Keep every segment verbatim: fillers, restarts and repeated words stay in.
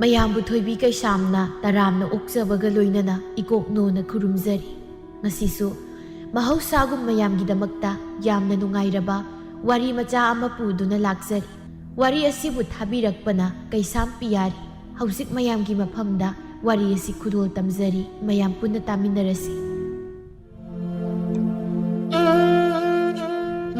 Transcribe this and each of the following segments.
ꯃꯌꯥꯝꯕꯨ ꯊꯣꯏꯕꯤ ꯀꯩꯁꯥꯝꯅ ꯇꯔꯥꯝꯅ ꯑꯣꯛꯆꯕꯒ ꯂꯣꯏꯅꯅ ꯏꯀꯣꯛꯅꯣꯅ ꯈꯨꯔꯨꯝꯖꯔꯤ꯫ ꯉꯁꯤꯁꯨ ꯃꯍꯧꯁꯥꯒꯨꯝ ꯃꯌꯥꯝꯒꯤꯗꯃꯛꯇ ꯌꯥꯝꯅ ꯅꯨꯡꯉꯥꯏꯔꯕ ꯋꯥꯔꯤ ꯃꯆꯥ ꯑꯃ ꯄꯨꯗꯨꯅ ꯂꯥꯛꯆꯔꯤ꯫ ꯋꯥꯔꯤ ꯑꯁꯤꯕꯨ ꯊꯥꯕꯤꯔꯛꯄꯅ ꯀꯩꯁꯥꯝ ꯄꯤꯌꯥꯔꯤ꯫ ꯍꯧꯖꯤꯛ ꯃꯌꯥꯝꯒꯤ ꯃꯐꯝꯗ ꯋꯥꯔꯤ ꯑꯁꯤ ꯈꯨꯗꯣꯜ ꯇꯝꯖꯔꯤ, ꯃꯌꯥꯝ ꯄꯨꯟꯅ ꯇꯥꯃꯤꯟꯅꯔꯁꯤ꯫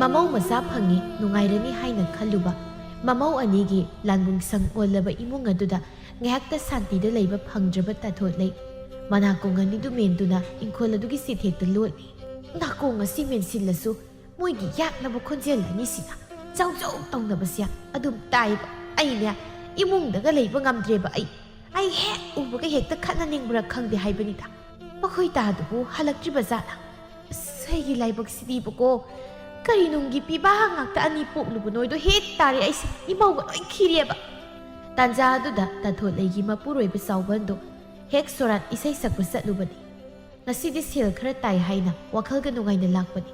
ꯃꯃꯧ ꯃꯆꯥ ꯐꯪꯉꯤ, ꯅꯨꯡꯉꯥꯏꯔꯅꯤ ꯍꯥꯏꯅ ꯈꯜꯂꯨꯕ ꯃꯃꯧ ꯑꯅꯤꯒꯤ ꯂꯥꯟꯕꯨꯡ ꯁꯪ ꯑꯣꯜꯂꯕ ꯏꯃꯨꯡ ꯑꯗꯨꯗ ꯉꯥꯏꯍꯥꯛꯇ ꯁꯥꯟꯇꯤꯗ ꯂꯩꯕ ꯐꯪꯗ꯭ꯔꯕ ꯇꯥꯊꯣꯠꯂꯩ ꯃꯅꯥꯀꯣꯡ ꯑꯅꯤꯗꯨ ꯃꯦꯟꯗꯨꯅ ꯏꯪꯈꯣꯜ ꯑꯗꯨꯒꯤ ꯆꯤꯊꯦꯛꯇ ꯂꯣꯠꯂꯤ꯫ ꯅꯥꯀꯣꯡ ꯑꯁꯤ ꯃꯦꯟꯁꯤꯜꯂꯁꯨ ꯃꯣꯏꯒꯤ ꯌꯥꯛꯂꯕ ꯈꯣꯟꯖꯦꯜ ꯑꯅꯤꯁꯤꯅ ꯆꯥꯎ ꯆꯥꯎ ꯇꯧꯅꯕꯁꯦ ꯑꯗꯨꯝ ꯇꯥꯏꯕ꯫ ꯑꯩꯅꯦ ꯏꯃꯨꯡꯗꯒ ꯂꯩꯕ ꯉꯝꯗ꯭ꯔꯦꯕ꯫ ꯑꯩ ꯑꯩ ꯍꯦꯛ ꯎꯕꯒ ꯍꯦꯛꯇ ꯈꯠꯅꯅꯤꯡꯕ꯭ꯔꯥ ꯈꯪꯗꯦ ꯍꯥꯏꯕꯅꯤꯗ꯫ ꯃꯈꯣꯏ ꯇꯥꯗꯨꯕꯨ ꯍꯜꯂꯛꯇ꯭ꯔꯤꯕ ꯖꯥꯠꯂ? ꯑꯁ, ꯑꯩꯒꯤ ꯂꯥꯏꯕꯛꯁꯤꯗꯤꯕꯀꯣ, ꯀꯔꯤ ꯅꯨꯡꯒꯤ ꯄꯤꯕꯥ ꯉꯥꯛꯇ ꯑꯅꯤ ꯄꯣꯛꯂꯨꯕꯅꯣꯏꯗꯣ ꯍꯦꯛ ꯇꯥꯔꯦ꯫ ꯑꯩꯁꯦ ꯏꯃꯧꯒ ꯂꯣꯏ ꯈꯤꯔꯦꯕ꯫ ꯇꯥꯟꯖꯥ ꯑꯗꯨꯗ ꯇꯥꯊꯣꯠꯂꯩꯒꯤ ꯃꯄꯨꯔꯣꯏꯕ ꯆꯥꯎꯕꯟꯗꯣ ꯍꯦꯛ ꯁꯣꯔꯥꯠ ꯏꯁꯩ ꯁꯛꯄ ꯆꯠꯂꯨꯕꯅꯤ꯫ ꯉꯁꯤꯗꯤ ꯁꯦꯜ ꯈꯔ ꯇꯥꯏ ꯍꯥꯏꯅ ꯋꯥꯈꯜꯒ ꯅꯨꯡꯉꯥꯏꯅ ꯂꯥꯛꯄꯅꯤ꯫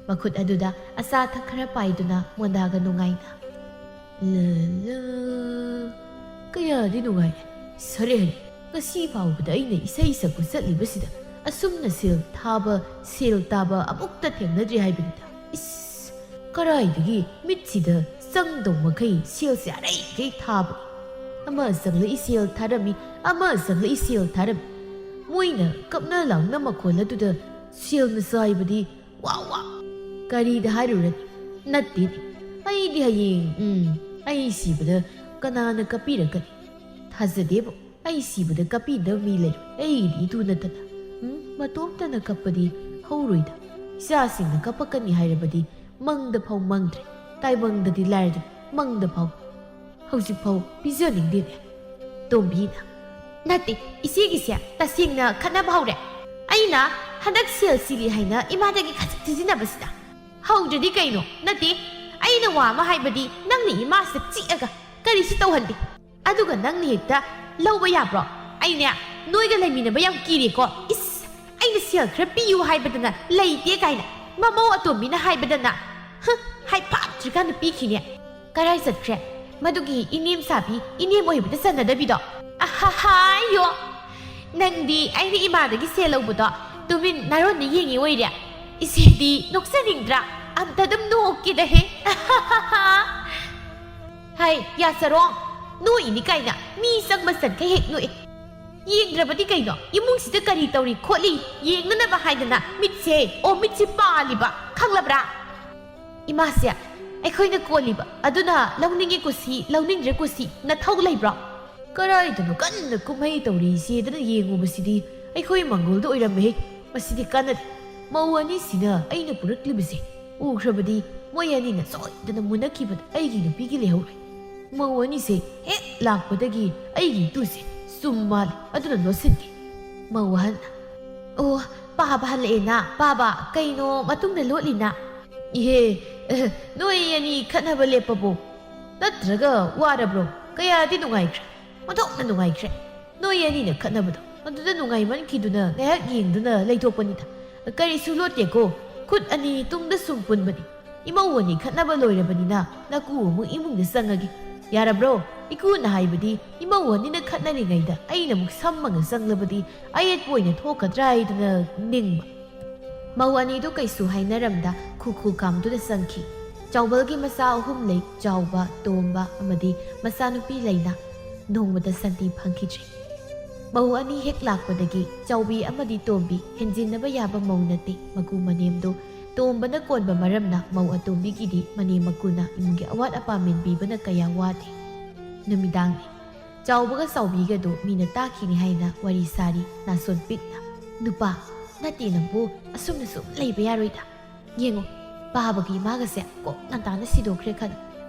ꯃꯈꯨꯠ ꯑꯗꯨꯗ ꯑꯆꯥ ꯑꯊꯛ ꯈꯔ ꯄꯥꯏꯗꯨꯅ ꯃꯣꯟꯗꯥꯒ ꯅꯨꯡꯉꯥꯏꯅ, "ꯂ, ꯂ, ꯀꯌꯥꯗꯤ ꯅꯨꯡꯉꯥꯏꯔꯦ꯫ ꯁꯔꯦ ꯍꯔꯦ, ꯉꯁꯤ ꯐꯥꯎꯕꯗ ꯑꯩꯅ ꯏꯁꯩ ꯁꯛꯄ ꯆꯠꯂꯤꯕꯁꯤꯗ ꯑꯁꯨꯝꯅ ꯁꯦꯜ ꯊꯥꯕ, ꯁꯦꯜ ꯇꯥꯕ ꯑꯃꯨꯛꯇ ꯊꯦꯡꯅꯗ꯭ꯔꯤ ꯍꯥꯏꯕꯅꯤꯗ꯫ ꯏꯁ, ꯀꯔꯥꯏꯗꯒꯤ ꯃꯤꯠꯁꯤꯗ ꯆꯪꯗꯧ ꯃꯈꯩ ꯁꯦꯜꯁꯦ ꯑꯔꯩ ꯑꯔꯩ ꯊꯥꯕꯅꯤ꯫ ꯑꯃ ꯆꯪꯂꯛꯏ ꯁꯦꯜ ꯊꯥꯔꯝꯃꯤ, ꯑꯃ ꯆꯪꯂꯛꯏ ꯁꯦꯜ ꯊꯥꯔꯝꯃꯤ꯫ ꯃꯣꯏꯅ ꯀꯞꯅ ꯂꯥꯎꯅ ꯃꯈꯣꯜ ꯑꯗꯨꯗ ꯁꯦꯜꯅ ꯆꯥꯏꯕꯗꯤ ꯋꯥ ꯋꯥ꯫ ꯀꯔꯤꯗ ꯍꯥꯏꯔꯨꯔꯅꯤ? ꯅꯠꯇꯦꯅꯦ꯫ ꯑꯩꯗꯤ ꯍꯌꯦꯡ, ꯎꯝ, ꯑꯩ ꯁꯤꯕꯗ ꯀꯅꯥꯅ ꯀꯞꯄꯤꯔꯛꯀꯅꯤ? ꯊꯥꯖꯗꯦꯕꯣ꯫ ꯑꯩ ꯁꯤꯕꯗ ꯀꯞꯄꯤꯅꯕ ꯃꯤ ꯂꯩꯔꯣꯏ꯫ ꯑꯩꯒꯤꯗꯤ ꯏꯇꯨ ꯅꯠꯇꯅ꯫ ꯎꯝ, ꯃꯇꯣꯝꯇꯅ ꯀꯞꯄꯗꯤ ꯍꯧꯔꯣꯏꯗ꯫ ꯏꯆꯥꯁꯤꯡꯅ ꯀꯞꯄꯛꯀꯅꯤ ꯍꯥꯏꯔꯕꯗꯤ ꯃꯪꯗ ꯐꯥꯎ ꯃꯪꯗ꯭ꯔꯦ꯫ ꯇꯥꯏꯕꯪꯗꯗꯤ ꯂꯥꯏꯔꯗꯅ ꯃꯪꯗ ꯐꯥꯎ ꯍꯧꯖꯤꯛ ꯐꯥꯎ ꯄꯤꯖꯅꯤꯡꯗꯦꯅꯦ꯫ ꯇꯣꯝꯕꯤꯅ, "ꯅꯠꯇꯦ, ꯏꯆꯦꯒꯤꯁꯦ ꯇꯁꯦꯡꯅ ꯈꯠꯅꯕ ꯍꯧꯔꯦ꯫ ꯑꯩꯅ ꯍꯟꯗꯛ ꯁꯦꯜ ꯁꯤꯔꯤ ꯍꯥꯏꯅ ꯏꯃꯥꯗꯒꯤ ꯈꯖꯤꯛ ꯊꯤꯖꯤꯟꯅꯕꯁꯤꯗ꯫ ꯍꯧꯗ꯭ꯔꯗꯤ ꯀꯩꯅꯣ? ꯅꯠꯇꯦ, ꯑꯩꯅ ꯋꯥ ꯑꯃ ꯍꯥꯏꯕꯗꯤ ꯅꯪꯅ ꯏꯃꯥꯁꯤꯗ ꯆꯤꯛꯑꯒ ꯀꯔꯤꯁꯨ ꯇꯧꯍꯟꯗꯦ꯫ ꯑꯗꯨꯒ ꯅꯪꯅ ꯍꯦꯛꯇ ꯂꯧꯕ ꯌꯥꯕ꯭ꯔꯣ? ꯑꯩꯅꯦ ꯅꯣꯏꯒ ꯂꯩꯃꯤꯟꯅꯕ ꯌꯥꯝ ꯀꯤꯔꯦꯀꯣ꯫ ꯏꯁ, ꯑꯩꯅ ꯁꯦꯜ ꯈꯔ ꯄꯤꯌꯨ ꯍꯥꯏꯕꯗꯅ ꯂꯩꯇꯦ ꯀꯥꯏꯅ ꯃꯃꯧ ꯑꯇꯣꯝꯕꯤꯅ ꯍꯥꯏꯕꯗꯅ, ꯍ, ꯍꯥꯏ ꯐꯥꯠꯇ꯭ꯔꯤꯀꯥꯟꯗ ꯄꯤꯈꯤꯅꯦ꯫ ꯀꯔꯥꯏ ꯆꯠꯈ꯭ꯔꯦ? ꯃꯗꯨꯒꯤ ꯏꯅꯦꯝ ꯁꯥꯕꯤ, ꯏꯅꯦꯝ ꯑꯣꯏꯕꯗ ꯆꯟꯅꯗꯕꯤꯗꯣ꯫ ꯑꯍꯥꯍꯥ, ꯌꯣ꯫ ꯅꯪꯗꯤ ꯑꯩꯅ ꯏꯃꯥꯗꯒꯤ ꯁꯦꯜ ꯂꯧꯕꯗꯣ ꯇꯨꯃꯤꯟ ꯅꯥꯔꯣꯟꯗ ꯌꯦꯡꯉꯤ ꯑꯣꯏꯔꯦ꯫ ꯏꯆꯦꯗꯤ ꯅꯣꯛꯆꯅꯤꯡꯗ꯭ꯔꯥ? ꯑꯝꯇ ꯑꯗꯨꯝ ꯅꯣꯛꯀꯦꯗꯍꯦ꯫ ꯍꯥꯏ, ꯌꯥꯆꯔꯣ꯫ ꯅꯣꯛꯏꯅꯤ ꯀꯥꯏꯅ ꯃꯤ ꯆꯪꯕ ꯆꯟꯈꯩ ꯍꯦꯛ ꯅꯣꯛꯑꯦ꯫ ꯌꯦꯡꯗ꯭ꯔꯕꯗꯤ ꯀꯩꯅꯣ? ꯏꯃꯨꯡꯁꯤꯗ ꯀꯔꯤ ꯇꯧꯔꯤ ꯈꯣꯠꯂꯤ ꯌꯦꯡꯅꯅꯕ ꯍꯥꯏꯗꯅ ꯃꯤꯠꯁꯦ, ꯑꯣ, ꯃꯤꯠꯁꯦ ꯄꯥꯜꯂꯤꯕ, ꯈꯪꯂꯕ꯭ꯔꯥ? ꯏꯃꯥꯁꯦ ꯑꯩꯈꯣꯏꯅ ꯀꯣꯜꯂꯤꯕ, ꯑꯗꯨꯅ ꯂꯧꯅꯤꯡꯉꯤ ꯀꯨꯁꯤ, ꯂꯧꯅꯤꯡꯗ꯭ꯔꯦ ꯀꯨꯁꯤ, ꯅꯊꯧ ꯂꯩꯕ꯭ꯔꯣ? ꯀꯔꯥꯏꯗꯅꯣ ꯀꯟꯅ ꯀꯨꯝꯍꯩ ꯇꯧꯔꯤꯁꯦꯗꯅ ꯌꯦꯡꯉꯨꯕꯁꯤꯗꯤ ꯑꯩꯈꯣꯏ ꯃꯪꯒꯣꯜꯗ ꯑꯣꯏꯔꯝꯃꯦꯍꯦ꯫ ꯃꯁꯤꯗꯤ ꯀꯥꯟꯅꯗꯦ꯫ ꯃꯧ ꯑꯅꯤꯁꯤꯅ ꯑꯩꯅ ꯄꯨꯔꯛꯂꯤꯕꯁꯦ ꯎꯈ꯭ꯔꯕꯗꯤ ꯃꯣꯏ ꯑꯅꯤꯅ ꯁꯣꯏꯗꯅ ꯃꯨꯟꯅꯈꯤꯕꯗ ꯑꯩꯒꯤ ꯅꯨꯄꯤꯒꯤ ꯂꯩꯍꯧꯔꯣꯏ꯫ ꯃꯧ ꯑꯅꯤꯁꯦ ꯍꯦꯛ ꯂꯥꯛꯄꯗꯒꯤ ꯑꯩꯒꯤ ꯏꯇꯨꯁꯦ ꯁꯨꯝ ꯃꯥꯜꯂꯤ, ꯑꯗꯨꯅ ꯂꯣꯠꯁꯤꯟꯒꯦ꯫ ꯃꯧ ꯑꯍꯟ, ꯑꯣ, ꯄꯥꯕ ꯍꯜꯂꯛꯑꯦꯅ? ꯄꯥꯕ, ꯀꯩꯅꯣ ꯃꯇꯨꯡꯗ ꯂꯣꯠꯂꯤꯅ? ꯏꯍꯦ, ꯑꯦ, ꯅꯣꯏ ꯑꯅꯤ ꯈꯠꯅꯕ ꯂꯦꯞꯄꯕꯣ? ꯅꯠꯇ꯭ꯔꯒ ꯋꯥꯔꯕ꯭ꯔꯣ? ꯀꯌꯥꯗꯤ ꯅꯨꯡꯉꯥꯏꯈ꯭ꯔꯦ, ꯑꯣꯟꯊꯣꯛꯅ ꯅꯨꯡꯉꯥꯏꯈ꯭ꯔꯦ꯫ ꯅꯣꯏ ꯑꯅꯤꯅ ꯈꯠꯅꯕꯗꯣ ꯑꯗꯨꯗ ꯅꯨꯡꯉꯥꯏꯃꯟꯈꯤꯗꯨꯅ ꯉꯥꯏꯍꯥꯛ ꯌꯦꯡꯗꯨꯅ ꯂꯩꯊꯣꯛꯄꯅꯤꯗ꯫ ꯀꯔꯤꯁꯨ ꯂꯣꯠꯇꯦꯀꯣ, ꯈꯨꯠ ꯑꯅꯤ ꯇꯨꯡꯗ ꯁꯨꯝ ꯄꯨꯟꯕꯅꯤ꯫ ꯏꯃꯧ ꯑꯅꯤ ꯈꯠꯅꯕ ꯂꯣꯏꯔꯕꯅꯤꯅ ꯅꯀꯨ ꯑꯃꯨꯛ ꯏꯃꯨꯡꯗ ꯆꯪꯉꯒꯦ꯫ ꯌꯥꯔꯕ꯭ꯔꯣ? ꯏꯀꯨꯅ ꯍꯥꯏꯕꯗꯤ ꯏꯃꯧ ꯑꯅꯤꯅ ꯈꯠꯅꯔꯤꯉꯩꯗ ꯑꯩꯅ ꯑꯃꯨꯛ ꯁꯝꯃꯒ ꯆꯪꯂꯕꯗꯤ ꯑꯌꯦꯠꯄ ꯑꯣꯏꯅ ꯊꯣꯛꯀꯗ꯭ꯔꯥ ꯍꯥꯏꯗꯨꯅ ꯅꯤꯡꯕ꯫ ꯃꯧ ꯑꯅꯤꯗꯨ ꯀꯩꯁꯨ ꯍꯥꯏꯅꯔꯝꯗ ꯈꯨꯈꯨ ꯀꯥꯝꯗꯨꯅ ꯆꯪꯈꯤ꯫ ꯆꯥꯎꯕꯜꯒꯤ ꯃꯆꯥ ꯑꯍꯨꯝ ꯂꯩ, ꯆꯥꯎꯕ, ꯇꯣꯝꯕ ꯑꯃꯗꯤ ꯃꯆꯥꯅꯨꯄꯤ ꯂꯩꯅ꯫ ꯅꯣꯡꯃꯇ ꯁꯥꯟꯇꯤ ꯐꯪꯈꯤꯗ꯭ꯔꯦ꯫ ꯃꯧ ꯑꯅꯤ ꯍꯦꯛ ꯂꯥꯛꯄꯗꯒꯤ ꯆꯥꯎꯕꯤ ꯑꯃꯗꯤ ꯇꯣꯝꯕꯤ ꯍꯦꯟꯖꯤꯟꯅꯕ ꯌꯥꯕ ꯃꯧ ꯅꯠꯇꯦ꯫ ꯃꯀꯨ ꯃꯅꯦꯝꯗꯨ ꯇꯣꯝꯕꯅ ꯀꯣꯟꯕ ꯃꯔꯝꯅ ꯃꯧ ꯑꯇꯣꯝꯕꯤꯒꯤꯗꯤ ꯃꯅꯦꯝ ꯃꯀꯨꯅ ꯏꯃꯨꯡꯒꯤ ꯑꯋꯥꯠ ꯑꯄꯥ ꯃꯦꯟꯕꯤꯕꯅ ꯀꯌꯥ ꯋꯥꯗꯦ꯫ ꯅꯨꯃꯤꯗꯥꯡꯅꯤ꯫ ꯆꯥꯎꯕꯒ ꯆꯥꯎꯕꯤꯒꯗꯨ ꯃꯤꯅ ꯇꯥꯈꯤꯅꯤ ꯍꯥꯏꯅ ꯋꯥꯔꯤ ꯁꯥꯔꯤ ꯅꯥꯁꯣꯟ ꯄꯤꯛꯅ꯫ ꯅꯨꯄꯥ, ꯅꯠꯇꯦ ꯅꯪꯕꯨ, ꯑꯁꯨꯝꯅ ꯁꯨꯝ ꯂꯩꯕ ꯌꯥꯔꯣꯏꯗ꯫ ꯌꯦꯡꯉꯣ, ꯄꯥꯕꯒꯤ ꯏꯃꯥꯒꯁꯦ ꯀꯣꯛ ꯉꯟꯇꯥꯅ ꯁꯤꯗꯣꯛꯈ꯭ꯔꯦ ꯈꯜꯂꯣ꯫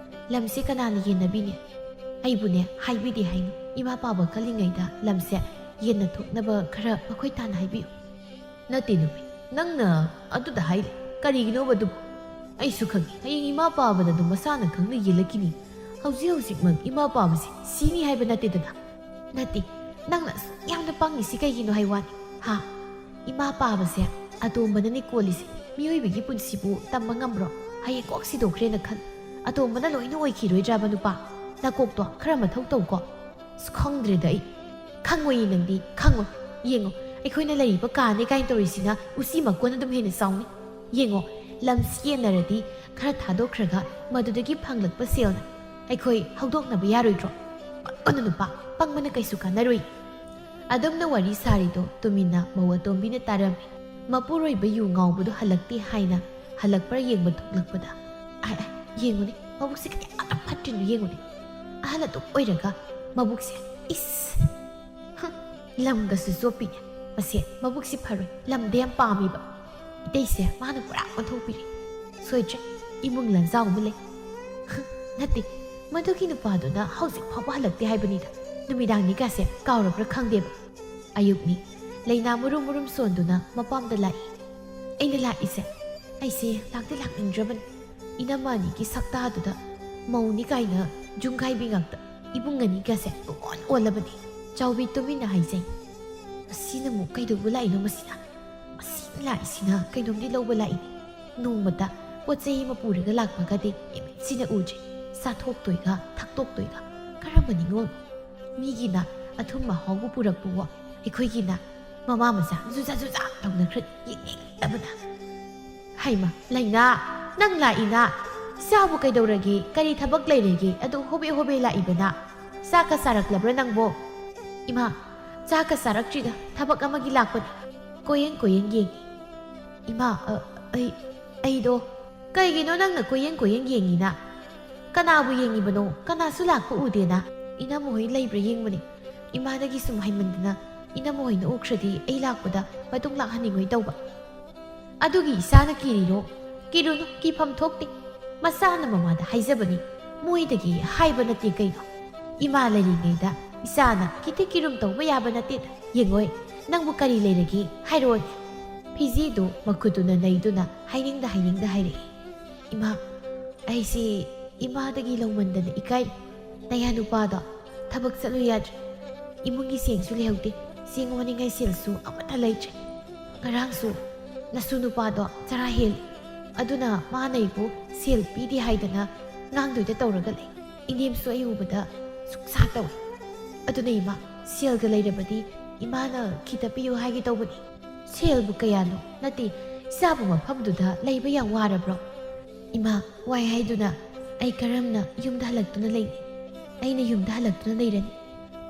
ꯂꯝꯁꯦ ꯀꯅꯥꯅ ꯌꯦꯟꯅꯕꯤꯅꯤ? ꯑꯩꯕꯨꯅꯦ ꯍꯥꯏꯕꯤꯗꯦ ꯍꯥꯏꯅꯤ꯫ ꯏꯃꯥ ꯄꯥꯕ ꯀꯜꯂꯤꯉꯩꯗ ꯂꯝꯁꯦ ꯌꯦꯟꯅ ꯊꯣꯛꯅꯕ ꯈꯔ ꯃꯈꯣꯏ ꯇꯥꯅ ꯍꯥꯏꯕꯤꯌꯨ꯫ ꯅꯠꯇꯦ ꯅꯨꯄꯤ, ꯅꯪꯅ ꯑꯗꯨꯗ ꯍꯥꯏꯔꯤ꯫ ꯀꯔꯤꯒꯤꯅꯣꯕ ꯑꯗꯨꯕꯨ? ꯑꯩꯁꯨ ꯈꯪꯉꯤ, ꯍꯌꯦꯡ ꯏꯃꯥ ꯄꯥꯕꯅ ꯑꯗꯨꯝ ꯃꯁꯥꯅ ꯈꯪꯅ ꯌꯦꯜꯂꯛꯈꯤꯅꯤ꯫ ꯍꯧꯖꯤꯛ ꯍꯧꯖꯤꯛꯃꯛ ꯏꯃꯥ ꯄꯥꯕꯁꯤ ꯁꯤꯅꯤ ꯍꯥꯏꯕ ꯅꯠꯇꯦꯗꯅ꯫ ꯅꯠꯇꯦ, ꯅꯪꯅ ꯑꯁꯨꯛ ꯌꯥꯝꯅ ꯄꯪꯉꯤꯁꯤ ꯀꯩꯒꯤꯅꯣ ꯍꯥꯏ ꯋꯥꯅꯤ? ꯍꯥ? ꯏꯃꯥ ꯄꯥꯕꯁꯦ ꯑꯇꯣꯝꯕꯅꯅꯦ ꯀꯣꯜꯂꯤꯁꯦ꯫ ꯃꯤꯑꯣꯏꯕꯒꯤ ꯄꯨꯟꯁꯤꯕꯨ ꯇꯝꯕ ꯉꯝꯕ꯭ꯔꯣ? ꯍꯌꯦꯡ ꯀꯣꯛ ꯁꯤꯗꯣꯛꯈ꯭ꯔꯦꯅ ꯈꯜ꯫ ꯑꯇꯣꯝꯕꯅ ꯂꯣꯏꯅ ꯑꯣꯏꯈꯤꯔꯣꯏꯗ꯭ꯔꯕ ꯅꯨꯄꯥ? ꯅꯀꯣꯛꯇꯣ ꯈꯔ ꯃꯊꯧ ꯇꯧꯀꯣ꯫ ꯑꯁ, ꯈꯪꯗ꯭ꯔꯦꯗ ꯑꯩ꯫ ꯈꯪꯉꯣꯏꯌꯦ ꯅꯪꯗꯤ, ꯈꯪꯉꯣꯏ꯫ ꯌꯦꯡꯉꯣ, ꯑꯩꯈꯣꯏꯅ ꯂꯩꯔꯤꯕ ꯀꯥꯅꯦ ꯀꯥꯏꯅ ꯇꯧꯔꯤꯁꯤꯅ ꯎꯆꯤ ꯃꯀꯣꯟ ꯑꯗꯨꯝ ꯍꯦꯟꯅ ꯆꯥꯎꯅꯤ꯫ ꯌꯦꯡꯉꯣ, ꯂꯝ ꯁꯤ ꯌꯦꯟꯅꯔꯗꯤ ꯈꯔ ꯊꯥꯗꯣꯛꯈ꯭ꯔꯒ ꯃꯗꯨꯗꯒꯤ ꯐꯪꯂꯛꯄ ꯁꯦꯜꯅ ꯑꯩꯈꯣꯏ ꯍꯧꯗꯣꯛꯅꯕ ꯌꯥꯔꯣꯏꯗ꯭ꯔꯣ? ꯄꯪꯒꯅꯨ ꯅꯨꯄꯥ, ꯄꯪꯕꯅ ꯀꯩꯁꯨ ꯀꯥꯟꯅꯔꯣꯏ꯫ ꯑꯗꯨꯝꯅ ꯋꯥꯔꯤ ꯁꯥꯔꯤꯗꯣ ꯇꯨꯃꯤꯟꯅ ꯃꯧ ꯑꯇꯣꯝꯕꯤꯅ ꯇꯥꯔꯝꯃꯤ꯫ ꯃꯄꯨꯔꯣꯏꯕ ꯌꯨ ꯉꯥꯎꯕꯗꯣ ꯍꯜꯂꯛꯇꯦ ꯍꯥꯏꯅ ꯍꯜꯂꯛꯄ꯭ꯔꯥ ꯌꯦꯡꯕ ꯊꯣꯛꯂꯛꯄꯗ, ꯑꯥꯏ, ꯑꯥꯏ, ꯌꯦꯡꯉꯨꯅꯦ, ꯃꯕꯨꯛꯁꯦ ꯀꯌꯥꯗ ꯐꯠꯇ꯭ꯔꯤꯅꯣ ꯌꯦꯡꯉꯨꯅꯦ꯫ ꯑꯍꯜ ꯑꯗꯨꯝ ꯑꯣꯏꯔꯒ ꯃꯕꯨꯛꯁꯦ, ꯏꯁ! ꯍꯨꯝ, ꯂꯝꯒꯁꯨ ꯆꯣꯞꯄꯤꯅꯦ꯫ ꯃꯁꯦ ꯃꯕꯨꯛꯁꯤ ꯐꯔꯣꯏ, ꯂꯝꯗ ꯌꯥꯝ ꯄꯥꯝꯃꯤꯕ꯫ ꯏꯇꯩꯁꯦ ꯃꯥꯅ ꯄꯨꯔꯥ ꯑꯣꯟꯊꯣꯛꯄꯤꯔꯦ꯫ ꯁꯣꯏꯗ꯭ꯔꯦ, ꯏꯃꯨꯡ ꯂꯟꯖꯥꯎ ꯑꯃ ꯂꯩ꯫ ꯍꯨꯝ, ꯅꯠꯇꯦ, ꯃꯗꯨꯒꯤ ꯅꯨꯄꯥꯗꯨꯅ ꯍꯧꯖꯤꯛ ꯐꯥꯎꯕ ꯍꯜꯂꯛꯇꯦ ꯍꯥꯏꯕꯅꯤꯗ꯫ ꯅꯨꯃꯤꯗꯥꯡꯅꯤꯒꯥꯁꯦ ꯀꯥꯎꯔꯕ꯭ꯔꯥ ꯈꯪꯗꯦꯕ꯫ ꯑꯌꯨꯛꯅꯤ꯫ ꯂꯩꯅꯥ ꯃꯨꯔꯨꯝ ꯃꯨꯔꯨꯝ ꯁꯣꯟꯗꯨꯅ ꯃꯄꯥꯝꯗ ꯂꯥꯛꯏ꯫ ꯑꯩꯅ ꯂꯥꯛꯏꯁꯦ, ꯑꯩꯁꯦ ꯂꯥꯛꯇꯤ ꯂꯥꯛꯅꯤꯡꯗ꯭ꯔꯕꯅꯤ꯫ ꯏꯅꯝꯃ ꯑꯅꯤꯒꯤ ꯁꯛꯇꯥꯗꯨꯗ ꯃꯧꯅꯤ ꯀꯥꯏꯅ ꯖꯨꯡꯒꯥꯏꯕꯤ ꯉꯥꯛꯇ꯫ ꯏꯕꯨꯡ ꯑꯅꯤꯒꯁꯦ ꯄꯨꯡꯑꯣꯟ ꯑꯣꯜꯂꯕꯅꯤ꯫ ꯆꯥꯎꯕꯤ ꯇꯨꯃꯤꯟꯅ ꯍꯥꯏꯖꯩ꯫ ꯃꯁꯤꯅ ꯑꯃꯨꯛ ꯀꯩꯗꯧꯕ ꯂꯥꯛꯏꯅꯣ ꯃꯁꯤꯅ? ꯃꯁꯤꯅ ꯂꯥꯛꯏꯁꯤꯅ ꯀꯩꯅꯣꯝꯗꯤ ꯂꯧꯕ ꯂꯥꯛꯏꯅꯤ꯫ ꯅꯣꯡꯃꯇ ꯄꯣꯠ ꯆꯩ ꯑꯃ ꯄꯨꯔꯒ ꯂꯥꯛꯄꯒꯗꯤ ꯏꯃꯤꯠꯁꯤꯅ ꯎꯗ꯭ꯔꯤ꯫ ꯆꯥꯊꯣꯛꯇꯣꯏꯒ ꯊꯛꯇꯣꯛꯇꯣꯏꯒ ꯀꯔꯝꯕ ꯅꯤꯉꯣꯜꯅꯣ? ꯃꯤꯒꯤꯅ ꯑꯊꯨꯝ ꯑꯍꯥꯎꯕ ꯄꯨꯔꯛꯄꯋꯣ, ꯑꯩꯈꯣꯏꯒꯤꯅ ꯃꯃꯥ ꯃꯆꯥ ꯖꯨꯖꯥ ꯖꯨꯖꯥ ꯇꯧꯅꯈ꯭ꯔꯦ, ꯌꯦꯡꯅꯤꯡꯗꯕꯅ꯫ ꯍꯩꯃ, ꯂꯩꯅꯥ, ꯅꯪ ꯂꯥꯛꯏꯅ? ꯏꯆꯥꯕꯨ ꯀꯩꯗꯧꯔꯒꯦ? ꯀꯔꯤ ꯊꯕꯛ ꯂꯩꯔꯒꯦ? ꯑꯗꯨ ꯍꯣꯕꯦ ꯍꯣꯕꯦ ꯂꯥꯛꯏꯕꯅ? ꯆꯥꯛꯀ ꯆꯥꯔꯛꯂꯕ꯭ꯔꯥ ꯅꯪꯕꯣ? ꯏꯃꯥ, ꯆꯥꯛꯀ ꯆꯥꯔꯛꯇ꯭ꯔꯤꯗ, ꯊꯕꯛ ꯑꯃꯒꯤ ꯂꯥꯛꯄꯅꯤ꯫ ꯀꯣꯏꯌꯦꯡ ꯀꯣꯏꯌꯦꯡ ꯌꯦꯡꯉꯤ꯫ ꯏꯃꯥ, ꯑ, ꯑꯩ, ꯑꯩꯗꯣ, ꯀꯩꯒꯤꯅꯣ ꯅꯪꯅ ꯀꯣꯏꯌꯦꯡ ꯀꯣꯏꯌꯦꯡ ꯌꯦꯡꯉꯤꯅ? ꯀꯅꯥꯕꯨ ꯌꯦꯡꯉꯤꯕꯅꯣ? ꯀꯅꯥꯁꯨ ꯂꯥꯛꯄ ꯎꯗꯦꯅ꯫ ꯏꯅꯝꯃ ꯍꯣꯏ ꯂꯩꯕ꯭ꯔꯥ ꯌꯦꯡꯕꯅꯤ꯫ ꯏꯃꯥꯗꯒꯤ ꯁꯨꯝ ꯍꯥꯏꯃꯟꯗꯅ ꯏꯅꯝꯃ ꯍꯣꯏꯅ ꯎꯈ꯭ꯔꯗꯤ ꯑꯩ ꯂꯥꯛꯄꯗ ꯃꯇꯨꯡ ꯂꯥꯛꯍꯟꯅꯤꯡꯉꯣꯏ ꯇꯧꯕ꯫ ꯑꯗꯨꯒꯤ ꯏꯆꯥꯅ ꯀꯤꯔꯤꯔꯣ? ꯀꯤꯔꯨꯅꯨ, ꯀꯤꯐꯝ ꯊꯣꯛꯇꯦ꯫ ꯃꯆꯥꯅ ꯃꯃꯥꯗ ꯍꯥꯏꯖꯕꯅꯤ꯫ ꯃꯣꯏꯗꯒꯤ ꯍꯥꯏꯕ ꯅꯠꯇꯦ ꯀꯩꯅꯣ꯫ ꯏꯃꯥ ꯂꯩꯔꯤꯉꯩꯗ ꯏꯆꯥꯅ ꯈꯤꯇ ꯀꯤꯔꯨꯝ ꯇꯧꯕ ꯌꯥꯕ ꯅꯠꯇꯦ꯫ ꯌꯦꯡꯉꯣꯏ, ꯅꯪꯕꯨ ꯀꯔꯤ ꯂꯩꯔꯒꯦ? ꯍꯥꯏꯔꯛꯑꯣꯅꯦ꯫ ꯐꯤꯖꯤꯗꯨ ꯃꯈꯨꯠꯇꯨꯅ ꯅꯩꯗꯨꯅ ꯍꯥꯏꯅꯤꯡꯗ ꯍꯥꯏꯅꯤꯡꯗ ꯍꯥꯏꯔꯛꯏ꯫ ꯏꯃꯥ, ꯑꯩꯁꯤ ꯏꯃꯥꯗꯒꯤ ꯂꯧꯃꯟꯗꯅ ꯏꯀꯥꯏꯔꯦ꯫ ꯅꯌꯥ ꯅꯨꯄꯥꯗꯣ ꯊꯕꯛ ꯆꯠꯂꯨ ꯌꯥꯗ꯭ꯔꯦ꯫ ꯏꯃꯨꯡꯒꯤ ꯆꯦꯡꯁꯨ ꯂꯩꯍꯧꯗꯦ꯫ ꯆꯦꯡ ꯋꯥꯅꯤꯡꯉꯥꯏ ꯁꯦꯜꯁꯨ ꯑꯃꯠꯇ ꯂꯩꯇ꯭ꯔꯦ꯫ ꯉꯔꯥꯡꯁꯨ ꯅꯁꯨ ꯅꯨꯄꯥꯗꯣ ꯆꯔꯥ ꯍꯦꯜꯂꯤ꯫ ꯑꯗꯨꯅ ꯃꯥꯅ ꯑꯩꯕꯨ ꯁꯦꯜ ꯄꯤꯗꯦ ꯍꯥꯏꯗꯅ ꯉꯥꯡꯗꯣꯏꯗ ꯇꯧꯔꯒ ꯂꯩ꯫ ꯏꯅꯦꯝꯁꯨ ꯑꯩ ꯎꯕꯗ ꯁꯨꯛꯁꯥ ꯇꯧꯏ꯫ ꯑꯗꯨꯅ ꯏꯃꯥ, ꯁꯦꯜꯒ ꯂꯩꯔꯕꯗꯤ ꯏꯃꯥꯅ ꯈꯤꯇ ꯄꯤꯌꯨ ꯍꯥꯏꯒꯦ ꯇꯧꯕꯅꯤ꯫ ꯁꯦꯜꯕꯨ ꯀꯌꯥꯅꯣ? ꯅꯠꯇꯦ, ꯏꯆꯥꯕꯨ ꯃꯐꯝꯗꯨꯗ ꯂꯩꯕ ꯌꯥꯝ ꯋꯥꯔꯕ꯭ꯔꯣ? ꯏꯃꯥ, ꯋꯥꯏ ꯍꯥꯏꯗꯨꯅ ꯑꯩ ꯀꯔꯝꯅ ꯌꯨꯝꯗ ꯍꯜꯂꯛꯇꯨꯅ ꯂꯩꯅꯤ? ꯑꯩꯅ ꯌꯨꯝꯗ ꯍꯜꯂꯛꯇꯨꯅ ꯂꯩꯔꯅꯤ꯫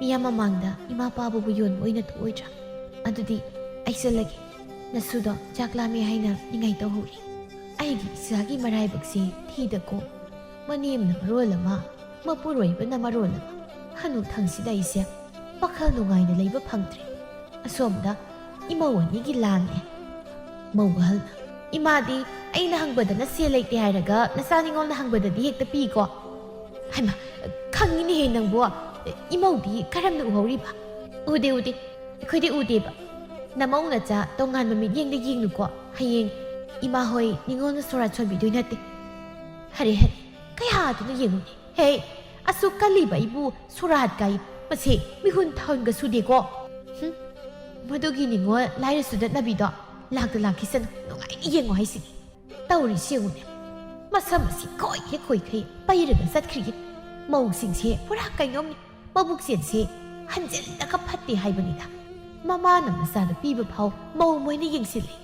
ꯃꯤꯌꯥꯝ ꯃꯃꯥꯡꯗ ꯏꯃꯥ ꯄꯥꯕꯕꯨ ꯌꯣꯟꯕ ꯑꯣꯏꯅ ꯊꯣꯛꯑꯣꯏꯗ꯭ꯔꯥ? ꯑꯗꯨꯗꯤ ꯑꯩ ꯆꯠꯂꯒꯦ꯫ ꯅꯁꯨꯗꯣ ꯆꯥꯛ ꯂꯥꯝꯃꯦ ꯍꯥꯏꯅ ꯅꯤꯡꯉꯥꯏ ꯇꯧꯍꯧꯔꯤ꯫ ꯑꯩꯒꯤ ꯏꯆꯥꯒꯤ ꯃꯔꯥꯏꯕꯛꯁꯦ ꯊꯤꯗꯀꯣ꯫ ꯃꯅꯦꯝꯅ ꯃꯔꯣꯜ ꯑꯃ, ꯃꯄꯨꯔꯣꯏꯕꯅ ꯃꯔꯣꯜ ꯑꯃ꯫ ꯍꯅꯨꯊꯪꯁꯤꯗ ꯑꯩꯁꯦ ꯋꯥꯈꯜ ꯅꯨꯡꯉꯥꯏꯅ ꯂꯩꯕ ꯐꯪꯗ꯭ꯔꯦ꯫ ꯑꯁꯣꯝꯗ ꯏꯃꯧ ꯑꯅꯤꯒꯤ ꯂꯥꯡꯉꯦ꯫ ꯃꯧ ꯑꯍꯜꯅ, "ꯏꯃꯥꯗꯤ ꯑꯩꯅ ꯍꯪꯕꯗꯅ ꯁꯦꯜ ꯂꯩꯇꯦ ꯍꯥꯏꯔꯒ ꯅꯆꯥ ꯅꯤꯉꯣꯜꯅ ꯍꯪꯕꯗꯗꯤ ꯍꯦꯛꯇ ꯄꯤꯀꯣ?" ꯍꯩꯃꯥ, ꯈꯪꯉꯤꯅꯦꯍꯦ ꯅꯪꯕꯣ꯫ ꯏꯃꯧꯗꯤ ꯀꯔꯝꯅ ꯎꯍꯧꯔꯤꯕ? ꯎꯗꯦ, ꯎꯗꯦ꯫ ꯑꯩꯈꯣꯏꯗꯤ ꯎꯗꯦꯕ꯫ ꯅꯃꯧ ꯅꯆꯥ ꯇꯣꯉꯥꯟꯕ ꯃꯤꯠꯌꯦꯡꯗ ꯌꯦꯡꯅꯨꯀꯣ꯫ ꯍꯌꯦꯡ ꯏꯃꯥ ꯍꯣꯏ ꯅꯤꯉꯣꯜꯅ ꯁꯣꯔꯥꯠ ꯁꯣꯟꯕꯤꯗꯣꯏ ꯅꯠꯇꯦ꯫ ꯍꯔꯦ, ꯍꯔꯦ, ꯀꯌꯥꯗꯨꯅ ꯌꯦꯡꯉꯨꯅꯦ꯫ ꯍꯦ, ꯑꯁꯨꯛ ꯀꯜꯂꯤꯕ ꯑꯩꯕꯨ ꯁꯣꯔꯥꯠ ꯀꯥꯏ꯫ ꯃꯁꯦ ꯃꯤꯍꯨꯟ ꯊꯥꯍꯨꯟꯒ ꯁꯨꯗꯦꯀꯣ꯫ ꯍꯨꯝ, ꯃꯗꯨꯒꯤ ꯅꯤꯉꯣꯜ ꯂꯥꯏꯔ ꯁꯨꯗꯠꯅꯕꯤꯗꯣ ꯂꯥꯛꯇ ꯂꯥꯛꯈꯤꯁꯅꯨ꯫ ꯅꯨꯡꯉꯥꯏꯅ ꯌꯦꯡꯉꯣ ꯍꯥꯏꯁꯤꯅꯤ꯫ ꯇꯧꯔꯤꯁꯤ ꯌꯦꯡꯉꯨꯅꯦ꯫ ꯃꯁꯝ ꯑꯁꯤ ꯈꯣꯏꯈꯩ ꯈꯣꯏꯈꯩ ꯄꯩꯔꯒ ꯆꯠꯈ꯭ꯔꯤꯌꯦ꯫ ꯃꯧꯁꯤꯡꯁꯦ ꯄꯨꯔꯥ ꯀꯩꯅꯣꯝꯅꯤ꯫ ꯃꯕꯨꯛꯆꯦꯜꯁꯦ ꯍꯟꯖꯤꯜꯂꯒ ꯐꯠꯇꯦ ꯍꯥꯏꯕꯅꯤꯗ꯫ ꯃꯃꯥꯅ ꯃꯆꯥꯗ ꯄꯤꯕ ꯐꯥꯎ ꯃꯧ ꯃꯣꯏꯅ ꯌꯦꯡꯁꯤꯜꯂꯤ꯫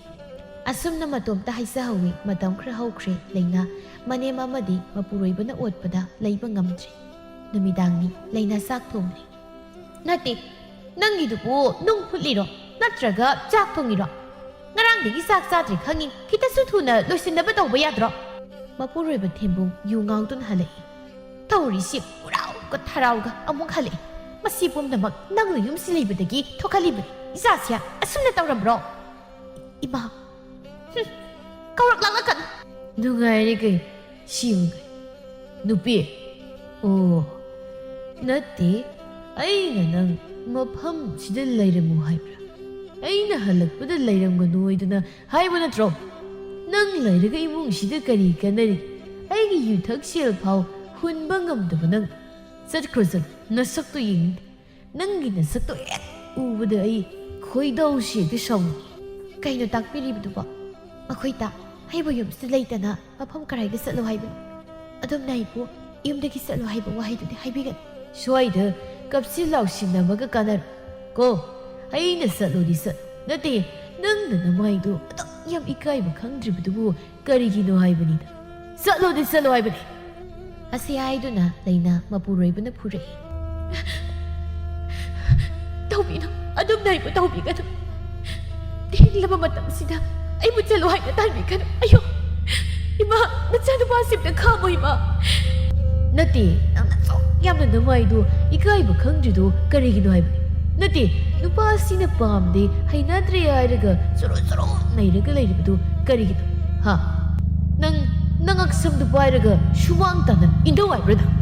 ꯑꯁꯨꯝꯅ ꯃꯇꯣꯝꯇ ꯍꯥꯏꯖꯍꯧꯋꯤ꯫ ꯃꯇꯝ ꯈꯔ ꯍꯧꯈ꯭ꯔꯦ꯫ ꯂꯩꯅꯥ ꯃꯅꯦꯝ ꯑꯃꯗꯤ ꯃꯄꯨꯔꯣꯏꯕꯅ ꯑꯣꯠꯄꯗ ꯂꯩꯕ ꯉꯝꯗ꯭ꯔꯦ꯫ ꯅꯨꯃꯤꯗꯥꯡꯅꯤ꯫ ꯂꯩꯅꯥ ꯆꯥꯛ ꯊꯣꯡꯂꯤ꯫ "ꯅꯠꯇꯦ, ꯅꯪꯒꯤꯗꯨꯕꯨ ꯅꯨꯡ ꯐꯨꯠꯂꯤꯔꯣ? ꯅꯠꯇ꯭ꯔꯒ ꯆꯥꯛ ꯊꯣꯡꯉꯤꯔꯣ? ꯉꯔꯥꯡꯗꯒꯤ ꯆꯥꯛ ꯆꯥꯗ꯭ꯔꯦ ꯈꯪꯉꯤ꯫ ꯈꯤꯇꯁꯨ ꯊꯨꯅ ꯂꯣꯏꯁꯤꯟꯅꯕ ꯇꯧꯕ ꯌꯥꯗ꯭ꯔꯣ?" ꯃꯄꯨꯔꯣꯏꯕ ꯊꯦꯝꯕꯨꯡ ꯌꯨ ꯉꯥꯎꯗꯨꯅ ꯍꯜꯂꯛꯏ꯫ "ꯇꯧꯔꯤꯁꯤ ꯄꯨꯔꯥꯎꯒ ꯊꯔꯥꯎꯒ ꯑꯃꯨꯛ ꯍꯜꯂꯛꯏ꯫ ꯃꯁꯤ ꯄꯨꯝꯅꯃꯛ ꯅꯪꯅ ꯌꯨꯝꯁꯤ ꯂꯩꯕꯗꯒꯤ ꯊꯣꯛꯍꯜꯂꯤꯕꯅꯤ꯫ ꯏꯆꯥꯁꯦ ꯑꯁꯨꯝꯅ ꯇꯧꯔꯝꯕ꯭ꯔꯣ?" "ꯏꯃꯥ, ꯍꯨꯝ, ꯀꯧꯔꯛꯂꯛꯂꯀꯅꯨ꯫" "ꯅꯨꯡꯉꯥꯏꯔꯦ ꯀꯩ, ꯁꯤꯃ ꯀꯩ? ꯅꯨꯄꯤ, ꯑꯣ, ꯅꯠꯇꯦ, ꯑꯩꯅ ꯅꯪ ꯃꯐꯝꯁꯤꯗ ꯂꯩꯔꯝꯃꯨ ꯍꯥꯏꯕ꯭ꯔꯥ? ꯑꯩꯅ ꯍꯜꯂꯛꯄꯗ ꯂꯩꯔꯝꯒꯅꯨ ꯍꯥꯏꯗꯅ ꯍꯥꯏꯕ ꯅꯠꯇ꯭ꯔꯣ? ꯅꯪ ꯂꯩꯔꯒ ꯏꯃꯨꯡꯁꯤꯗ ꯀꯔꯤ ꯀꯥꯟꯅꯔꯤ? ꯑꯩꯒꯤ ꯌꯨꯊꯛ ꯁꯦꯜ ꯐꯥꯎ ꯍꯨꯟꯕ ꯉꯝꯗꯕ ꯅꯪ꯫ ꯆꯠꯈ꯭ꯔꯣ, ꯆꯠꯂꯣ, ꯅꯁꯛꯇꯣ ꯌꯦꯡꯅꯤꯡꯗꯦ꯫ ꯅꯪꯒꯤ ꯅꯁꯛꯇꯣ ꯍꯦꯛ ꯎꯕꯗ ꯑꯩ ꯈꯣꯏꯗꯧꯁꯤ ꯍꯦꯛꯇ ꯁꯥꯎꯅꯤꯡꯉꯤ꯫" "ꯀꯩꯅꯣ ꯇꯥꯛꯄꯤꯔꯤꯕꯗꯨꯕꯣ? ꯃꯈꯣꯏ ꯇ, ꯑꯩꯕꯨ ꯌꯨꯝꯁꯤꯗ ꯂꯩꯇꯅ ꯃꯐꯝ ꯀꯔꯥꯏꯗ ꯆꯠꯂꯣ ꯍꯥꯏꯕꯅꯣ? ꯑꯗꯨꯝꯅ ꯑꯩꯕꯨ ꯌꯨꯝꯗꯒꯤ ꯆꯠꯂꯣ ꯍꯥꯏꯕ ꯋꯥꯍꯩꯗꯨꯗꯤ ꯍꯥꯏꯕꯤꯒꯅꯨ꯫ ꯁ꯭ꯋꯥꯏꯗ ꯀꯞꯁꯤꯟ ꯂꯥꯎꯁꯤꯟꯅꯕꯒ ꯀꯥꯟꯅꯔꯣꯏ꯫ ꯀꯣ, ꯑꯩꯅ ꯆꯠꯂꯣꯗꯤ ꯆꯠ-, ꯅꯠꯇꯦ, ꯅꯪꯅ ꯅꯃꯥꯏꯗꯣ ꯑꯗꯨꯛ ꯌꯥꯝ ꯏꯀꯥꯏꯕ ꯈꯪꯗ꯭ꯔꯤꯕꯗꯨꯕꯨ ꯀꯔꯤꯒꯤꯅꯣ ꯍꯥꯏꯕꯅꯤꯗ꯫ ꯆꯠꯂꯣꯗꯤ ꯆꯠꯂꯣ ꯍꯥꯏꯕꯅꯤ꯫ ꯑꯁꯤ ꯍꯥꯏꯗꯨꯅ ꯂꯩꯅꯥ ꯃꯄꯨꯔꯣꯏꯕꯅ ꯐꯨꯔꯛꯏ꯫ ꯇꯧꯕꯤꯅꯨ, ꯑꯗꯨꯝꯅ ꯑꯩꯕꯨ ꯇꯧꯕꯤꯒꯅꯨ꯫ ꯊꯦꯡꯂꯕ ꯃꯇꯝꯁꯤꯗ ꯑꯩꯕꯨ ꯆꯠꯂꯣ ꯍꯥꯏꯅ ꯇꯥꯟꯕꯤꯒꯅꯨ꯫ ꯑꯌꯣ, ꯏꯃꯥ, ꯅꯆꯥꯅꯨꯄꯥꯁꯤꯝꯇ ꯈꯥꯝꯃꯣ, ꯏꯃꯥ꯫ ꯅꯠꯇꯦ, ꯅꯪꯅ ꯑꯁꯨꯛ ꯌꯥꯝꯅ ꯅꯃꯥꯏꯗꯨ ꯏꯀꯥꯏꯕ ꯈꯪꯗ꯭ꯔꯤꯗꯨ ꯀꯔꯤꯒꯤꯅꯣ ꯍꯥꯏꯕꯅꯤ? ꯅꯠꯇꯦ, ꯅꯨꯄꯥꯁꯤꯅ ꯄꯥꯝꯗꯦ, ꯍꯩꯅꯗ꯭ꯔꯦ ꯍꯥꯏꯔꯒ ꯆꯨꯔꯨ ꯆꯨꯔꯨ ꯅꯩꯔꯒ ꯂꯩꯔꯤꯕꯗꯨ ꯀꯔꯤꯒꯤꯅꯣ? ꯍꯥ? ꯅꯪ ꯅꯉꯛꯁꯝꯗꯨ ꯄꯥꯏꯔꯒ ꯁꯨꯃꯥꯡ ꯇꯥꯅ ꯏꯟꯗꯧ ꯍꯥꯏꯕ꯭ꯔꯥ ꯅꯪ?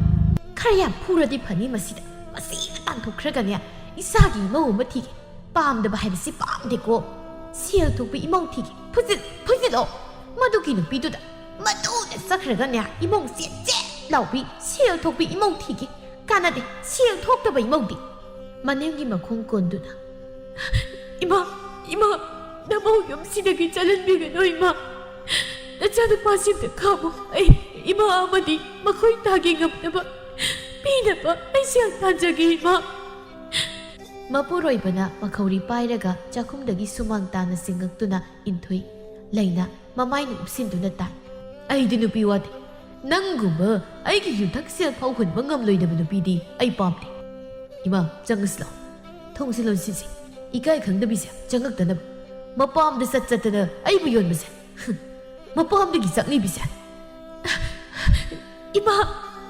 ꯈꯔ ꯌꯥꯝ ꯐꯨꯔꯗꯤ ꯐꯅꯤ ꯃꯁꯤꯗ꯫ ꯃꯁꯤꯗ ꯇꯥꯟꯊꯣꯛꯈ꯭ꯔꯒꯅꯦ, ꯏꯆꯥꯒꯤ ꯏꯃꯧ ꯑꯃ ꯊꯤꯒꯦ꯫ ꯄꯥꯝꯗꯕ ꯍꯥꯏꯕꯁꯤ ꯄꯥꯝꯗꯦꯀꯣ꯫ ꯁꯦꯜ ꯊꯣꯛꯄꯤ ꯏꯃꯧ ꯊꯤꯒꯦ꯫ ꯐꯨꯖꯤꯜ-, ꯐꯨꯖꯤꯜꯂꯣ꯫ ꯃꯗꯨꯒꯤ ꯅꯨꯄꯤꯗꯨꯗ, ꯃꯗꯨꯗ ꯆꯠꯈ꯭ꯔꯒꯅꯦ, ꯏꯃꯧ ꯆꯦꯠ ꯆꯦꯠ ꯂꯥꯎꯕꯤ, ꯁꯦꯜ ꯊꯣꯛꯄꯤ ꯏꯃꯧ ꯊꯤꯒꯦ꯫ ꯀꯥꯟꯅꯗꯦ, ꯁꯦꯜ ꯊꯣꯛꯇꯕ ꯏꯃꯧꯗꯤ꯫ ꯃꯅꯦꯝꯒꯤ ꯃꯈꯣꯡ ꯀꯣꯟꯗꯨꯅ, "ꯏꯃꯥ, ꯏꯃꯥ, ꯅꯃꯧ ꯌꯨꯝꯁꯤꯗꯒꯤ ꯆꯠꯍꯟꯕꯤꯒꯅꯨ, ꯏꯃꯥ꯫ ꯅꯆꯥꯅꯨꯄꯥꯁꯤꯡꯗ ꯈꯥꯝꯃꯨ꯫ ꯑꯩ ꯏꯃꯥ ꯑꯃꯗꯤ ꯃꯈꯣꯏ ꯇꯥꯒꯤ ꯉꯝꯅꯕ ꯄꯤꯅꯕ ꯑꯩ ꯁꯦꯜ ꯇꯥꯟꯖꯒꯦ, ꯏꯃꯥ꯫" ꯃꯄꯨꯔꯣꯏꯕꯅ ꯃꯈꯧꯔꯤ ꯄꯥꯏꯔꯒ ꯆꯥꯛꯈꯨꯝꯗꯒꯤ ꯁꯨꯃꯥꯡ ꯇꯥꯅ ꯆꯤꯡꯉꯛꯇꯨꯅ ꯏꯟꯊꯨꯏ꯫ ꯂꯩꯅ ꯃꯃꯥꯏꯅ ꯎꯞꯁꯤꯟꯗꯨꯅ ꯇꯥꯏ꯫ "ꯑꯩꯗꯤ ꯅꯨꯄꯤ ꯋꯥꯗꯦ꯫ ꯅꯪꯒꯨꯝꯕ ꯑꯩꯒꯤ ꯌꯨꯊꯛ ꯁꯦꯜ ꯐꯥꯎ ꯍꯨꯟꯕ ꯉꯝꯂꯣꯏꯗꯕ ꯅꯨꯄꯤꯗꯤ ꯑꯩ ꯄꯥꯝꯗꯦ꯫ ꯏꯃꯥ, ꯆꯪꯉꯁꯤ ꯂꯥꯎ꯫ ꯊꯣꯡꯁꯤ ꯂꯣꯟꯁꯤꯟꯁꯤ꯫ ꯏꯀꯥꯏ ꯈꯪꯗꯕꯤꯁꯦ ꯆꯪꯉꯛꯇꯅꯕ꯫ ꯃꯄꯥꯝꯗ ꯆꯠ ꯆꯠꯇꯅ ꯑꯩꯕꯨ ꯌꯣꯟꯕꯁꯦ꯫ ꯍꯨꯝ, ꯃꯄꯥꯝꯗꯒꯤ ꯆꯪꯉꯤꯕꯤꯁꯦ꯫" "ꯏꯃꯥ,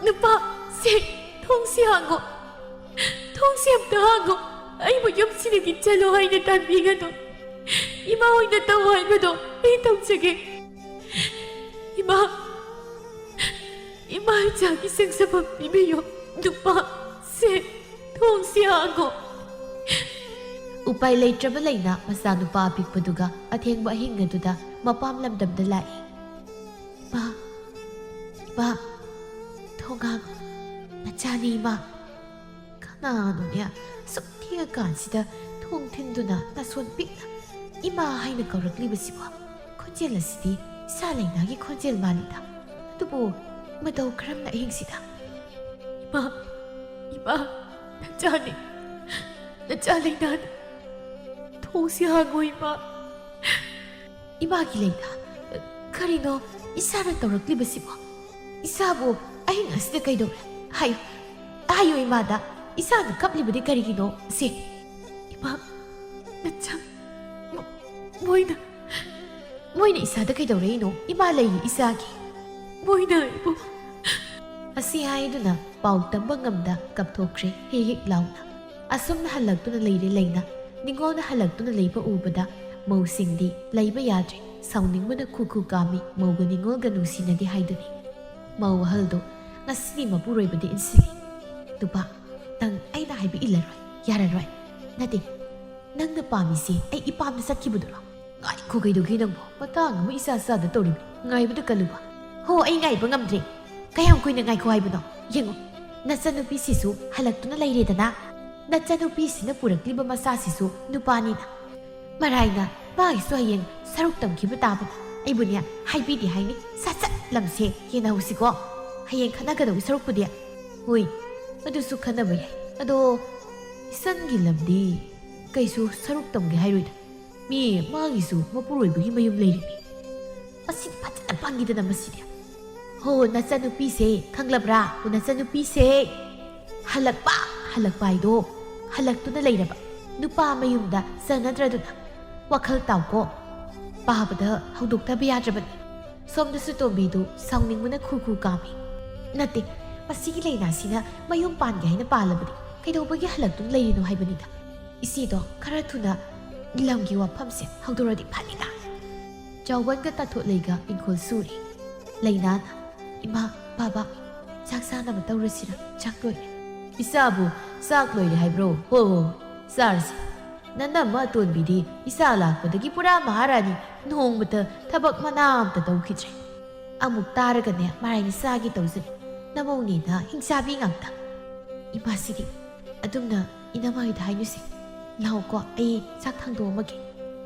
ꯅꯨꯄꯥ, ꯁꯦ, ꯊꯣꯡꯁꯤ ꯍꯥꯡꯉꯣ꯫ ꯊꯣꯡꯁꯤ ꯑꯝꯇ ꯍꯥꯡꯉꯣ꯫ ꯑꯩꯕꯨ ꯌꯨꯝꯁꯤꯗꯒꯤ ꯆꯠꯂꯣ ꯍꯥꯏꯅ ꯇꯥꯟꯕꯤꯒꯅꯨ꯫ ꯏꯃꯥ ꯍꯣꯏꯅ ꯇꯧ ꯍꯥꯏꯕꯗꯣ ꯑꯩ ꯇꯧꯖꯒꯦ꯫ ꯏꯃꯥ, ꯏꯃꯥ ꯏꯆꯥꯒꯤ ꯁꯦꯡꯖꯐꯝ ꯄꯤꯕꯤꯌꯨ꯫ ꯅꯨꯄꯥ, ꯁꯦ, ꯊꯣꯡꯁꯤ ꯍꯥꯡꯉꯣ꯫" ꯎꯄꯥꯏ ꯂꯩꯇ꯭ꯔꯕ ꯂꯩꯅ ꯃꯆꯥꯅꯨꯄꯥ ꯑꯄꯤꯛꯄꯗꯨꯒ ꯑꯊꯦꯡꯕ ꯑꯍꯤꯡ ꯑꯗꯨꯗ ꯃꯄꯥꯝ ꯂꯝꯗꯝꯗ ꯂꯥꯛꯏ꯫ "ꯏꯃꯥ, ꯏꯃꯥ, ꯊꯣꯡ ꯍꯥꯡꯉꯣ꯫ ꯅꯆꯥꯅꯤ, ꯏꯃꯥ꯫" "ꯀꯅꯥꯅꯣꯅꯦ ꯁꯨꯛ ꯊꯦꯡꯉꯀꯥꯟꯁꯤꯗ ꯊꯣꯡ ꯊꯤꯟꯗꯨꯅ ꯅꯥꯁꯣꯟ ꯄꯤꯛꯅ ꯏꯃꯥ ꯍꯥꯏꯅ ꯀꯧꯔꯛꯂꯤꯕꯁꯤꯕꯣ? ꯈꯣꯟꯖꯦꯜ ꯑꯁꯤꯗꯤ ꯏꯆꯥ ꯂꯩꯅꯥꯒꯤ ꯈꯣꯟꯖꯦꯜ ꯃꯥꯜꯂꯤꯗ꯫ ꯑꯗꯨꯕꯨ ꯃꯇꯧ ꯀꯔꯝꯅ ꯑꯍꯤꯡꯁꯤꯗ? "ꯏꯃꯥ, ꯏꯃꯥ, ꯅꯆꯥꯅꯤ, ꯅꯆꯥ ꯂꯩꯅꯥꯅꯤ꯫ ꯊꯣꯡꯁꯤ ꯍꯥꯡꯉꯣ, ꯏꯃꯥ꯫ ꯏꯃꯥꯒꯤ ꯂꯩꯅꯥ? ꯀꯔꯤꯅꯣ ꯏꯆꯥꯅ ꯇꯧꯔꯛꯂꯤꯕꯁꯤꯕꯣ? ꯏꯆꯥꯕꯨ ꯑꯍꯤꯡ ꯑꯁꯤꯗ ꯀꯩꯗꯧꯔꯦ? ꯍꯥꯏꯌꯨ, ꯍꯥꯏꯌꯨ ꯏꯃꯥꯗ, ꯏꯆꯥꯅ ꯀꯞꯂꯤꯕꯗꯤ ꯀꯔꯤꯒꯤꯅꯣ? ꯁꯦ, ꯏꯃꯥ, ꯅꯆꯥ, ꯃꯣ-, ꯃꯣꯏꯅ, ꯃꯣꯏꯅ ꯏꯆꯥꯗ ꯀꯩꯗꯧꯔꯛꯏꯅꯣ? ꯏꯃꯥ ꯂꯩꯔꯤ ꯏꯆꯥꯒꯤ꯫ ꯃꯣꯏꯅ ꯑꯩꯕꯨ" ꯑꯁꯤ ꯍꯥꯏꯗꯨꯅ ꯄꯥꯎ ꯇꯝꯕ ꯉꯝꯗ ꯀꯞꯊꯣꯛꯈ꯭ꯔꯦ ꯍꯤꯛ ꯍꯤꯛ ꯂꯥꯎꯅ꯫ ꯑꯁꯨꯝꯅ ꯍꯜꯂꯛꯇꯨꯅ ꯂꯩꯔꯦ ꯂꯩꯅꯥ꯫ ꯅꯤꯉꯣꯜꯅ ꯍꯜꯂꯛꯇꯨꯅ ꯂꯩꯕ ꯎꯕꯗ ꯃꯧꯁꯤꯡꯗꯤ ꯂꯩꯕ ꯌꯥꯗ꯭ꯔꯦ꯫ ꯁꯥꯎꯅꯤꯡꯕꯅ ꯈꯨ ꯈꯨ ꯀꯥꯝꯃꯤ꯫ ꯃꯧꯒ ꯅꯤꯉꯣꯜꯒ ꯅꯨꯡꯁꯤꯅꯗꯦ ꯍꯥꯏꯗꯨꯅꯤ꯫ ꯃꯧ ꯑꯍꯜꯗꯣ ꯉꯁꯤꯗꯤ ꯃꯄꯨꯔꯣꯏꯕꯗꯤ ꯏꯟꯁꯤꯜꯂꯤ꯫ "ꯅꯨꯄꯥ, ꯅꯪ ꯑꯩꯅ ꯍꯥꯏꯕ ꯏꯜꯂꯔꯣꯏ, ꯌꯥꯔꯔꯣꯏ꯫ ꯅꯠꯇꯦ, ꯅꯪꯅ ꯄꯥꯝꯃꯤꯁꯦ ꯑꯩ ꯏꯄꯥꯝꯗ ꯆꯠꯈꯤꯕꯗꯨꯔꯣ?" "ꯉꯥꯏꯈꯣ, ꯀꯩꯗꯧꯒꯦ ꯅꯪꯕꯣ? ꯃꯇꯥꯡ ꯑꯃ ꯏꯆꯥ ꯆꯥꯗ ꯇꯧꯔꯤꯕꯅꯤ꯫ ꯉꯥꯏꯕꯗ ꯀꯜꯂꯨꯕ꯫" "ꯍꯣ, ꯑꯩ ꯉꯥꯏꯕ ꯉꯝꯗ꯭ꯔꯦ꯫ ꯀꯌꯥꯝ ꯀꯨꯏꯅ ꯉꯥꯏꯈꯣ ꯍꯥꯏꯕꯅꯣ? ꯌꯦꯡꯉꯨ, ꯅꯆꯟꯅꯨꯄꯤꯁꯤꯁꯨ ꯍꯜꯂꯛꯇꯨꯅ ꯂꯩꯔꯦꯗꯅ꯫ ꯅꯆꯟꯅꯨꯄꯤꯁꯤꯅ ꯄꯨꯔꯛꯂꯤꯕ ꯃꯆꯥꯁꯤꯁꯨ ꯅꯨꯄꯥꯅꯤꯅ꯫ ꯃꯔꯥꯏꯅ ꯃꯥꯒꯤꯁꯨ ꯍꯌꯦꯡ ꯁꯔꯨꯛ ꯇꯝꯈꯤꯕ ꯇꯥꯕꯅꯤ꯫ ꯑꯩꯕꯨꯅꯦ, ꯍꯥꯏꯕꯤꯗꯦ ꯍꯥꯏꯅꯤ꯫ ꯁꯠ ꯁꯠ ꯂꯝꯁꯦ ꯌꯦꯟꯅꯍꯧꯁꯤꯀꯣ꯫ ꯍꯌꯦꯡ ꯈꯠꯅꯒꯗꯧꯒꯤ ꯁꯔꯨꯛꯄꯨꯗꯤ꯫" "ꯍꯣꯏ, ꯑꯗꯨꯁꯨ ꯈꯟꯅꯕ ꯌꯥꯏ꯫ ꯑꯗꯣ ꯏꯆꯟꯒꯤ ꯂꯝꯗꯤ ꯀꯩꯁꯨ ꯁꯔꯨꯛ ꯇꯝꯒꯦ ꯍꯥꯏꯔꯣꯏꯗ꯫ ꯃꯤ ꯃꯥꯒꯤꯁꯨ ꯃꯄꯨꯔꯣꯏꯕꯒꯤ ꯃꯌꯨꯝ ꯂꯩꯔꯤꯅꯤ꯫ ꯃꯁꯤꯗꯤ ꯐꯖꯅ ꯄꯪꯉꯤꯗꯅ ꯃꯁꯤꯗꯤ꯫ ꯍꯣ, ꯅꯆꯟꯅꯨꯄꯤꯁꯦ ꯈꯪꯂꯕ꯭ꯔꯥ? ꯍꯣ, ꯅꯆꯟꯅꯨꯄꯤꯁꯦ ꯍꯜꯂꯛꯄ, ꯍꯜꯂꯛꯄ ꯍꯥꯏꯗꯣ ꯍꯜꯂꯛꯇꯨꯅ ꯂꯩꯔꯕ ꯅꯨꯄꯥ ꯃꯌꯨꯝꯗ ꯆꯪꯅꯗ꯭ꯔꯗꯨꯅ꯫ ꯋꯥꯈꯜ ꯇꯥꯎꯀꯣ꯫ ꯄꯥꯕꯗ ꯍꯧꯗꯣꯛꯇꯕ ꯌꯥꯗ꯭ꯔꯕꯅꯤ꯫" ꯁꯣꯝꯗꯁꯨ ꯇꯣꯝꯕꯤꯗꯨ ꯁꯥꯎꯅꯤꯡꯕꯅ ꯈꯨ ꯈꯨ ꯀꯥꯝꯃꯤ꯫ "ꯅꯠꯇꯦ, ꯃꯁꯤꯒꯤ ꯂꯩꯅꯥꯁꯤꯅ ꯃꯌꯨꯝ ꯄꯥꯟꯒꯦ ꯍꯥꯏꯅ ꯄꯥꯜꯂꯕꯗꯤ ꯀꯩꯗꯧꯕꯒꯤ ꯍꯜꯂꯛꯇꯨꯅ ꯂꯩꯔꯤꯅꯣ ꯍꯥꯏꯕꯅꯤꯗ꯫ ꯏꯆꯦꯗꯣ ꯈꯔ ꯊꯨꯅ ꯂꯝꯒꯤ ꯋꯥꯐꯝꯁꯦ ꯍꯧꯗꯣꯔꯗꯤ ꯐꯅꯤꯗ꯫" ꯆꯥꯎꯕꯟꯒ ꯇꯥꯊꯣꯠꯂꯩꯒ ꯏꯪꯈꯣꯜ ꯁꯨꯔꯤ꯫ ꯂꯩꯅꯥꯅ, "ꯏꯃꯥ, ꯕꯥꯕꯥ, ꯆꯥꯛ ꯆꯥꯅꯕ ꯇꯧꯔꯁꯤꯔ? ꯆꯥꯛ ꯂꯣꯏꯔꯦ꯫" "ꯏꯆꯥꯕꯨ ꯆꯥꯛ ꯂꯣꯏꯔꯦ ꯍꯥꯏꯕ꯭ꯔꯣ? ꯍꯣ ꯍꯣ, ꯆꯥꯔꯁꯤ꯫ ꯅꯅꯝꯃ ꯑꯇꯣꯟꯕꯤꯗꯤ ꯏꯆꯥ ꯂꯥꯛꯄꯗꯒꯤ ꯄꯨꯔꯥ ꯃꯍꯥꯔꯥꯅꯤ꯫ ꯅꯣꯡꯃꯇ ꯊꯕꯛ ꯃꯅꯥ ꯑꯝꯇ ꯇꯧꯈꯤꯗ꯭ꯔꯦ꯫ ꯑꯃꯨꯛ ꯇꯥꯔꯒꯅꯦ ꯃꯔꯥꯏꯅ ꯆꯥꯒꯦ ꯇꯧꯖꯅꯤ꯫ ꯅꯃꯧꯅꯦꯅ ꯍꯤꯡꯆꯥꯕꯤ ꯉꯥꯛꯇ꯫" "ꯏꯃꯥꯁꯤꯗꯤ ꯑꯗꯨꯝꯅ ꯏꯅꯝꯃ ꯍꯣꯏꯗ ꯍꯥꯏꯅꯨꯁꯦ꯫ ꯂꯥꯛꯑꯣꯀꯣ, ꯑꯩ ꯆꯥꯛ ꯊꯥꯡꯗꯣꯛꯑꯝꯃꯒꯦ꯫"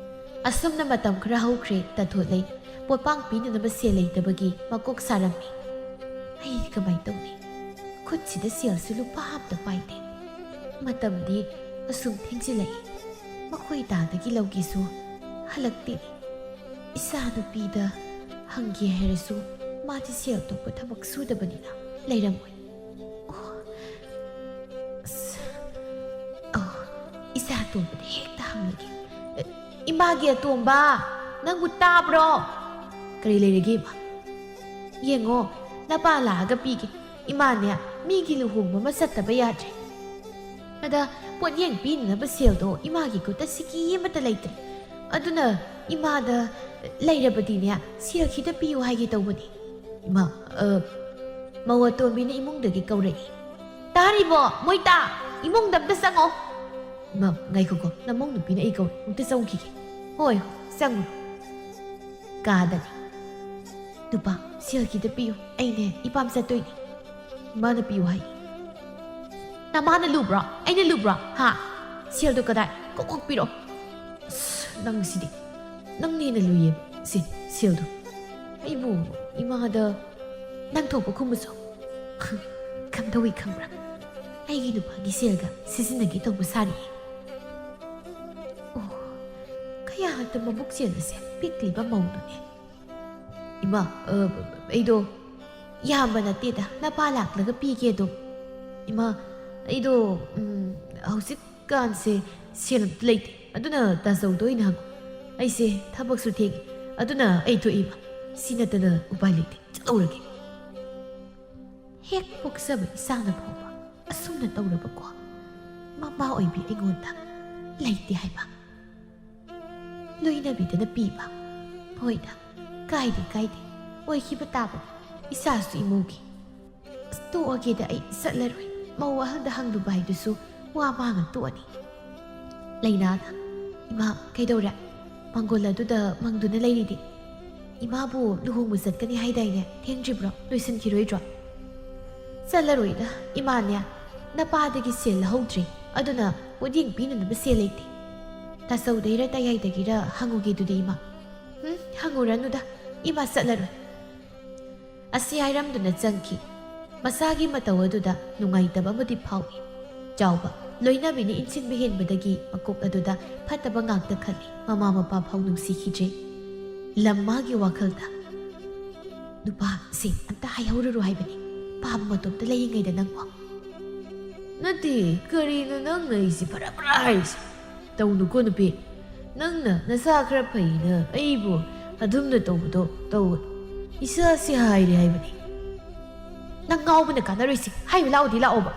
ꯑꯁꯨꯝꯅ ꯃꯇꯝ ꯈꯔ ꯍꯧꯈ꯭ꯔꯦ꯫ ꯇꯥꯊꯣꯠꯂꯩ ꯄꯣꯠꯄꯥꯡ ꯄꯤꯅꯅꯕ ꯁꯦꯜ ꯂꯩꯇꯕꯒꯤ ꯃꯀꯣꯛ ꯁꯥꯔꯝꯃꯤ꯫ ꯑꯩꯗꯤ ꯀꯃꯥꯏ ꯇꯧꯅꯤ? ꯈꯨꯠꯁꯤꯗ ꯁꯦꯜꯁꯨ ꯂꯨꯄꯥ ꯑꯝꯇ ꯄꯥꯏꯗꯦ꯫ ꯃꯇꯝꯗꯤ ꯑꯁꯨꯝ ꯊꯦꯡꯖꯤꯜꯂꯛꯏ꯫ ꯃꯈꯣꯏ ꯇꯥꯗꯒꯤ ꯂꯧꯒꯦꯁꯨ ꯍꯜꯂꯛꯇꯦ꯫ ꯏꯆꯥꯅꯨꯄꯤꯗ ꯍꯪꯒꯦ ꯍꯥꯏꯔꯁꯨ ꯃꯥꯗꯤ ꯁꯦꯜ ꯊꯣꯛꯄ ꯊꯕꯛ ꯁꯨꯗꯕꯅꯤꯅ ꯂꯩꯔꯝꯃꯣꯏ꯫ ꯑꯣ, ꯑꯁ, ꯑꯣ, ꯏꯆꯥ ꯑꯇꯣꯝꯕꯗ ꯍꯦꯛꯇ ꯍꯪꯂꯒꯦ꯫ "ꯏꯃꯥꯒꯤ ꯑꯇꯣꯝꯕ, ꯅꯪꯕꯨ ꯇꯥꯕ꯭ꯔꯣ?" "ꯀꯔꯤ ꯂꯩꯔꯒꯦ, ꯏꯃꯥ?" "ꯌꯦꯡꯉꯣ, ꯅꯄꯥ ꯂꯥꯛꯑꯒ ꯄꯤꯒꯦ꯫ ꯏꯃꯥꯅꯦ, ꯃꯤꯒꯤ ꯂꯨꯍꯣꯡꯕ ꯑꯃ ꯆꯠꯇꯕ ꯌꯥꯗ꯭ꯔꯦ꯫ ꯑꯗ ꯄꯣꯠꯌꯦꯡ ꯄꯤꯅꯅꯕ ꯁꯦꯜꯗꯣ ꯏꯃꯥꯒꯤ ꯈꯨꯠꯇ ꯁꯤꯀꯤ ꯑꯃꯠꯇ ꯂꯩꯇ꯭ꯔꯦ꯫ ꯑꯗꯨꯅ ꯏꯃꯥꯗ ꯂꯩꯔꯕꯗꯤꯅꯦ, ꯁꯦꯜ ꯈꯤꯇ ꯄꯤꯌꯨ ꯍꯥꯏꯒꯦ ꯇꯧꯕꯅꯤ꯫" "ꯏꯃꯥ, ꯑ, ꯃꯧ ꯑꯇꯣꯝꯕꯤꯅ ꯏꯃꯨꯡꯗꯒꯤ ꯀꯧꯔꯛꯏ꯫" "ꯇꯥꯔꯤꯕꯣ, ꯃꯣꯏꯇꯥ? ꯏꯃꯨꯡꯗ ꯑꯝꯇ ꯆꯪꯉꯣ꯫" "ꯏꯃꯥ, ꯉꯥꯏꯈꯣꯀꯣ, ꯅꯃꯧ ꯅꯨꯄꯤꯅ ꯑꯩ ꯀꯧꯔꯦ, ꯑꯝꯇ ꯆꯪꯈꯤꯒꯦ꯫" "ꯍꯣꯏ, ꯍꯣꯏ, ꯆꯪꯉꯨ꯫" ꯀꯥꯗꯅꯤ꯫ "ꯅꯨꯄꯥ, ꯁꯦꯜ ꯈꯤꯇ ꯄꯤꯌꯨ, ꯑꯩꯅꯦ ꯏꯄꯥꯝ ꯆꯠꯇꯣꯏꯅꯤ꯫" "ꯏꯃꯥꯅ ꯄꯤꯌꯨ ꯍꯥꯏ꯫" "ꯅꯃꯥꯅ ꯂꯨꯕ꯭ꯔꯣ? ꯑꯩꯅ ꯂꯨꯕ꯭ꯔꯣ? ꯍꯥ? ꯁꯦꯜꯗꯣ ꯀꯗꯥꯏ? ꯀꯣꯛ ꯀꯣꯛ ꯄꯤꯔꯛꯑꯣ꯫" "ꯑꯁ, ꯅꯪꯁꯤꯗꯤ꯫ ꯅꯪꯅ ꯍꯦꯟꯅ ꯂꯨꯏꯌꯦ꯫ ꯁꯤ, ꯁꯦꯜꯗꯣ꯫ ꯑꯩꯕꯨ ꯏꯃꯥꯗ ꯅꯪ ꯊꯣꯛꯄ ꯈꯨꯝꯃꯨꯁꯨ꯫ ꯀꯝꯗꯧꯏ ꯈꯪꯕ꯭ꯔꯥ? ꯑꯩꯒꯤ ꯅꯨꯄꯥꯒꯤ ꯁꯦꯜꯒ ꯁꯤꯖꯤꯟꯅꯒꯦ ꯇꯧꯕ ꯁꯥꯔꯤꯌꯦ꯫" ꯑꯣ, ꯀꯌꯥꯗ ꯃꯕꯨꯛ ꯆꯦꯜꯂꯁꯦ ꯄꯤꯛꯂꯤꯕ ꯃꯧꯗꯨꯅꯦ꯫ "ꯏꯃꯥ, ꯑ, ꯑꯩꯗꯣ ꯌꯥꯝꯕ ꯅꯠꯇꯦꯗ, ꯅꯄꯥ ꯂꯥꯛꯂꯒ ꯄꯤꯒꯦ ꯑꯗꯨꯝ꯫" "ꯏꯃꯥ, ꯑꯩꯗꯣ, ꯎꯝ, ꯍꯧꯖꯤꯛꯀꯥꯟꯁꯦ ꯁꯦꯜ ꯑꯝꯇ ꯂꯩꯇꯦ, ꯑꯗꯨꯅ ꯇꯥꯆꯧꯗ ꯑꯣꯏꯅ ꯍꯪꯉꯨ꯫ ꯑꯩꯁꯦ ꯊꯕꯛꯁꯨ ꯊꯦꯡꯉꯤ, ꯑꯗꯨꯅ ꯑꯩ ꯊꯣꯛꯏ, ꯏꯃꯥ꯫ ꯁꯤ ꯅꯠꯇꯅ ꯎꯄꯥꯏ ꯂꯩꯇꯦ, ꯆꯠꯍꯧꯔꯒꯦ꯫" ꯍꯦꯛ ꯄꯣꯛꯆꯕ ꯏꯆꯥꯅ ꯐꯥꯎꯕ ꯑꯁꯨꯝꯅ ꯇꯧꯔꯕꯀꯣ, ꯃꯃꯥ ꯑꯣꯏꯕꯤ ꯑꯩꯉꯣꯟꯗ ꯂꯩꯇꯦ ꯍꯥꯏꯕ꯫ ꯂꯣꯏꯅꯕꯤꯗꯅ ꯄꯤꯕ꯫ ꯍꯣꯏꯗ, ꯀꯥꯏꯗꯦ, ꯀꯥꯏꯗꯦ, ꯑꯣꯏꯈꯤꯕ ꯇꯥꯕꯅꯤ, ꯏꯆꯥꯁꯨ ꯏꯃꯧꯒꯤ꯫ ꯑꯁ, ꯇꯣꯛꯑꯒꯦꯗ, ꯑꯩ ꯆꯠꯂꯔꯣꯏ꯫ ꯃꯧ ꯑꯍꯜꯗ ꯍꯪꯂꯨꯕ ꯍꯥꯏꯗꯨꯁꯨ ꯋꯥ ꯃꯥꯡꯉ ꯇꯣꯛꯑꯅꯤ꯫ ꯂꯩꯅꯥꯗ, "ꯏꯃꯥ, ꯀꯩꯗꯧꯔꯦ? ꯃꯪꯒꯣꯜ ꯑꯗꯨꯗ ꯃꯪꯗꯨꯅ ꯂꯩꯔꯤꯗꯤ? ꯏꯃꯥꯕꯨ ꯂꯨꯍꯣꯡꯕ ꯆꯠꯀꯅꯤ ꯍꯥꯏꯗꯥꯏꯅꯦ? ꯊꯦꯡꯗ꯭ꯔꯤꯕ꯭ꯔꯣ? ꯂꯣꯏꯁꯤꯟꯈꯤꯔꯣꯏꯗ꯭ꯔꯣ?" "ꯆꯠꯂꯔꯣꯏꯗ, ꯏꯃꯥꯅꯦ, ꯅꯄꯥꯗꯒꯤ ꯁꯦꯜ ꯂꯧꯍꯧꯗ꯭ꯔꯤ, ꯑꯗꯨꯅ ꯄꯣꯠꯌꯦꯡ ꯄꯤꯅꯅꯕ ꯁꯦꯜ ꯂꯩꯇꯦ꯫ ꯇꯥꯆꯧꯗꯒꯤꯔ ꯇꯌꯥꯏꯗꯒꯤꯔ ꯍꯪꯉꯨꯒꯦ ꯑꯗꯨꯗꯤ, ꯏꯃꯥ꯫" "ꯎꯝ, ꯍꯪꯉꯨꯔꯅꯨꯗ, ꯏꯃꯥ ꯆꯠꯂꯔꯣꯏ꯫" ꯑꯁꯤ ꯍꯥꯏꯔꯝꯗꯨꯅ ꯆꯪꯈꯤ꯫ ꯃꯁꯥꯒꯤ ꯃꯇꯧ ꯑꯗꯨꯗ ꯅꯨꯡꯉꯥꯏꯇꯕ ꯑꯃꯗꯤ ꯐꯥꯎꯏ꯫ ꯆꯥꯎꯕ ꯂꯣꯏꯅꯕꯤꯅ ꯏꯟꯁꯤꯟꯕ ꯍꯦꯟꯕꯗꯒꯤ ꯃꯀꯣꯛ ꯑꯗꯨꯗ ꯐꯠꯇꯕ ꯉꯥꯛꯇ ꯈꯜꯂꯤ ꯃꯃꯥ ꯃꯄꯥ ꯐꯥꯎ ꯅꯨꯡꯁꯤꯈꯤꯗ꯭ꯔꯦ꯫ ꯂꯝ ꯃꯥꯒꯤ ꯋꯥꯈꯜꯗ, "ꯅꯨꯄꯥꯁꯦ ꯑꯝꯇ ꯍꯥꯏꯍꯧꯔꯨꯔꯣ ꯍꯥꯏꯕꯅꯤ, ꯄꯥꯕ ꯃꯇꯣꯝꯇ ꯂꯩꯔꯤꯉꯩꯗ ꯅꯪꯕꯣ"꯫ "ꯅꯠꯇꯦ, ꯀꯔꯤꯅꯣ ꯅꯪꯅ ꯑꯩꯁꯦ ꯐꯔꯥ ꯐꯔꯥ ꯍꯥꯏꯔꯤꯁꯦ? ꯇꯧꯅꯨꯀꯣ ꯅꯨꯄꯤ, ꯅꯪꯅ ꯅꯁꯥ ꯈꯔ ꯐꯩꯅ ꯑꯩꯕꯨ ꯑꯗꯨꯝꯅ ꯇꯧꯕꯗꯣ ꯇꯧꯒꯅꯨ꯫ ꯏꯁꯥꯁꯤ ꯍꯥꯏꯔꯦ ꯍꯥꯏꯕꯅꯤ"꯫ "ꯅꯪ ꯉꯥꯎꯕꯅ ꯀꯥꯟꯅꯔꯣꯏꯁꯤ, ꯍꯥꯏꯕ ꯂꯥꯛꯑꯣꯗꯤ ꯂꯥꯛꯑꯣꯕ"꯫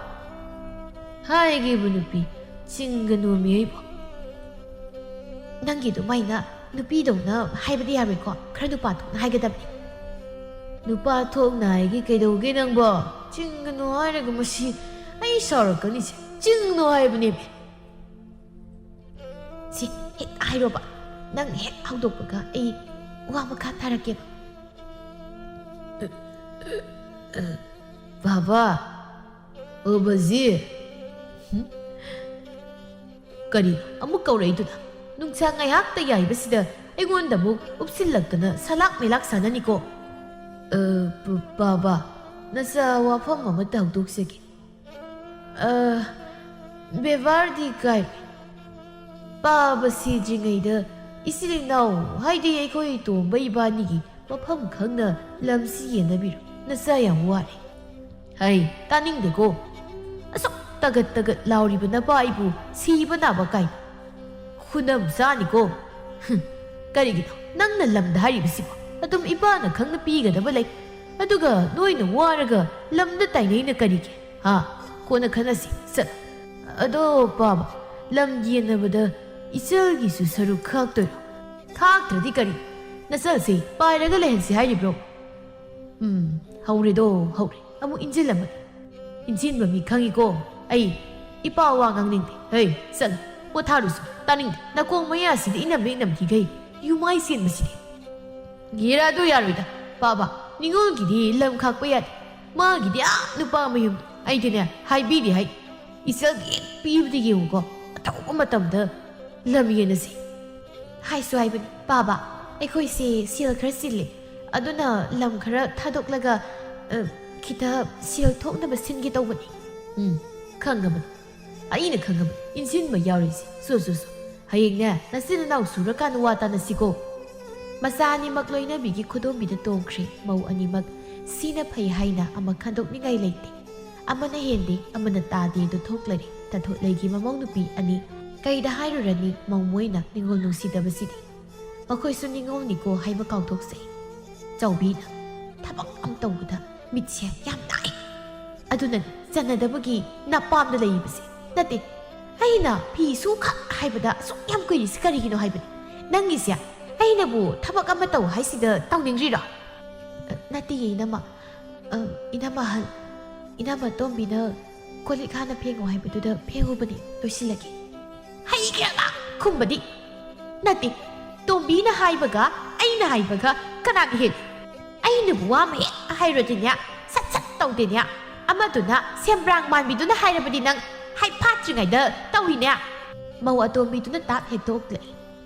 "ꯍꯥꯏꯒꯦꯕꯨ ꯅꯨꯄꯤ, ꯆꯤꯡꯒꯅꯣꯃꯤ ꯑꯩꯕꯨ"꯫ "ꯅꯪꯒꯤ ꯑꯗꯨꯃꯥꯏꯅ ꯅꯨꯄꯤꯗꯧꯅ ꯍꯥꯏꯕꯗꯤ ꯌꯥꯔꯣꯏꯀꯣ, ꯈꯔ ꯅꯨꯄꯥ ꯊꯣꯛꯅ ꯍꯥꯏꯒꯗꯕꯅꯤ"꯫ "ꯅꯨꯄꯥ ꯊꯣꯛꯅ ꯍꯥꯏꯒꯦ ꯀꯩꯗꯧꯒꯦ ꯅꯪꯕꯣ? ꯆꯤꯡꯒꯅꯨ ꯍꯥꯏꯔꯒ ꯃꯁꯤ ꯑꯩ ꯁꯥꯎꯔꯛꯀꯅꯤꯁꯦ, ꯆꯤꯡꯅꯨ ꯍꯥꯏꯕꯅꯦꯃꯤ"꯫ "ꯁꯤ ꯍꯦꯛ ꯍꯥꯏꯔꯣꯕ, ꯅꯪ ꯍꯦꯛ ꯍꯧꯗꯣꯛꯄꯒ ꯑꯩ ꯋꯥ ꯃꯈꯥ ꯊꯥꯔꯛꯀꯦꯕ"꯫ "ꯕꯥꯕꯥ, ꯑꯣ ꯕꯖꯤ"꯫ ꯍꯨꯝ? ꯀꯔꯤ ꯑꯃꯨꯛ ꯀꯧꯔꯛꯏꯗꯨꯅ? ꯅꯨꯡꯁꯥ ꯉꯥꯏꯍꯥꯛꯇ ꯌꯥꯏꯕꯁꯤꯗ ꯑꯩꯉꯣꯟꯗ ꯑꯃꯨꯛ ꯎꯞꯁꯤꯜꯂꯛꯇꯅ ꯁꯂꯥꯛ ꯃꯦꯂꯥꯛ ꯁꯥꯟꯅꯅꯤꯀꯣ꯫ ꯑ, ꯄ-, ꯄꯥꯕ, ꯅꯆꯥ ꯋꯥꯐꯝ ꯑꯃꯇ ꯍꯧꯗꯣꯛꯆꯒꯦ꯫ ꯑ, ꯕꯦꯕꯥꯔꯗꯤ ꯀꯥꯏ? ꯄꯥꯕ ꯁꯤꯗ꯭ꯔꯤꯉꯩꯗ ꯏꯆꯤꯜ ꯏꯅꯥꯎ, ꯍꯥꯏꯗꯤ ꯑꯩꯈꯣꯏ ꯇꯣꯝꯕ ꯏꯕꯥꯅꯤꯒꯤ ꯃꯐꯝ ꯈꯪꯅ ꯂꯝꯁꯤ ꯌꯦꯟꯅꯕꯤꯔꯣ꯫ ꯅꯆꯥ ꯌꯥꯝ ꯋꯥꯔꯦ꯫ ꯍꯩ, ꯇꯥꯅꯤꯡꯗꯦꯀꯣ꯫ ꯑꯁꯨꯛ ꯇꯒꯠ ꯇꯒꯠ ꯂꯥꯎꯔꯤꯕ ꯅꯄꯥ ꯑꯩꯕꯨ ꯁꯤꯕ ꯅꯥꯕ ꯀꯥꯏ? ꯈꯨꯅꯝ ꯆꯥꯅꯤꯀꯣ꯫ ꯍꯨꯝ, ꯀꯔꯤꯒꯤꯅꯣ ꯅꯪꯅ ꯂꯝꯗ ꯍꯥꯏꯔꯤꯕꯁꯤꯕꯣ? ꯑꯗꯨꯝ ꯏꯄꯥꯅ ꯈꯪꯅ ꯄꯤꯒꯗꯕ ꯂꯩ꯫ ꯑꯗꯨꯒ ꯅꯣꯏꯅ ꯋꯥꯔꯒ ꯂꯝꯗ ꯇꯥꯏꯅꯩꯅ ꯀꯔꯤꯒꯤ? ꯍꯥ? ꯀꯣꯟꯅ ꯈꯟꯅꯁꯤ꯫ ꯆꯠ꯫ ꯑꯗꯣ ꯄꯥꯕ, ꯂꯝ ꯌꯦꯟꯅꯕꯗ ꯏꯆꯜꯒꯤꯁꯨ ꯁꯔꯨꯛ ꯈꯥꯛꯇꯣꯏꯔꯣ? ꯈꯥꯛꯇ꯭ꯔꯗꯤ ꯀꯔꯤ? ꯅꯆꯜꯁꯦ ꯄꯥꯏꯔꯒ ꯂꯩꯍꯟꯁꯤ ꯍꯥꯏꯔꯤꯕ꯭ꯔꯣ? ꯎꯝ, ꯍꯧꯔꯦꯗꯣ, ꯍꯧꯔꯦ꯫ ꯑꯃꯨꯛ ꯏꯟꯖꯤꯜꯂꯝꯃꯗꯤ꯫ ꯏꯟꯖꯤꯟꯕ ꯃꯤ ꯈꯪꯉꯤꯀꯣ ꯑꯩ꯫ ꯏꯄꯥ ꯋꯥ ꯉꯥꯡꯅꯤꯡꯗꯦ꯫ ꯍꯩ, ꯆꯠꯂꯣ, ꯄꯣꯊꯥꯔꯨꯁꯨ ꯇꯥꯅꯤꯡꯗꯦ꯫ ꯅꯥꯀꯣꯡ ꯃꯌꯥꯁꯤꯗ ꯏꯅꯝ ꯍꯦꯛ ꯅꯝꯈꯤꯒꯩ ꯌꯨꯃꯥꯏ ꯆꯦꯟꯕꯁꯤꯗꯤ꯫ ꯌꯦꯔꯥꯗꯣ ꯌꯥꯔꯣꯏꯗ, ꯄꯥꯕ꯫ ꯅꯤꯉꯣꯜꯒꯤꯗꯤ ꯂꯝ ꯈꯥꯛꯄ ꯌꯥꯗꯦ꯫ ꯃꯥꯒꯤꯗꯤ ꯑꯥ ꯅꯨꯄꯥ ꯃꯌꯨꯝ꯫ ꯑꯩꯗꯤꯅꯦ, ꯍꯥꯏꯕꯤꯗꯤ ꯍꯥꯏ꯫ ꯏꯆꯜꯒꯤ ꯍꯦꯛ ꯄꯤꯕꯗ ꯌꯦꯡꯉꯨꯀꯣ, ꯑꯊꯧꯕ ꯃꯇꯝꯗ ꯂꯝ ꯌꯦꯟꯅꯁꯤ꯫ ꯍꯥꯏꯁꯨ ꯍꯥꯏꯕꯅꯤ, ꯄꯥꯕ, ꯑꯩꯈꯣꯏꯁꯦ ꯁꯦꯜ ꯈꯔ ꯆꯤꯜꯂꯦ꯫ ꯑꯗꯨꯅ ꯂꯝ ꯈꯔ ꯊꯥꯗꯣꯛꯂꯒ, ꯑ, ꯈꯤꯇ ꯁꯦꯜ ꯊꯣꯛꯅꯕ ꯁꯤꯟꯒꯦ ꯇꯧꯕꯅꯤ꯫ ꯎꯝ, ꯈꯪꯉꯕꯅꯤ꯫ ꯑꯩꯅ ꯈꯪꯉꯕꯅꯤ꯫ ꯏꯟꯁꯤꯟꯕ ꯌꯥꯎꯔꯤꯁꯦ꯫ ꯁꯣ, ꯁꯣ, ꯁꯣ꯫ ꯍꯌꯦꯡꯅꯦ, ꯅꯆꯤꯟ ꯅꯅꯥꯎ ꯁꯨꯔꯀꯥꯟꯗ ꯋꯥ ꯇꯥꯅꯁꯤꯀꯣ꯫ ꯃꯆꯥ ꯑꯅꯤꯃꯛ ꯂꯣꯏꯅꯕꯤꯒꯤ ꯈꯨꯗꯣꯝꯕꯤꯗ ꯇꯣꯡꯈ꯭ꯔꯦ꯫ ꯃꯧ ꯑꯅꯤꯃꯛ ꯁꯤꯅ ꯐꯩ ꯍꯥꯏꯅ ꯑꯃ ꯈꯟꯗꯣꯛꯅꯤꯡꯉꯥꯏ ꯂꯩꯇꯦ꯫ ꯑꯃꯅ ꯍꯦꯟꯗꯦ, ꯑꯃꯅ ꯇꯥꯗꯦ ꯑꯗꯨ ꯊꯣꯛꯂꯔꯦ꯫ ꯇꯥꯊꯣꯠꯂꯩꯒꯤ ꯃꯃꯧ ꯅꯨꯄꯤ ꯑꯅꯤ꯫ ꯀꯩꯗ ꯍꯥꯏꯔꯨꯔꯅꯤ, ꯃꯧ ꯃꯣꯏꯅ ꯅꯤꯉꯣꯜ ꯅꯨꯡꯁꯤꯗꯕꯁꯤꯗꯤ꯫ ꯃꯈꯣꯏꯁꯨ ꯅꯤꯉꯣꯜꯅꯤꯀꯣ ꯍꯥꯏꯕ ꯀꯥꯎꯊꯣꯛꯆꯩ꯫ ꯆꯥꯎꯕꯤꯅ ꯊꯕꯛ ꯑꯃ ꯇꯧꯕꯗ ꯃꯤꯠꯁꯦ ꯌꯥꯝ ꯅꯥꯏ꯫ ꯑꯗꯨꯅꯅꯤ ꯆꯟꯅꯗꯕꯒꯤ ꯅꯄꯥꯝꯗ ꯂꯩꯔꯤꯕꯁꯦ꯫ ꯅꯠꯇꯦ, ꯑꯩꯅ ꯐꯤ ꯁꯨꯈꯛ ꯍꯥꯏꯕꯗ ꯑꯁꯨꯛ ꯌꯥꯝ ꯀꯨꯏꯔꯤꯁꯤ ꯀꯔꯤꯒꯤꯅꯣ ꯍꯥꯏꯕꯅꯤ꯫ ꯅꯪꯒꯤꯁꯦ ꯑꯩꯅꯕꯨ ꯊꯕꯛ ꯑꯃ ꯇꯧ ꯍꯥꯏꯁꯤꯗ ꯇꯧꯅꯤꯡꯗ꯭ꯔꯤꯔꯣ? ꯑ, ꯅꯠꯇꯦꯌꯦ, ꯏꯅꯝꯃ꯫ ꯑ, ꯏꯅꯝꯃ ꯑꯍꯜ, ꯏꯅꯝꯃ ꯇꯣꯝꯕꯤꯅ ꯀꯣꯜ ꯂꯤꯛ ꯍꯥꯟꯅ ꯐꯦꯡꯉꯨ ꯍꯥꯏꯕꯗꯨꯗ ꯐꯦꯡꯉꯨꯕꯅꯤ, ꯂꯣꯏꯁꯤꯜꯂꯒꯦ꯫ ꯍꯩꯈ꯭ꯔꯦ ꯑꯉꯥꯡ ꯈꯨꯝꯕꯗꯤ꯫ ꯅꯠꯇꯦ, ꯇꯣꯝꯕꯤꯅ ꯍꯥꯏꯕꯒ ꯑꯩꯅ ꯍꯥꯏꯕꯒ ꯀꯅꯥꯒꯤ ꯍꯦꯜꯂꯤ? ꯑꯩꯅꯕꯨ ꯋꯥ ꯑꯃ ꯍꯦꯛ ꯍꯥꯏꯔꯨꯔꯗꯤꯅꯦ, ꯁꯠ ꯁꯠ ꯇꯧꯗꯦꯅꯦ꯫ ꯑꯃꯗꯨꯅ ꯁꯦꯝꯕ꯭ꯔꯥꯡ ꯃꯥꯟꯕꯤꯗꯨꯅ ꯍꯥꯏꯔꯕꯗꯤ ꯅꯪ ꯍꯥꯏ ꯐꯥꯠꯇ꯭ꯔꯤꯉꯩꯗ ꯇꯧꯏꯅꯦ꯫ ꯃꯧ ꯑꯇꯣꯝꯕꯤꯗꯨꯅ ꯇꯥꯞ ꯍꯦꯛ ꯇꯣꯛꯂꯦ꯫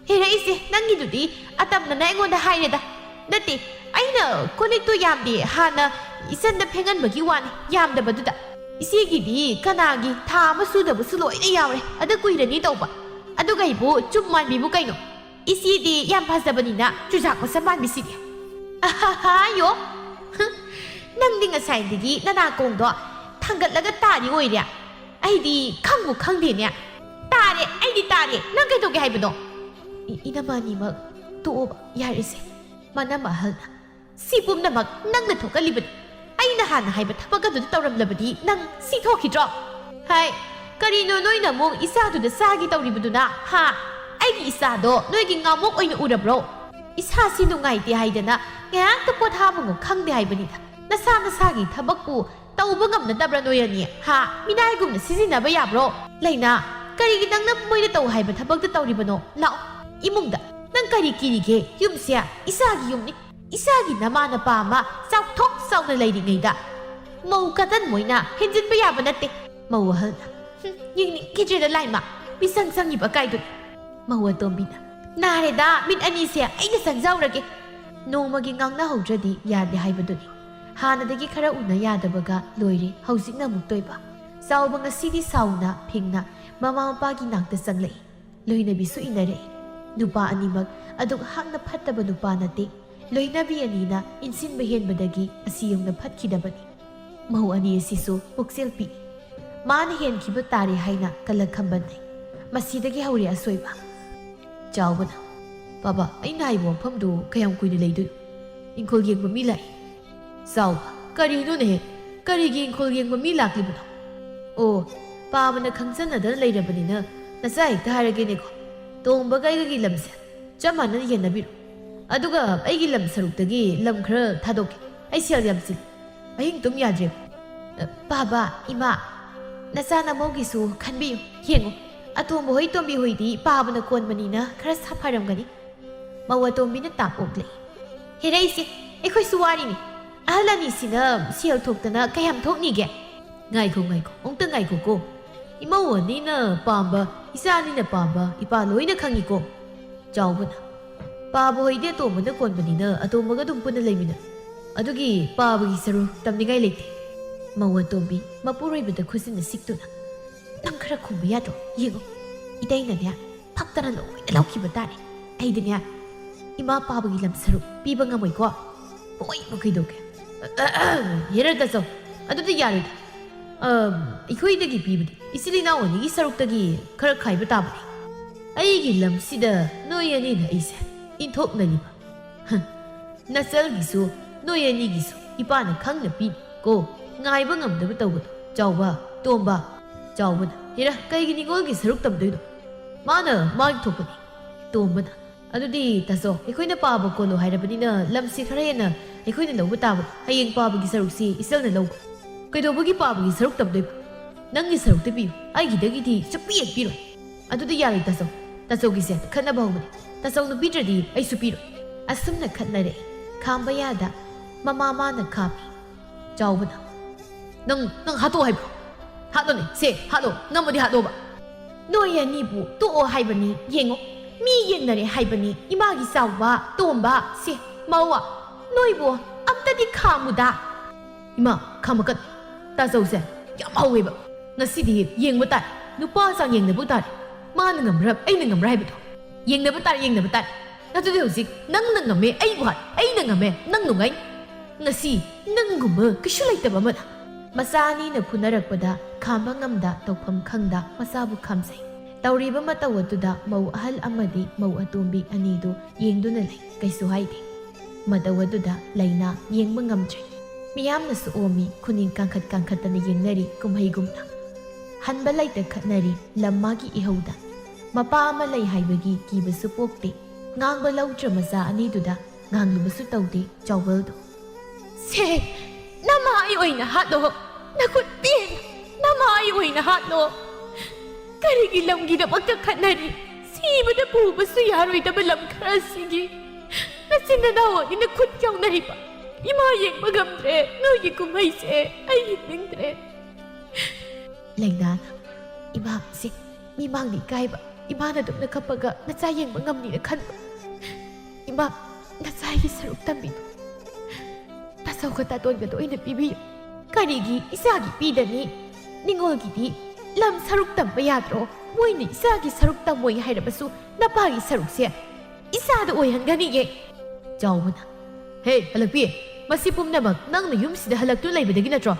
ꯍꯦꯔꯛꯏꯁꯦ ꯅꯪꯒꯤꯗꯨꯗꯤ ꯑꯇꯝꯅꯅ ꯑꯩꯉꯣꯟꯗ ꯍꯥꯏꯔꯦꯗ꯫ ꯅꯠꯇꯦ, ꯑꯩꯅ ꯀꯣꯜ ꯂꯤꯛꯇꯣ ꯌꯥꯝꯗꯦ, ꯍꯥꯟꯅ ꯏꯆꯟꯗ ꯐꯦꯡꯍꯟꯕꯒꯤ ꯋꯥꯅꯤ, ꯌꯥꯝꯗꯕꯗꯨꯗ꯫ ꯏꯆꯦꯒꯤꯗꯤ ꯀꯅꯥꯒꯤ ꯊꯥ ꯑꯃ ꯁꯨꯗꯕꯁꯨ ꯂꯣꯏꯅ ꯌꯥꯎꯔꯦ, ꯑꯗ ꯀꯨꯏꯔꯅꯤ ꯇꯧꯕ꯫ ꯑꯗꯨꯒ ꯑꯩꯕꯨ ꯆꯨꯝ ꯃꯥꯟꯕꯤꯕꯨ ꯀꯩꯅꯣ? ꯏꯆꯦꯗꯤ ꯌꯥꯝ ꯐꯖꯕꯅꯤꯅ ꯆꯨꯖꯥꯛ ꯃꯁꯝ ꯃꯥꯟꯕꯤꯁꯤꯗꯤ꯫ ꯑꯍꯥꯍꯥ, ꯌꯣ꯫ ꯍꯨꯝ, ꯅꯪꯗꯤ ꯉꯁꯥꯏꯗꯒꯤ ꯅꯅꯥꯀꯣꯡꯗꯣ ꯊꯥꯡꯒꯠꯂꯒ ꯇꯥꯔꯤ ꯑꯣꯏꯔꯦ꯫ ꯑꯩꯗꯤ ꯈꯪꯕꯨ ꯈꯪꯗꯦꯅꯦ꯫ ꯇꯥꯔꯦ, ꯑꯩꯗꯤ ꯇꯥꯔꯦ꯫ ꯅꯪ ꯀꯩꯗꯧꯒꯦ ꯍꯥꯏꯕꯅꯣ? ꯏ-, ꯏꯅꯝꯃ ꯑꯅꯤꯃꯛ ꯇꯣꯛꯑꯣꯕ, ꯌꯥꯔꯦꯁꯦ꯫ ꯃꯅꯝ ꯑꯍꯜꯅ, "ꯁꯤ ꯄꯨꯝꯅꯃꯛ ꯅꯪꯅ ꯊꯣꯛꯍꯜꯂꯤꯕꯅꯤ꯫ ꯑꯩꯅ ꯍꯥꯟꯅ ꯍꯥꯏꯕ ꯊꯕꯛ ꯑꯗꯨꯗ ꯇꯧꯔꯝꯂꯕꯗꯤ ꯅꯪ ꯁꯤ ꯊꯣꯛꯈꯤꯗ꯭ꯔꯣ?" ꯍꯥꯏ, ꯀꯔꯤꯅꯣ ꯅꯣꯏꯅ ꯑꯃꯨꯛ ꯏꯆꯥꯗꯨꯗ ꯆꯥꯒꯦ ꯇꯧꯔꯤꯕꯗꯨꯅ, ꯍꯥ? ꯑꯩꯒꯤ ꯏꯆꯥꯗꯣ ꯅꯣꯏꯒꯤ ꯉꯥꯃꯣꯛ ꯑꯣꯏꯅ ꯎꯔꯕ꯭ꯔꯣ? ꯏꯁꯥꯁꯤ ꯅꯨꯡꯉꯥꯏꯇꯦ ꯍꯥꯏꯗꯅ ꯉꯥꯏꯍꯥꯛꯇ ꯄꯣꯊꯥꯐꯝꯒ ꯈꯪꯗꯦ ꯍꯥꯏꯕꯅꯤꯗ꯫ ꯅꯁꯥ ꯅꯁꯥꯒꯤ ꯊꯕꯛꯄꯨ ꯇꯧꯕ ꯉꯝꯅꯗꯕ꯭ꯔꯥ ꯅꯣꯏ ꯑꯅꯤ? ꯍꯥ? ꯃꯤꯅꯥꯏꯒꯨꯝꯅ ꯁꯤꯖꯤꯟꯅꯕ ꯌꯥꯕ꯭ꯔꯣ? ꯂꯩꯅꯥ, ꯀꯔꯤꯒꯤ ꯅꯪꯅ ꯃꯣꯏꯅ ꯇꯧ ꯍꯥꯏꯕ ꯊꯕꯛꯇ ꯇꯧꯔꯤꯕꯅꯣ? ꯂꯥꯛꯑꯣ, ꯏꯃꯨꯡꯗ꯫ ꯅꯪ ꯀꯔꯤ ꯀꯤꯔꯤꯒꯦ? ꯌꯨꯝꯁꯦ ꯏꯆꯥꯒꯤ ꯌꯨꯝꯅꯤ꯫ ꯏꯆꯥꯒꯤ ꯅꯃꯥ ꯅꯄꯥ ꯑꯃ ꯆꯥꯎꯊꯣꯛ ꯆꯥꯎꯅ ꯂꯩꯔꯤꯉꯩꯗ ꯃꯧ ꯀꯇꯟ ꯃꯣꯏꯅ ꯍꯦꯟꯖꯤꯟꯕ ꯌꯥꯕ ꯅꯠꯇꯦ꯫ ꯃꯧ ꯑꯍꯜꯅ, "ꯍꯨꯝ, ꯌꯦꯡꯅꯤꯡꯈꯤꯗ꯭ꯔꯦꯗ ꯂꯥꯏꯃ, ꯃꯤꯆꯪ ꯆꯪꯉꯤꯕ ꯀꯥꯏꯗꯨꯅꯤ"꯫ ꯃꯧ ꯑꯇꯣꯝꯕꯤꯅ, "ꯅꯥꯔꯦꯗ, ꯃꯤꯠ ꯑꯅꯤꯁꯦ ꯑꯩꯅ ꯆꯪꯖꯍꯧꯔꯒꯦ"꯫ ꯅꯣꯡꯃꯒꯤ ꯉꯥꯡꯅꯍꯧꯗ꯭ꯔꯗꯤ ꯌꯥꯗꯦ ꯍꯥꯏꯕꯗꯨꯅꯤ꯫ ꯍꯥꯟꯅꯗꯒꯤ ꯈꯔ ꯎꯅ ꯌꯥꯗꯕꯒ ꯂꯣꯏꯔꯦ, ꯍꯧꯖꯤꯛꯅ ꯑꯃꯨꯛ ꯇꯣꯏꯕ꯫ ꯆꯥꯎꯕ ꯉꯁꯤꯗꯤ ꯁꯥꯎꯅ ꯐꯤꯡꯅ ꯃꯃꯥ ꯃꯄꯥꯒꯤ ꯅꯥꯛꯇ ꯆꯪꯂꯛꯏ꯫ ꯂꯣꯏꯅꯕꯤꯁꯨ ꯏꯟꯅꯔꯛꯏ꯫ ꯅꯨꯄꯥ ꯑꯅꯤꯃꯛ ꯑꯗꯨꯛ ꯍꯥꯛꯅ ꯐꯠꯇꯕ ꯅꯨꯄꯥ ꯅꯠꯇꯦ꯫ ꯂꯣꯏꯅꯕꯤ ꯑꯅꯤꯅ ꯏꯟꯁꯤꯟꯕ ꯍꯦꯟꯕꯗꯒꯤ ꯑꯁꯤ ꯌꯧꯅ ꯐꯠꯈꯤꯗꯕꯅꯤ꯫ ꯃꯧ ꯑꯅꯤ ꯑꯁꯤꯁꯨ ꯄꯨꯛꯆꯦꯜ ꯄꯤꯛꯏ꯫ ꯃꯥꯅ ꯍꯦꯟꯈꯤꯕ ꯇꯥꯔꯦ ꯍꯥꯏꯅ ꯀꯜꯂꯛ ꯈꯝꯕꯟꯅꯩ꯫ ꯃꯁꯤꯗꯒꯤ ꯍꯧꯔꯦ ꯑꯁꯣꯏꯕ꯫ ꯆꯥꯎꯕꯅ, "ꯕꯥꯕꯥ, ꯑꯩꯅ ꯍꯥꯏꯕ ꯋꯥꯐꯝꯗꯨ ꯀꯌꯥꯝ ꯀꯨꯏꯅ ꯂꯩꯗꯣꯏꯅꯣ? ꯏꯪꯈꯣꯜ ꯌꯦꯡꯕ ꯃꯤ ꯂꯥꯛꯏ꯫" ꯆꯥꯎꯕ, "ꯀꯔꯤꯅꯣꯅꯦꯍꯦ? ꯀꯔꯤꯒꯤ ꯏꯪꯈꯣꯜ ꯌꯦꯡꯕ ꯃꯤ ꯂꯥꯛꯂꯤꯕꯅꯣ?" "ꯑꯣ, ꯄꯥꯕꯅ ꯈꯪꯖꯟꯅꯗꯅ ꯂꯩꯔꯕꯅꯤꯅ ꯅꯆꯥ ꯍꯦꯛꯇ ꯍꯥꯏꯔꯒꯦꯅꯦꯀꯣ꯫ ꯇꯣꯝꯕꯒ ꯑꯩꯒꯒꯤ ꯂꯝꯁꯦ ꯆꯞ ꯃꯥꯟꯅꯅ ꯌꯦꯟꯅꯕꯤꯔꯣ꯫ ꯑꯗꯨꯒ ꯑꯩꯒꯤ ꯂꯝ ꯁꯔꯨꯛꯇꯒꯤ ꯂꯝ ꯈꯔ ꯊꯥꯗꯣꯛꯀꯦ꯫ ꯑꯩ ꯁꯦꯜ ꯌꯥꯝ ꯆꯤꯜꯂꯤ꯫ ꯑꯍꯤꯡ ꯇꯨꯝ ꯌꯥꯗ꯭ꯔꯦ꯫" "ꯕꯥꯕꯥ, ꯏꯃꯥ, ꯅꯆꯥ ꯅꯃꯧꯒꯤꯁꯨ ꯈꯟꯕꯤꯌꯨ꯫ ꯌꯦꯡꯉꯨ, ꯑꯇꯣꯝꯕ ꯍꯣꯏ ꯇꯣꯝꯕꯤ ꯍꯣꯏꯗꯤ ꯄꯥꯕꯅ ꯀꯣꯟꯕꯅꯤꯅ ꯈꯔ ꯁꯥꯐꯔꯝꯒꯅꯤ꯫" ꯃꯧ ꯑꯇꯣꯝꯕꯤꯅ ꯇꯥꯞ ꯑꯣꯛꯂꯛꯏ꯫ "ꯍꯦꯔꯩꯁꯦ, ꯑꯩꯈꯣꯏꯁꯨ ꯋꯥꯔꯤꯅꯤ꯫ ꯑꯍꯜ ꯑꯅꯤꯁꯤꯅ ꯁꯦꯜ ꯊꯣꯛꯇꯅ ꯀꯌꯥꯝ ꯊꯣꯛꯅꯤꯒꯦ?" "ꯉꯥꯏꯈꯣ, ꯉꯥꯏꯈꯣ, ꯑꯃꯨꯛꯇ ꯉꯥꯏꯈꯣꯀꯣ꯫ ꯏꯃꯧ ꯑꯅꯤꯅ ꯄꯥꯝꯕ, ꯏꯆꯥ ꯑꯅꯤꯅ ꯄꯥꯝꯕ ꯏꯄꯥ ꯂꯣꯏꯅ ꯈꯪꯉꯤꯀꯣ꯫" ꯆꯥꯎꯕꯅ, "ꯄꯥꯕ ꯍꯣꯏꯗꯤ ꯑꯇꯣꯝꯕꯅ ꯀꯣꯟꯕꯅꯤꯅ ꯑꯇꯣꯝꯕꯒ ꯑꯗꯨꯝ ꯄꯨꯟꯅ ꯂꯩꯃꯤꯟꯅ꯫ ꯑꯗꯨꯒꯤ ꯄꯥꯕꯒꯤ ꯁꯔꯨꯛ ꯇꯝꯅꯤꯡꯉꯥꯏ ꯂꯩꯇꯦ꯫" ꯃꯧ ꯑꯇꯣꯝꯕꯤ ꯃꯄꯨꯔꯣꯏꯕꯗ ꯈꯨꯠꯁꯤꯟꯅ ꯁꯤꯛꯇꯨꯅ, "ꯅꯪ ꯈꯔ ꯈꯨꯝꯕ ꯌꯥꯗ꯭ꯔꯣ? ꯌꯦꯡꯉꯣ, ꯏꯇꯩꯅꯅꯦ ꯐꯛꯇꯅ ꯂꯣꯏꯅ ꯂꯧꯈꯤꯕ ꯇꯥꯔꯦ꯫ ꯑꯩꯗꯤꯅꯦ ꯏꯃꯥ ꯄꯥꯕꯒꯤ ꯂꯝ ꯁꯔꯨꯛ ꯄꯤꯕ ꯉꯝꯃꯣꯏꯀꯣ꯫ ꯍꯣꯏ, ꯀꯩꯗꯧꯒꯦ? ꯍꯦꯔꯥ ꯇꯥꯆꯧ, ꯑꯗꯨꯗꯤ ꯌꯥꯔꯣꯏꯗ꯫ ꯑꯝ, ꯑꯩꯈꯣꯏꯗꯒꯤ ꯄꯤꯕꯗꯤ ꯏꯆꯤꯜ ꯏꯅꯥꯎ ꯑꯅꯤꯒꯤ ꯁꯔꯨꯛꯇꯒꯤ ꯈꯔ ꯈꯥꯏꯕ ꯇꯥꯕꯅꯤ꯫ ꯑꯩꯒꯤ ꯂꯝꯁꯤꯗ ꯅꯣꯏ ꯑꯅꯤꯅ ꯑꯩꯁꯦ ꯏꯟꯊꯣꯛꯅꯔꯤꯕ꯫ ꯍ, ꯅꯆꯜꯒꯤꯁꯨ ꯅꯣꯏ ꯑꯅꯤꯒꯤꯁꯨ ꯏꯄꯥꯅ ꯈꯪꯅ ꯄꯤꯅꯤ ꯀꯣ꯫ ꯉꯥꯏꯕ ꯉꯝꯗꯕ ꯇꯧꯒꯅꯨ, ꯆꯥꯎꯕ, ꯇꯣꯝꯕ꯫" ꯆꯥꯎꯕꯅ, "ꯍꯦꯔꯥ, ꯀꯩꯒꯤ ꯅꯤꯉꯣꯜꯒꯤ ꯁꯔꯨꯛ ꯇꯝꯗꯣꯏꯅꯣ? ꯃꯥꯅ ꯃꯥꯒꯤ ꯊꯣꯛꯄꯅꯤ꯫" ꯇꯣꯝꯕꯅ, "ꯑꯗꯨꯗꯤ ꯇꯥꯆꯧ, ꯑꯩꯈꯣꯏꯅ ꯄꯥꯕ ꯀꯣꯜꯂꯣ ꯍꯥꯏꯔꯕꯅꯤꯅ ꯂꯝꯁꯤ ꯈꯔ ꯍꯦꯟꯅ ꯑꯩꯈꯣꯏꯅ ꯂꯧꯕ ꯇꯥꯕꯅꯤ꯫ ꯍꯌꯦꯡ ꯄꯥꯕꯒꯤ ꯁꯔꯨꯛꯁꯤ ꯏꯆꯜꯅ ꯂꯧꯈ꯭ꯔꯣ꯫" "ꯀꯩꯗꯧꯕꯒꯤ ꯄꯥꯕꯒꯤ ꯁꯔꯨꯛ ꯇꯝꯗꯣꯏꯕ? ꯅꯪꯒꯤ ꯁꯔꯨꯛꯇꯤ ꯄꯤꯌꯨ, ꯑꯩꯒꯤꯗꯒꯤꯗꯤ ꯁꯨꯛꯄꯤ ꯍꯦꯛ ꯄꯤꯔꯣꯏ꯫" "ꯑꯗꯨꯗꯤ ꯌꯥꯔꯦ ꯇꯥꯆꯧ, ꯇꯥꯆꯧꯒꯤꯁꯦ ꯈꯠꯅꯕ ꯍꯧꯕꯅꯤ꯫ ꯇꯥꯆꯧꯅ ꯄꯤꯗ꯭ꯔꯗꯤ ꯑꯩꯁꯨ ꯄꯤꯔꯣꯏ꯫" ꯑꯁꯨꯝꯅ ꯈꯠꯅꯔꯛꯏ꯫ ꯈꯥꯝꯕ ꯌꯥꯗ ꯃꯃꯥ ꯃꯥꯅ ꯈꯥꯝꯃꯤ꯫ ꯆꯥꯎꯕꯅ, "ꯅꯪ, ꯅꯪ ꯍꯥꯠꯇꯣꯛꯑꯣ ꯍꯥꯏꯕ꯭ꯔꯣ? ꯍꯥꯠꯂꯣꯅꯦ, ꯁꯦ, ꯍꯥꯠꯂꯣ, ꯉꯝꯃꯗꯤ ꯍꯥꯠꯂꯣꯕ꯫" "ꯅꯣꯏ ꯑꯅꯤꯕꯨ ꯇꯣꯛꯑꯣ ꯍꯥꯏꯕꯅꯤ, ꯌꯦꯡꯉꯣ, ꯃꯤ ꯌꯦꯡꯅꯔꯦ ꯍꯥꯏꯕꯅꯤ, ꯏꯃꯥꯒꯤ ꯆꯥꯎꯕ, ꯇꯣꯝꯕ, ꯁꯦ, ꯃꯧ, ꯅꯣꯏꯕꯨ ꯑꯝꯇꯗꯤ ꯈꯥꯝꯃꯨꯗ꯫ ꯏꯃꯥ, ꯈꯥꯝꯃꯛꯀꯅꯨ꯫ ꯇꯥꯖꯧꯁꯦ ꯌꯥꯝ ꯍꯧꯋꯦꯕ꯫ ꯉꯁꯤꯗꯤ ꯌꯦꯡꯕ ꯇꯥꯔꯦ꯫ ꯅꯨꯄꯥ ꯆꯥꯡ ꯌꯦꯡꯅꯕ ꯇꯥꯔꯦ꯫ ꯃꯥꯅ ꯉꯝꯕ꯭ꯔꯥ, ꯑꯩꯅ ꯉꯝꯕ꯭ꯔꯥ ꯍꯥꯏꯕꯗꯣ꯫ ꯌꯦꯡꯅꯕ ꯇꯥꯔꯦ, ꯌꯦꯡꯅꯕ ꯇꯥꯔꯦ꯫ ꯑꯗꯨꯗꯤ ꯍꯧꯖꯤꯛ ꯅꯪꯅ ꯉꯝꯃꯦ, ꯑꯩꯕꯨ ꯍꯥꯠ, ꯑꯩꯅ ꯉꯝꯃꯦ, ꯅꯪ ꯅꯨꯡꯉꯥꯏ꯫ ꯉꯁꯤ ꯅꯪꯒꯨꯝꯕ ꯀꯩꯁꯨ ꯂꯩꯇꯕ ꯑꯃꯅ꯫ ꯃꯆꯥ ꯑꯅꯤꯅ ꯐꯨꯅꯔꯛꯄꯗ ꯈꯥꯝꯕ ꯉꯝꯗ, ꯇꯧꯐꯝ ꯈꯪꯗ ꯃꯆꯥꯕꯨ ꯈꯥꯝꯖꯩ꯫ ꯇꯧꯔꯤꯕ ꯃꯇꯧ ꯑꯗꯨꯗ ꯃꯧ ꯑꯍꯜ ꯑꯃꯗꯤ ꯃꯧ ꯑꯇꯣꯝꯕꯤ ꯑꯅꯤꯗꯨ ꯌꯦꯡꯗꯨꯅ ꯂꯩ, ꯀꯩꯁꯨ ꯍꯥꯏꯗꯦ꯫ ꯃꯇꯧ ꯑꯗꯨꯗ ꯂꯩꯅꯥ ꯌꯦꯡꯕ ꯉꯝꯗ꯭ꯔꯦ꯫ ꯃꯤꯌꯥꯝꯅꯁꯨ ꯑꯣꯝꯃꯤ, ꯈꯨꯅꯤꯡ ꯀꯥꯡꯈꯠ ꯀꯥꯡꯈꯠꯇꯅ ꯌꯦꯡꯅꯔꯤ ꯀꯨꯝꯍꯩꯒꯨꯝꯅ꯫ ꯍꯟꯕ ꯂꯩꯇ ꯈꯠꯅꯔꯤ ꯂꯝ ꯃꯥꯒꯤ ꯏꯍꯧꯗ꯫ ꯃꯄꯥ ꯑꯃ ꯂꯩ ꯍꯥꯏꯕꯒꯤ ꯀꯤꯕꯁꯨ ꯄꯣꯛꯇꯦ꯫ ꯉꯥꯡꯕ ꯂꯧꯗ꯭ꯔ ꯃꯆꯥ ꯑꯅꯤꯗꯨꯗ ꯉꯥꯡꯂꯨꯕꯁꯨ ꯇꯧꯗꯦ ꯆꯥꯎꯕꯜꯗꯣ꯫ ꯁꯦ, ꯅꯃꯥꯏ ꯑꯣꯏꯅ ꯍꯥꯠꯂꯣ, ꯅꯈꯨꯠ ꯄꯦꯟꯅ ꯅꯃꯥꯏ ꯑꯣꯏꯅ ꯍꯥꯠꯂꯣ꯫ ꯀꯔꯤꯒꯤ ꯂꯝꯒꯤꯗꯃꯛꯇ ꯈꯠꯅꯔꯤ? ꯁꯤꯕꯗ ꯄꯨꯕꯁꯨ ꯌꯥꯔꯣꯏꯗꯕ ꯂꯝ ꯈꯔꯁꯤꯒꯤ ꯅꯆꯤꯟ ꯅꯅꯥꯎ ꯑꯅꯤꯅ ꯈꯨꯠ ꯌꯥꯎꯅꯔꯤꯕ꯫ ꯏꯃꯥ ꯌꯦꯡꯕ ꯉꯝꯗ꯭ꯔꯦ, ꯅꯣꯏꯒꯤ ꯀꯨꯝꯍꯩꯁꯦ ꯑꯩ ꯌꯦꯡꯅꯤꯡꯗ꯭ꯔꯦ꯫ ꯂꯩꯅꯥꯅ, ꯏꯃꯥꯁꯦ ꯃꯤꯃꯥꯡꯗ ꯏꯀꯥꯏꯕ, ꯏꯃꯥꯅ ꯑꯗꯨꯝꯅ ꯀꯞꯄꯒ ꯅꯆꯥ ꯌꯦꯡꯕ ꯉꯝꯅꯤꯅ ꯈꯟꯕ꯫ ꯏꯃꯥ, ꯅꯆꯥꯒꯤ ꯁꯔꯨꯛ ꯇꯝꯕꯤꯗꯨ ꯇꯥꯆꯧꯒ ꯇꯥꯇꯣꯟꯒꯗ ꯑꯣꯏꯅ ꯄꯤꯕꯤꯌꯨ꯫ ꯀꯔꯤꯒꯤ ꯏꯆꯥꯒꯤ ꯄꯤꯗꯅꯤ? ꯅꯤꯉꯣꯜꯒꯤꯗꯤ ꯂꯝ ꯁꯔꯨꯛ ꯇꯝꯕ ꯌꯥꯗ꯭ꯔꯣ? ꯃꯣꯏꯅ ꯏꯆꯥꯒꯤ ꯁꯔꯨꯛ ꯇꯝꯃꯣꯏ ꯍꯥꯏꯔꯕꯁꯨ ꯅꯄꯥꯒꯤ ꯁꯔꯨꯛꯁꯦ ꯏꯆꯥꯗ ꯑꯣꯏꯍꯟꯒꯅꯤꯌꯦ꯫ ꯆꯥꯎꯕꯅ, ꯍꯦ, ꯍꯜꯂꯛꯄꯤ, ꯃꯁꯤ ꯄꯨꯝꯅꯃꯛ ꯅꯪꯅ ꯌꯨꯝꯁꯤꯗ ꯍꯜꯂꯛꯇꯨꯅ ꯂꯩꯕꯗꯒꯤ ꯅꯠꯇ꯭ꯔꯣ?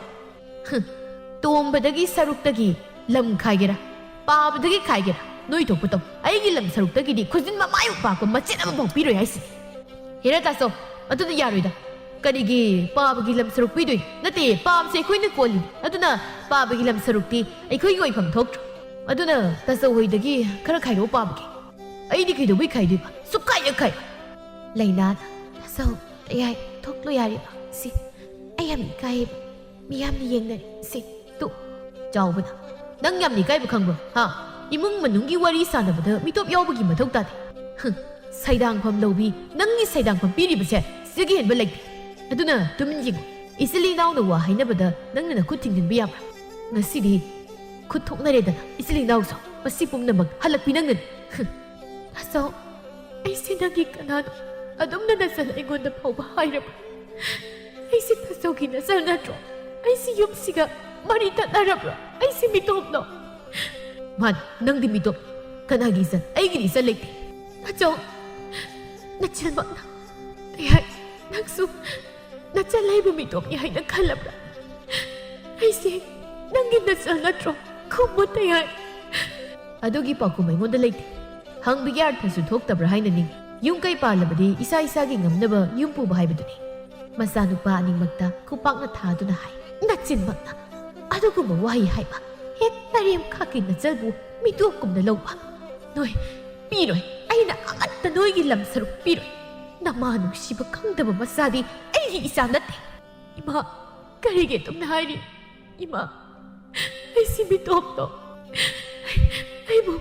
ꯍꯨꯝ, ꯇꯣꯝꯕꯗꯒꯤ ꯁꯔꯨꯛꯇꯒꯤ ꯂꯝ ꯈꯥꯏꯒꯦꯔꯥ, ꯄꯥꯕꯗꯒꯤ ꯈꯥꯏꯒꯦꯔꯥ, ꯅꯣꯏ ꯊꯣꯛꯄ ꯇꯧ꯫ ꯑꯩꯒꯤ ꯂꯝ ꯁꯔꯨꯛꯇꯒꯤꯗꯤ ꯈꯨꯖꯤꯟ ꯃꯃꯥꯏ ꯄꯥꯛꯄ ꯃꯆꯦꯠ ꯑꯃꯐꯥꯎ ꯄꯤꯔꯣꯏ ꯍꯥꯏꯁꯤ꯫ ꯍꯦꯔꯥ ꯇꯥꯆꯧ, ꯑꯗꯨꯗꯤ ꯌꯥꯔꯣꯏꯗ꯫ ꯀꯔꯤꯒꯤ ꯄꯥꯕꯒꯤ ꯂꯝ ꯁꯔꯨꯛ ꯄꯤꯗꯣꯏꯅꯣ? ꯅꯠꯇꯦ, ꯄꯥꯕꯁꯦ ꯑꯩꯈꯣꯏꯅ ꯀꯣꯜꯂꯤꯅꯤ꯫ ꯑꯗꯨꯅ ꯄꯥꯕꯒꯤ ꯂꯝ ꯁꯔꯨꯛꯇꯤ ꯑꯩꯈꯣꯏꯒꯤ ꯑꯣꯏꯐꯝ ꯊꯣꯛꯇ꯭ꯔꯣ? ꯑꯗꯨꯅ ꯇꯥꯆꯧ ꯍꯣꯏꯗꯒꯤ ꯈꯔ ꯈꯥꯏꯔꯛꯑꯣ ꯄꯥꯕꯒꯤ꯫ ꯑꯩꯗꯤ ꯀꯩꯗꯧꯕꯩ ꯈꯥꯏꯗꯣꯏꯕ? ꯁꯨꯛꯈꯥꯏ ꯍꯦꯛ ꯈꯥꯏ꯫ ꯂꯩꯅꯥꯅ, ꯇꯥꯆꯧ, ꯇꯌꯥꯏ, ꯊꯣꯛꯂꯣ ꯌꯥꯔꯦꯕ꯫ ꯁꯤ, ꯑꯩ ꯌꯥꯝ ꯏꯀꯥꯏꯌꯦꯕ꯫ ꯃꯤꯌꯥꯝꯅ ꯌꯦꯡꯅꯔꯤ꯫ ꯁꯤ, ꯇꯨ꯫ ꯆꯥꯎꯕꯅ, ꯅꯪ ꯌꯥꯝꯅ ꯏꯀꯥꯏꯕ ꯈꯪꯕ꯭ꯔꯣ? ꯍꯥ? ꯏꯃꯨꯡ ꯃꯅꯨꯡꯒꯤ ꯋꯥꯔꯤ ꯁꯥꯟꯅꯕꯗ ꯃꯤꯇꯣꯞ ꯌꯥꯎꯕꯒꯤ ꯃꯊꯧ ꯇꯥꯗꯦ꯫ ꯍꯨꯝ, ꯁꯩꯗꯥꯡꯐꯝ ꯂꯧꯕꯤ, ꯅꯪꯒꯤ ꯁꯩꯗꯥꯡꯐꯝ ꯄꯤꯔꯤꯕꯁꯦ ꯁꯤꯗꯒꯤ ꯍꯦꯟꯕ ꯂꯩꯇꯦ꯫ ꯑꯗꯨꯅ ꯇꯨꯃꯤꯟ ꯌꯦꯡꯉꯨ꯫ ꯏꯆꯤꯜ ꯏꯅꯥꯎꯅ ꯋꯥ ꯍꯥꯏꯅꯕꯗ ꯅꯪꯅ ꯅꯈꯨꯠ ꯊꯤꯡꯖꯤꯟꯕ ꯌꯥꯕ꯭ꯔꯥ? ꯉꯁꯤꯗꯤ ꯈꯨꯠ ꯊꯣꯛꯅꯔꯦꯗꯅ, ꯏꯆꯤꯜ ꯏꯅꯥꯎꯁꯨ꯫ ꯃꯁꯤ ꯄꯨꯝꯅꯃꯛ ꯍꯜꯂꯛꯄꯤ ꯅꯪꯅꯅꯤ꯫ ꯍꯨꯝ꯫ ꯇꯥꯆꯧ, ꯑꯩꯁꯦ ꯅꯪꯒꯤ ꯀꯅꯥꯅꯣ? ꯑꯗꯨꯝꯅ ꯅꯆꯜ ꯑꯩꯉꯣꯟꯗ ꯐꯥꯎꯕ ꯍꯥꯏꯔꯕ꯭ꯔꯥ? ꯑꯩꯁꯦ ꯇꯥꯆꯧꯒꯤ ꯅꯆꯜ ꯅꯠꯇ꯭ꯔꯣ? ꯑꯩꯁꯦ ꯌꯨꯝꯁꯤꯒ ꯃꯔꯤ ꯇꯠꯅꯔꯕ꯭ꯔꯥ? ꯑꯩꯁꯦ ꯃꯤꯇꯣꯞꯂꯣ? ꯃꯥꯅꯤ, ꯅꯪꯗꯤ ꯃꯤꯇꯣꯞ꯫ ꯀꯅꯥꯒꯤ ꯏꯆꯟ? ꯑꯩꯒꯤꯗꯤ ꯏꯆꯟ ꯂꯩꯇꯦ꯫ ꯇꯥꯆꯧ, ꯅꯆꯤꯟꯃꯛꯅ ꯀꯩ ꯍꯥꯏ? ꯅꯪꯁꯨ ꯅꯆꯜ ꯑꯩꯕꯨ ꯃꯤꯇꯣꯞꯅꯤ ꯍꯥꯏꯅ ꯈꯜꯂꯕ꯭ꯔꯥ? ꯑꯩꯁꯦ ꯅꯪꯒꯤ ꯅꯆꯜ ꯅꯠꯇ꯭ꯔꯣ? ꯈꯨꯝꯃꯨ ꯇꯌꯥꯏ꯫ ꯑꯗꯨꯒꯤ ꯄꯥꯎꯈꯨꯝ ꯑꯩꯉꯣꯟꯗ ꯂꯩꯇꯦ꯫ ꯍꯪꯕꯒꯤ ꯑꯔꯊꯁꯨ ꯊꯣꯛꯇꯕ꯭ꯔꯥ ꯍꯥꯏꯅ ꯅꯤꯡꯏ꯫ ꯌꯨꯝ ꯀꯩ ꯄꯥꯜꯂꯕꯗꯤ ꯏꯁꯥ ꯏꯁꯥꯒꯤ ꯉꯝꯅꯕ ꯌꯨꯝ ꯄꯨꯕ ꯍꯥꯏꯕꯗꯨꯅꯤ꯫ ꯃꯆꯥꯅꯨꯄꯥ ꯑꯅꯤꯃꯛꯇ ꯈꯨꯄꯥꯛꯅ ꯊꯥꯗꯨꯅ ꯍꯥꯏ꯫ ꯅꯆꯤꯟꯃꯛꯅ ꯑꯗꯨꯒꯨꯝꯕ ꯋꯥꯍꯩ ꯍꯥꯏꯕ? ꯍꯦꯛ ꯅꯔꯦꯝꯈꯥꯛꯀꯤ ꯅꯆꯜꯕꯨ ꯃꯤꯇꯣꯞꯀꯨꯝꯅ ꯂꯧꯕ? ꯅꯣꯏ ꯄꯤꯔꯣꯏ꯫ ꯑꯩꯅ ꯑꯃꯠꯇ ꯅꯣꯏꯒꯤ ꯂꯝ ꯁꯔꯨꯛ ꯄꯤꯔꯣꯏ꯫ ꯅꯃꯥ ꯅꯨꯡꯁꯤꯕ ꯈꯪꯗꯕ ꯃꯆꯥꯗꯤ ꯑꯩꯒꯤ ꯏꯆꯥ ꯅꯠꯇꯦ꯫ ꯏꯃꯥ, ꯀꯔꯤꯒꯤ ꯑꯗꯨꯝꯅ ꯍꯥꯏꯔꯤ? ꯏꯃꯥ, ꯑꯩꯁꯤ ꯃꯤꯇꯣꯞꯇꯣ꯫ ꯑꯩꯕꯨ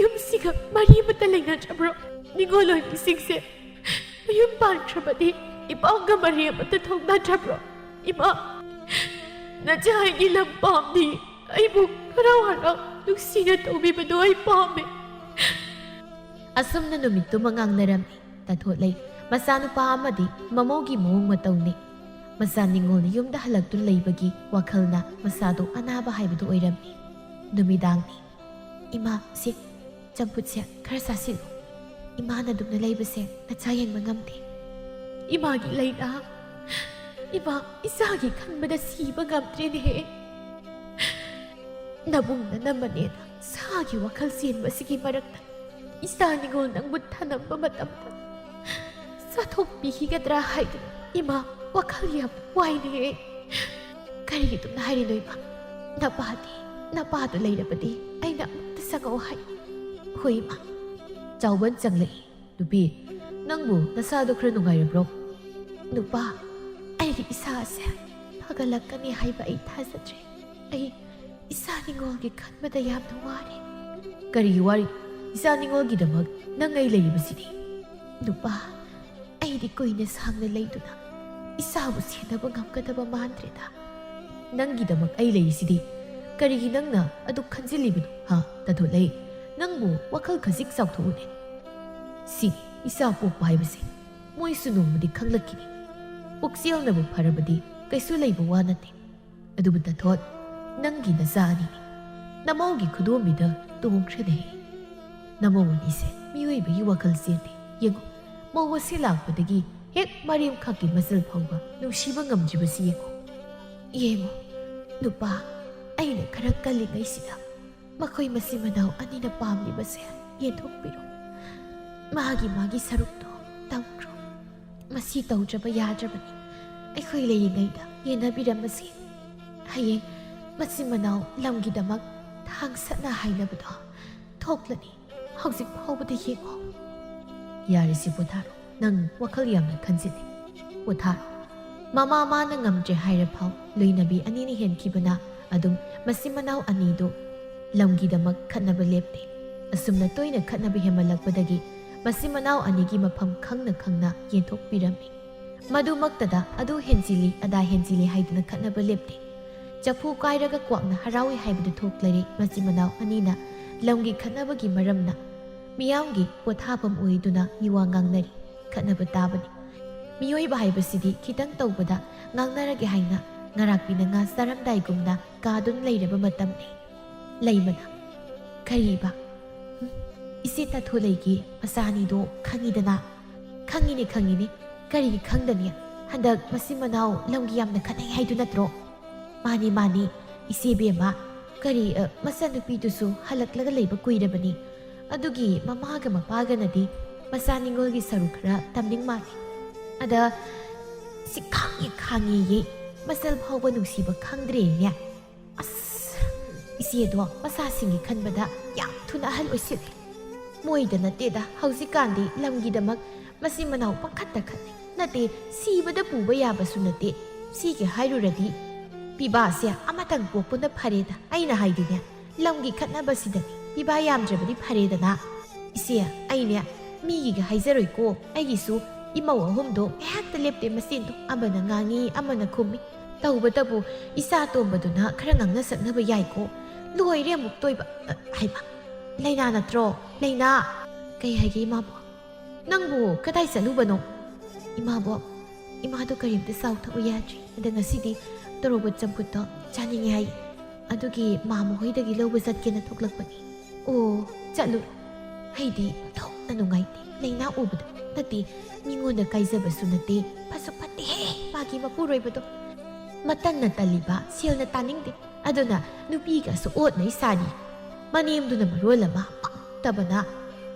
ꯌꯨꯝꯁꯤꯒ ꯃꯔꯤ ꯑꯃꯠꯇ ꯂꯩꯅꯗ꯭ꯔꯕ꯭ꯔꯣ? ꯅꯤꯉꯣꯜ ꯑꯣꯏꯕꯤꯁꯤꯡꯁꯦ ꯃꯌꯨꯝ ꯄꯥꯟꯈ꯭ꯔꯕꯗꯤ ꯏꯄꯥꯝꯒ ꯃꯔꯤ ꯑꯃꯠꯇ ꯊꯣꯛꯅꯗ꯭ꯔꯕ꯭ꯔꯣ? ꯏꯃꯥ, ꯅꯆꯥ ꯑꯩꯒꯤ ꯂꯝ ꯄꯥꯝꯗꯤ꯫ ꯑꯩꯕꯨ ꯍꯔꯥꯎ ꯍꯔꯥꯎ ꯅꯨꯡꯁꯤꯅ ꯇꯧꯕꯤꯕꯗꯣ ꯑꯩ ꯄꯥꯝꯃꯦ꯫ ꯑꯁꯨꯝꯅ ꯅꯨꯃꯤꯠꯇꯨꯃ ꯉꯥꯡꯅꯔꯝꯃꯤ꯫ ꯇꯥꯊꯣꯠꯂꯩ ꯃꯆꯥꯅꯨꯄꯥ ꯑꯃꯗꯤ ꯃꯃꯧꯒꯤ ꯃꯑꯣꯡ ꯃꯇꯧꯅꯤ꯫ ꯃꯆꯥ ꯅꯤꯉꯣꯜꯅ ꯌꯨꯝꯗ ꯍꯜꯂꯛꯇꯨꯅ ꯂꯩꯕꯒꯤ ꯋꯥꯈꯜꯅ ꯃꯆꯥꯗꯨ ꯑꯅꯥꯕ ꯍꯥꯏꯕꯗꯨ ꯑꯣꯏꯔꯝꯃꯤ꯫ ꯅꯨꯃꯤꯗꯥꯡꯅꯤ꯫ "ꯏꯃꯥ, ꯁꯤ ꯆꯝꯐꯨꯠꯁꯦ ꯈꯔ ꯆꯥꯁꯤꯜꯂꯨ꯫ ꯏꯃꯥꯅ ꯑꯗꯨꯝꯅ ꯂꯩꯕꯁꯦ ꯅꯆꯥ ꯌꯦꯡꯕ ꯉꯝꯗꯦ꯫" ꯏꯃꯥꯒꯤ ꯂꯩꯅꯥ? ꯏꯃꯥ, ꯏꯆꯥꯒꯤ ꯈꯟꯕꯗ ꯁꯤꯕ ꯉꯝꯗ꯭ꯔꯦꯅꯦꯍꯦ꯫ ꯅꯕꯨꯡ ꯅꯅꯝꯃꯅꯦꯅ ꯁꯥꯒꯤ ꯋꯥꯈꯜ ꯆꯦꯟꯕꯁꯤꯒꯤ ꯃꯔꯛꯇ ꯏꯆꯥ ꯅꯤꯉꯣꯜ ꯅꯪꯕꯨ ꯊꯅꯝꯕ ꯃꯇꯝꯗ ꯆꯥꯊꯣꯛꯄꯤꯈꯤꯒꯗ꯭ꯔꯥ ꯍꯥꯏꯗꯨꯅ ꯏꯃꯥ, ꯋꯥꯈꯜ ꯌꯥꯝ ꯋꯥꯏꯅꯦ꯫ ꯀꯔꯤꯒꯤ ꯑꯗꯨꯝꯅ ꯍꯥꯏꯔꯤꯅꯣ ꯏꯃꯥ? ꯅꯄꯥꯗꯤ, ꯅꯄꯥꯗꯨ ꯂꯩꯔꯕꯗꯤ ꯑꯩꯅ ꯑꯃꯨꯛꯇ ꯆꯪꯉꯛꯑꯣ ꯍꯥꯏ꯫ ꯍꯣꯏ ꯏꯃꯥ꯫ ꯆꯥꯎꯕꯟ ꯆꯪꯂꯛꯏ꯫ "ꯅꯨꯄꯤ, ꯅꯪꯕꯨ ꯅꯁꯥꯗꯣ ꯈꯔ ꯅꯨꯡꯉꯥꯏꯔꯕ꯭ꯔꯣ?" "ꯅꯨꯄꯥ, ꯑꯩꯒꯤ ꯏꯁꯥꯁꯦ ꯐꯒꯠꯂꯛꯀꯅꯤ ꯍꯥꯏꯕ ꯑꯩ ꯊꯥꯖꯗ꯭ꯔꯦ꯫ ꯑꯩ ꯏꯆꯥ ꯅꯤꯉꯣꯜꯒꯤ ꯈꯟꯕꯗ ꯌꯥꯝꯅ ꯋꯥꯔꯦ꯫" "ꯀꯔꯤꯒꯤ ꯋꯥꯔꯤ? ꯏꯆꯥ ꯅꯤꯉꯣꯜꯒꯤꯗꯃꯛ ꯅꯪ ꯑꯩ ꯂꯩꯔꯤꯕꯁꯤꯗꯤ?" "ꯅꯨꯄꯥ, ꯑꯩꯗꯤ ꯀꯨꯏꯅ ꯁꯥꯡꯅ ꯂꯩꯗꯨꯅ ꯏꯆꯥꯕꯨ ꯁꯦꯟꯅꯕ ꯉꯝꯒꯗꯕ ꯃꯥꯟꯗ꯭ꯔꯦꯗ꯫" "ꯅꯪꯒꯤꯗꯃꯛ ꯑꯩ ꯂꯩꯔꯤꯁꯤꯗꯤ꯫ ꯀꯔꯤꯒꯤ ꯅꯪꯅ ꯑꯗꯨꯛ ꯈꯟꯖꯤꯜꯂꯤꯕꯅꯣ, ꯍꯥ, ꯇꯥꯊꯣꯠꯂꯩ? ꯅꯪꯕꯨ ꯋꯥꯈꯜ ꯈꯖꯤꯛ ꯆꯥꯎꯊꯣꯛꯎꯅꯦ꯫ ꯁꯤꯅꯤ ꯏꯆꯥ ꯄꯣꯛꯄ ꯍꯥꯏꯕꯁꯦ꯫ ꯃꯣꯏꯁꯨ ꯅꯣꯡꯃꯗꯤ ꯈꯪꯂꯛꯈꯤꯅꯤ꯫ ꯄꯨꯛꯆꯦꯜꯅꯕꯨ ꯐꯔꯕꯗꯤ ꯀꯩꯁꯨ ꯂꯩꯕ ꯋꯥ ꯅꯠꯇꯦ꯫ ꯑꯗꯨꯕꯨ ꯇꯥꯊꯣꯠ, ꯅꯪꯒꯤ ꯅꯆꯥ ꯑꯅꯤꯅꯤ꯫ ꯅꯃꯧꯒꯤ ꯈꯨꯗꯣꯝꯕꯤꯗ ꯇꯣꯡꯈ꯭ꯔꯦꯅꯦ꯫ ꯅꯃꯧ ꯑꯅꯤꯁꯦ ꯃꯤꯑꯣꯏꯕꯒꯤ ꯋꯥꯈꯜ ꯆꯦꯟꯗꯦ꯫ ꯌꯦꯡꯉꯨ, ꯃꯧ ꯑꯁꯤ ꯂꯥꯛꯄꯗꯒꯤ ꯍꯦꯛ ꯃꯔꯦꯝꯈꯛꯀꯤ ꯃꯆꯜ ꯐꯥꯎꯕ ꯅꯨꯡꯁꯤꯕ ꯉꯝꯗ꯭ꯔꯤꯕꯁꯤ ꯌꯦꯡꯉꯨ꯫ ꯌꯦꯡꯉꯨ, ꯅꯨꯄꯥ, ꯑꯩꯅ ꯈꯔ ꯀꯜꯂꯤꯉꯩꯁꯤꯗ ꯃꯈꯣꯏ ꯃꯆꯤꯟ ꯃꯅꯥꯎ ꯑꯅꯤꯅ ꯄꯥꯝꯂꯤꯕꯁꯦ ꯌꯦꯟꯊꯣꯛꯄꯤꯔꯣ꯫ ꯃꯥꯒꯤ ꯃꯥꯒꯤ ꯁꯔꯨꯛꯇꯣ ꯇꯧꯈ꯭ꯔꯣ꯫ ꯃꯁꯤ ꯇꯧꯗ꯭ꯔꯕ ꯌꯥꯗ꯭ꯔꯕꯅꯤ꯫ ꯑꯩꯈꯣꯏ ꯂꯩꯔꯤꯉꯩꯗ ꯌꯦꯟꯅꯕꯤꯔꯝꯕꯁꯤ ꯍꯌꯦꯡ ꯃꯆꯤꯟ ꯃꯅꯥꯎ ꯂꯝꯒꯤꯗꯃꯛ ꯊꯥꯡ ꯁꯠꯅ ꯍꯥꯏꯅꯕꯗꯣ ꯊꯣꯛꯂꯅꯤ꯫ ꯍꯧꯖꯤꯛ ꯐꯥꯎꯕꯗ ꯌꯦꯡꯉꯣ꯫ ꯌꯥꯔꯦꯁꯦ, ꯄꯣꯊꯥꯔꯣ꯫ ꯅꯪ ꯋꯥꯈꯜ ꯌꯥꯝꯅ ꯈꯟꯖꯤꯜꯂꯤ꯫ ꯄꯣꯊꯥꯔꯣ꯫ ꯃꯃꯥ ꯃꯥꯅ ꯉꯝꯗ꯭ꯔꯦ ꯍꯥꯏꯔ ꯐꯥꯎ ꯂꯣꯏꯅꯕꯤ ꯑꯅꯤꯅ ꯍꯦꯟꯈꯤꯕꯅ ꯑꯗꯨꯝ ꯃꯆꯤꯟ ꯃꯅꯥꯎ ꯑꯅꯤꯗꯨ ꯂꯝꯒꯤꯗꯃꯛ ꯈꯠꯅꯕ ꯂꯦꯞꯇꯦ꯫ ꯑꯁꯨꯝꯅ ꯇꯣꯏꯅ ꯈꯠꯅꯕ ꯍꯦꯟꯃꯜꯂꯛꯄꯗꯒꯤ ꯃꯆꯤꯟ ꯃꯅꯥꯎ ꯑꯅꯤꯒꯤ ꯃꯐꯝ ꯈꯪꯅ ꯈꯪꯅ ꯌꯦꯟꯊꯣꯛꯄꯤꯔꯝꯃꯤ꯫ ꯃꯗꯨꯃꯛꯇꯗ ꯑꯗꯨ ꯍꯦꯟꯖꯤꯜꯂꯤ, ꯑꯗꯥ ꯍꯦꯟꯖꯤꯜꯂꯤ ꯍꯥꯏꯗꯨꯅ ꯈꯠꯅꯕ ꯂꯦꯞꯇꯦ꯫ ꯆꯐꯨ ꯀꯥꯏꯔꯒ ꯀ꯭ꯋꯥꯛꯅ ꯍꯔꯥꯎꯏ ꯍꯥꯏꯕꯗꯨ ꯊꯣꯛꯂꯔꯦ꯫ ꯃꯆꯤꯟ ꯃꯅꯥꯎ ꯑꯅꯤꯅ ꯂꯝꯒꯤ ꯈꯠꯅꯕꯒꯤ ꯃꯔꯝꯅ ꯃꯤꯌꯥꯝꯒꯤ ꯄꯣꯊꯥꯐꯝ ꯑꯣꯏꯗꯨꯅ ꯃꯤꯋꯥ ꯉꯥꯡꯅꯔꯤ꯫ ꯈꯠꯅꯕ ꯇꯥꯕꯅꯤ꯫ ꯃꯤꯑꯣꯏꯕ ꯍꯥꯏꯕꯁꯤꯗꯤ ꯈꯤꯇꯪ ꯇꯧꯕꯗ ꯉꯥꯡꯅꯔꯒꯦ ꯍꯥꯏꯅ ꯉꯔꯥꯛꯄꯤꯅ ꯉꯥ ꯆꯥꯔꯝꯗꯥꯏꯒꯨꯝꯅ ꯀꯥꯗꯨꯅ ꯂꯩꯔꯕ ꯃꯇꯝꯅꯤ꯫ ꯂꯩꯃꯅ, "ꯀꯔꯤꯕ? ꯍꯨꯝ, ꯏꯆꯦ ꯇꯥꯊꯣꯂꯩꯒꯤ ꯃꯆꯥ ꯑꯅꯤꯗꯣ ꯈꯪꯉꯤꯗꯅ?" "ꯈꯪꯉꯤꯅꯦ, ꯈꯪꯉꯤꯅꯦ꯫ ꯀꯔꯤꯒꯤ ꯈꯪꯗꯅꯤ? ꯍꯟꯗꯛ ꯃꯆꯤꯟ ꯃꯅꯥꯎ ꯂꯝꯒꯤ ꯌꯥꯝꯅ ꯈꯠꯅꯩ ꯍꯥꯏꯗꯨ ꯅꯠꯇ꯭ꯔꯣ?" "ꯃꯥꯅꯤ, ꯃꯥꯅꯤ, ꯏꯆꯦ ꯕꯦꯝꯃ꯫ ꯀꯔꯤ, ꯑ, ꯃꯆꯥꯅꯨꯄꯤꯗꯨꯁꯨ ꯍꯜꯂꯛꯂꯒ ꯂꯩꯕ ꯀꯨꯏꯔꯕꯅꯤ꯫ ꯑꯗꯨꯒꯤ ꯃꯃꯥꯒ ꯃꯄꯥꯒꯅꯗꯤ ꯃꯆꯥ ꯅꯤꯉꯣꯜꯒꯤ ꯁꯔꯨꯛ ꯈꯔ ꯇꯝꯅꯤꯡ ꯃꯥꯜꯂꯤ꯫ ꯑꯗ ꯁꯤ ꯈꯥꯡꯉꯤ ꯈꯥꯡꯉꯤꯌꯦ꯫ ꯃꯆꯜ ꯐꯥꯎꯕ ꯅꯨꯡꯁꯤꯕ ꯈꯪꯗ꯭ꯔꯦꯅꯦ꯫ ꯑꯁ, ꯏꯆꯦꯗꯣ ꯃꯆꯥꯁꯤꯡꯒꯤ ꯈꯟꯕꯗ ꯌꯥꯝ ꯊꯨꯅ ꯑꯍꯜ ꯑꯣꯏꯁꯤꯜꯂꯦ꯫ ꯃꯣꯏꯗ ꯅꯠꯇꯦꯗ, ꯍꯧꯖꯤꯛꯀꯥꯟꯗꯤ ꯂꯝꯒꯤꯗꯃꯛ ꯃꯆꯤꯟ ꯃꯅꯥꯎ ꯄꯪꯈꯠꯇ ꯈꯠꯅꯩ꯫ ꯅꯠꯇꯦ, ꯁꯤꯕꯗ ꯄꯨꯕ ꯌꯥꯕꯁꯨ ꯅꯠꯇꯦ꯫ ꯁꯤꯒꯦ ꯍꯥꯏꯔꯨꯔꯗꯤ ꯄꯤꯕꯥꯁꯦ ꯑꯃꯇꯪ ꯄꯣꯛꯄꯅ ꯐꯔꯦꯗ꯫ ꯑꯩꯅ ꯍꯥꯏꯗꯤꯅꯦ, ꯂꯝꯒꯤ ꯈꯠꯅꯕꯁꯤꯗꯅꯦ ꯄꯤꯕꯥ ꯌꯥꯝꯗ꯭ꯔꯕꯗꯤ ꯐꯔꯦꯗꯅ꯫ ꯏꯆꯦ, ꯑꯩꯅꯦ ꯃꯤꯒꯤꯒ ꯍꯥꯏꯖꯔꯣꯏꯀꯣ꯫ ꯑꯩꯒꯤꯁꯨ ꯏꯃꯧ ꯑꯍꯨꯝꯗꯣ ꯉꯥꯏꯍꯥꯛꯇ ꯂꯦꯞꯇꯦ ꯃꯆꯤꯟꯗꯣ꯫ ꯑꯃꯅ ꯉꯥꯡꯉꯤ, ꯑꯃꯅ ꯈꯨꯝꯃꯤ꯫ ꯇꯧꯕꯇꯕꯨ ꯏꯆꯥ ꯑꯇꯣꯝꯕꯗꯨꯅ ꯈꯔ ꯉꯥꯡꯅ ꯁꯛꯅꯕ ꯌꯥꯏꯀꯣ꯫ ꯂꯣꯏꯔꯦ ꯑꯃꯨꯛ ꯇꯣꯏꯕ꯫ ꯑ, ꯍꯩꯃꯥ, ꯂꯩꯅꯥ ꯅꯠꯇ꯭ꯔꯣ? ꯂꯩꯅꯥ!" "ꯀꯩ ꯍꯥꯏꯒꯦ ꯏꯃꯥꯕꯣꯛ?" "ꯅꯪꯕꯨ ꯀꯗꯥꯏ ꯆꯠꯂꯨꯕꯅꯣ?" "ꯏꯃꯥꯕꯣ, ꯏꯃꯥꯗꯣ ꯀꯔꯤꯝꯇ ꯆꯥꯎ ꯊꯛꯎ ꯌꯥꯗ꯭ꯔꯤ꯫ ꯑꯗ ꯉꯁꯤꯗꯤ ꯇꯣꯔꯣꯕꯣꯠ ꯆꯝꯐꯨꯠꯇꯣ ꯆꯥꯅꯤꯡꯉꯦ ꯍꯥꯏ꯫ ꯑꯗꯨꯒꯤ ꯃꯥꯃ ꯍꯣꯏꯗꯒꯤ ꯂꯧꯕ ꯆꯠꯀꯦꯅ ꯊꯣꯛꯂꯛꯄꯅꯤ꯫" "ꯑꯣ, ꯆꯠꯂꯨ꯫" ꯑꯩꯗꯤ ꯑꯣꯟꯊꯣꯛꯅ ꯅꯨꯡꯉꯥꯏꯇꯦ꯫ ꯂꯥꯏꯅꯥ ꯎꯕꯗ ꯅꯠꯇꯦ, ꯃꯤꯉꯣꯟꯗ ꯀꯥꯏꯖꯕꯁꯨ ꯅꯠꯇꯦ꯫ ꯐꯁꯨ ꯐꯠꯇꯦꯍꯦ ꯃꯥꯒꯤ ꯃꯄꯨꯔꯣꯏꯕꯗꯣ꯫ ꯃꯇꯟꯅ ꯇꯜꯂꯤꯕ ꯁꯦꯜꯅ ꯇꯥꯅꯤꯡꯗꯦ꯫ ꯑꯗꯨꯅ ꯅꯨꯄꯤꯒꯁꯨ ꯑꯣꯠꯅꯩ ꯁꯥꯔꯤ꯫ ꯃꯅꯦꯝꯗꯨꯅ ꯃꯔꯣꯜ ꯑꯃ ꯄꯛꯇꯕꯅ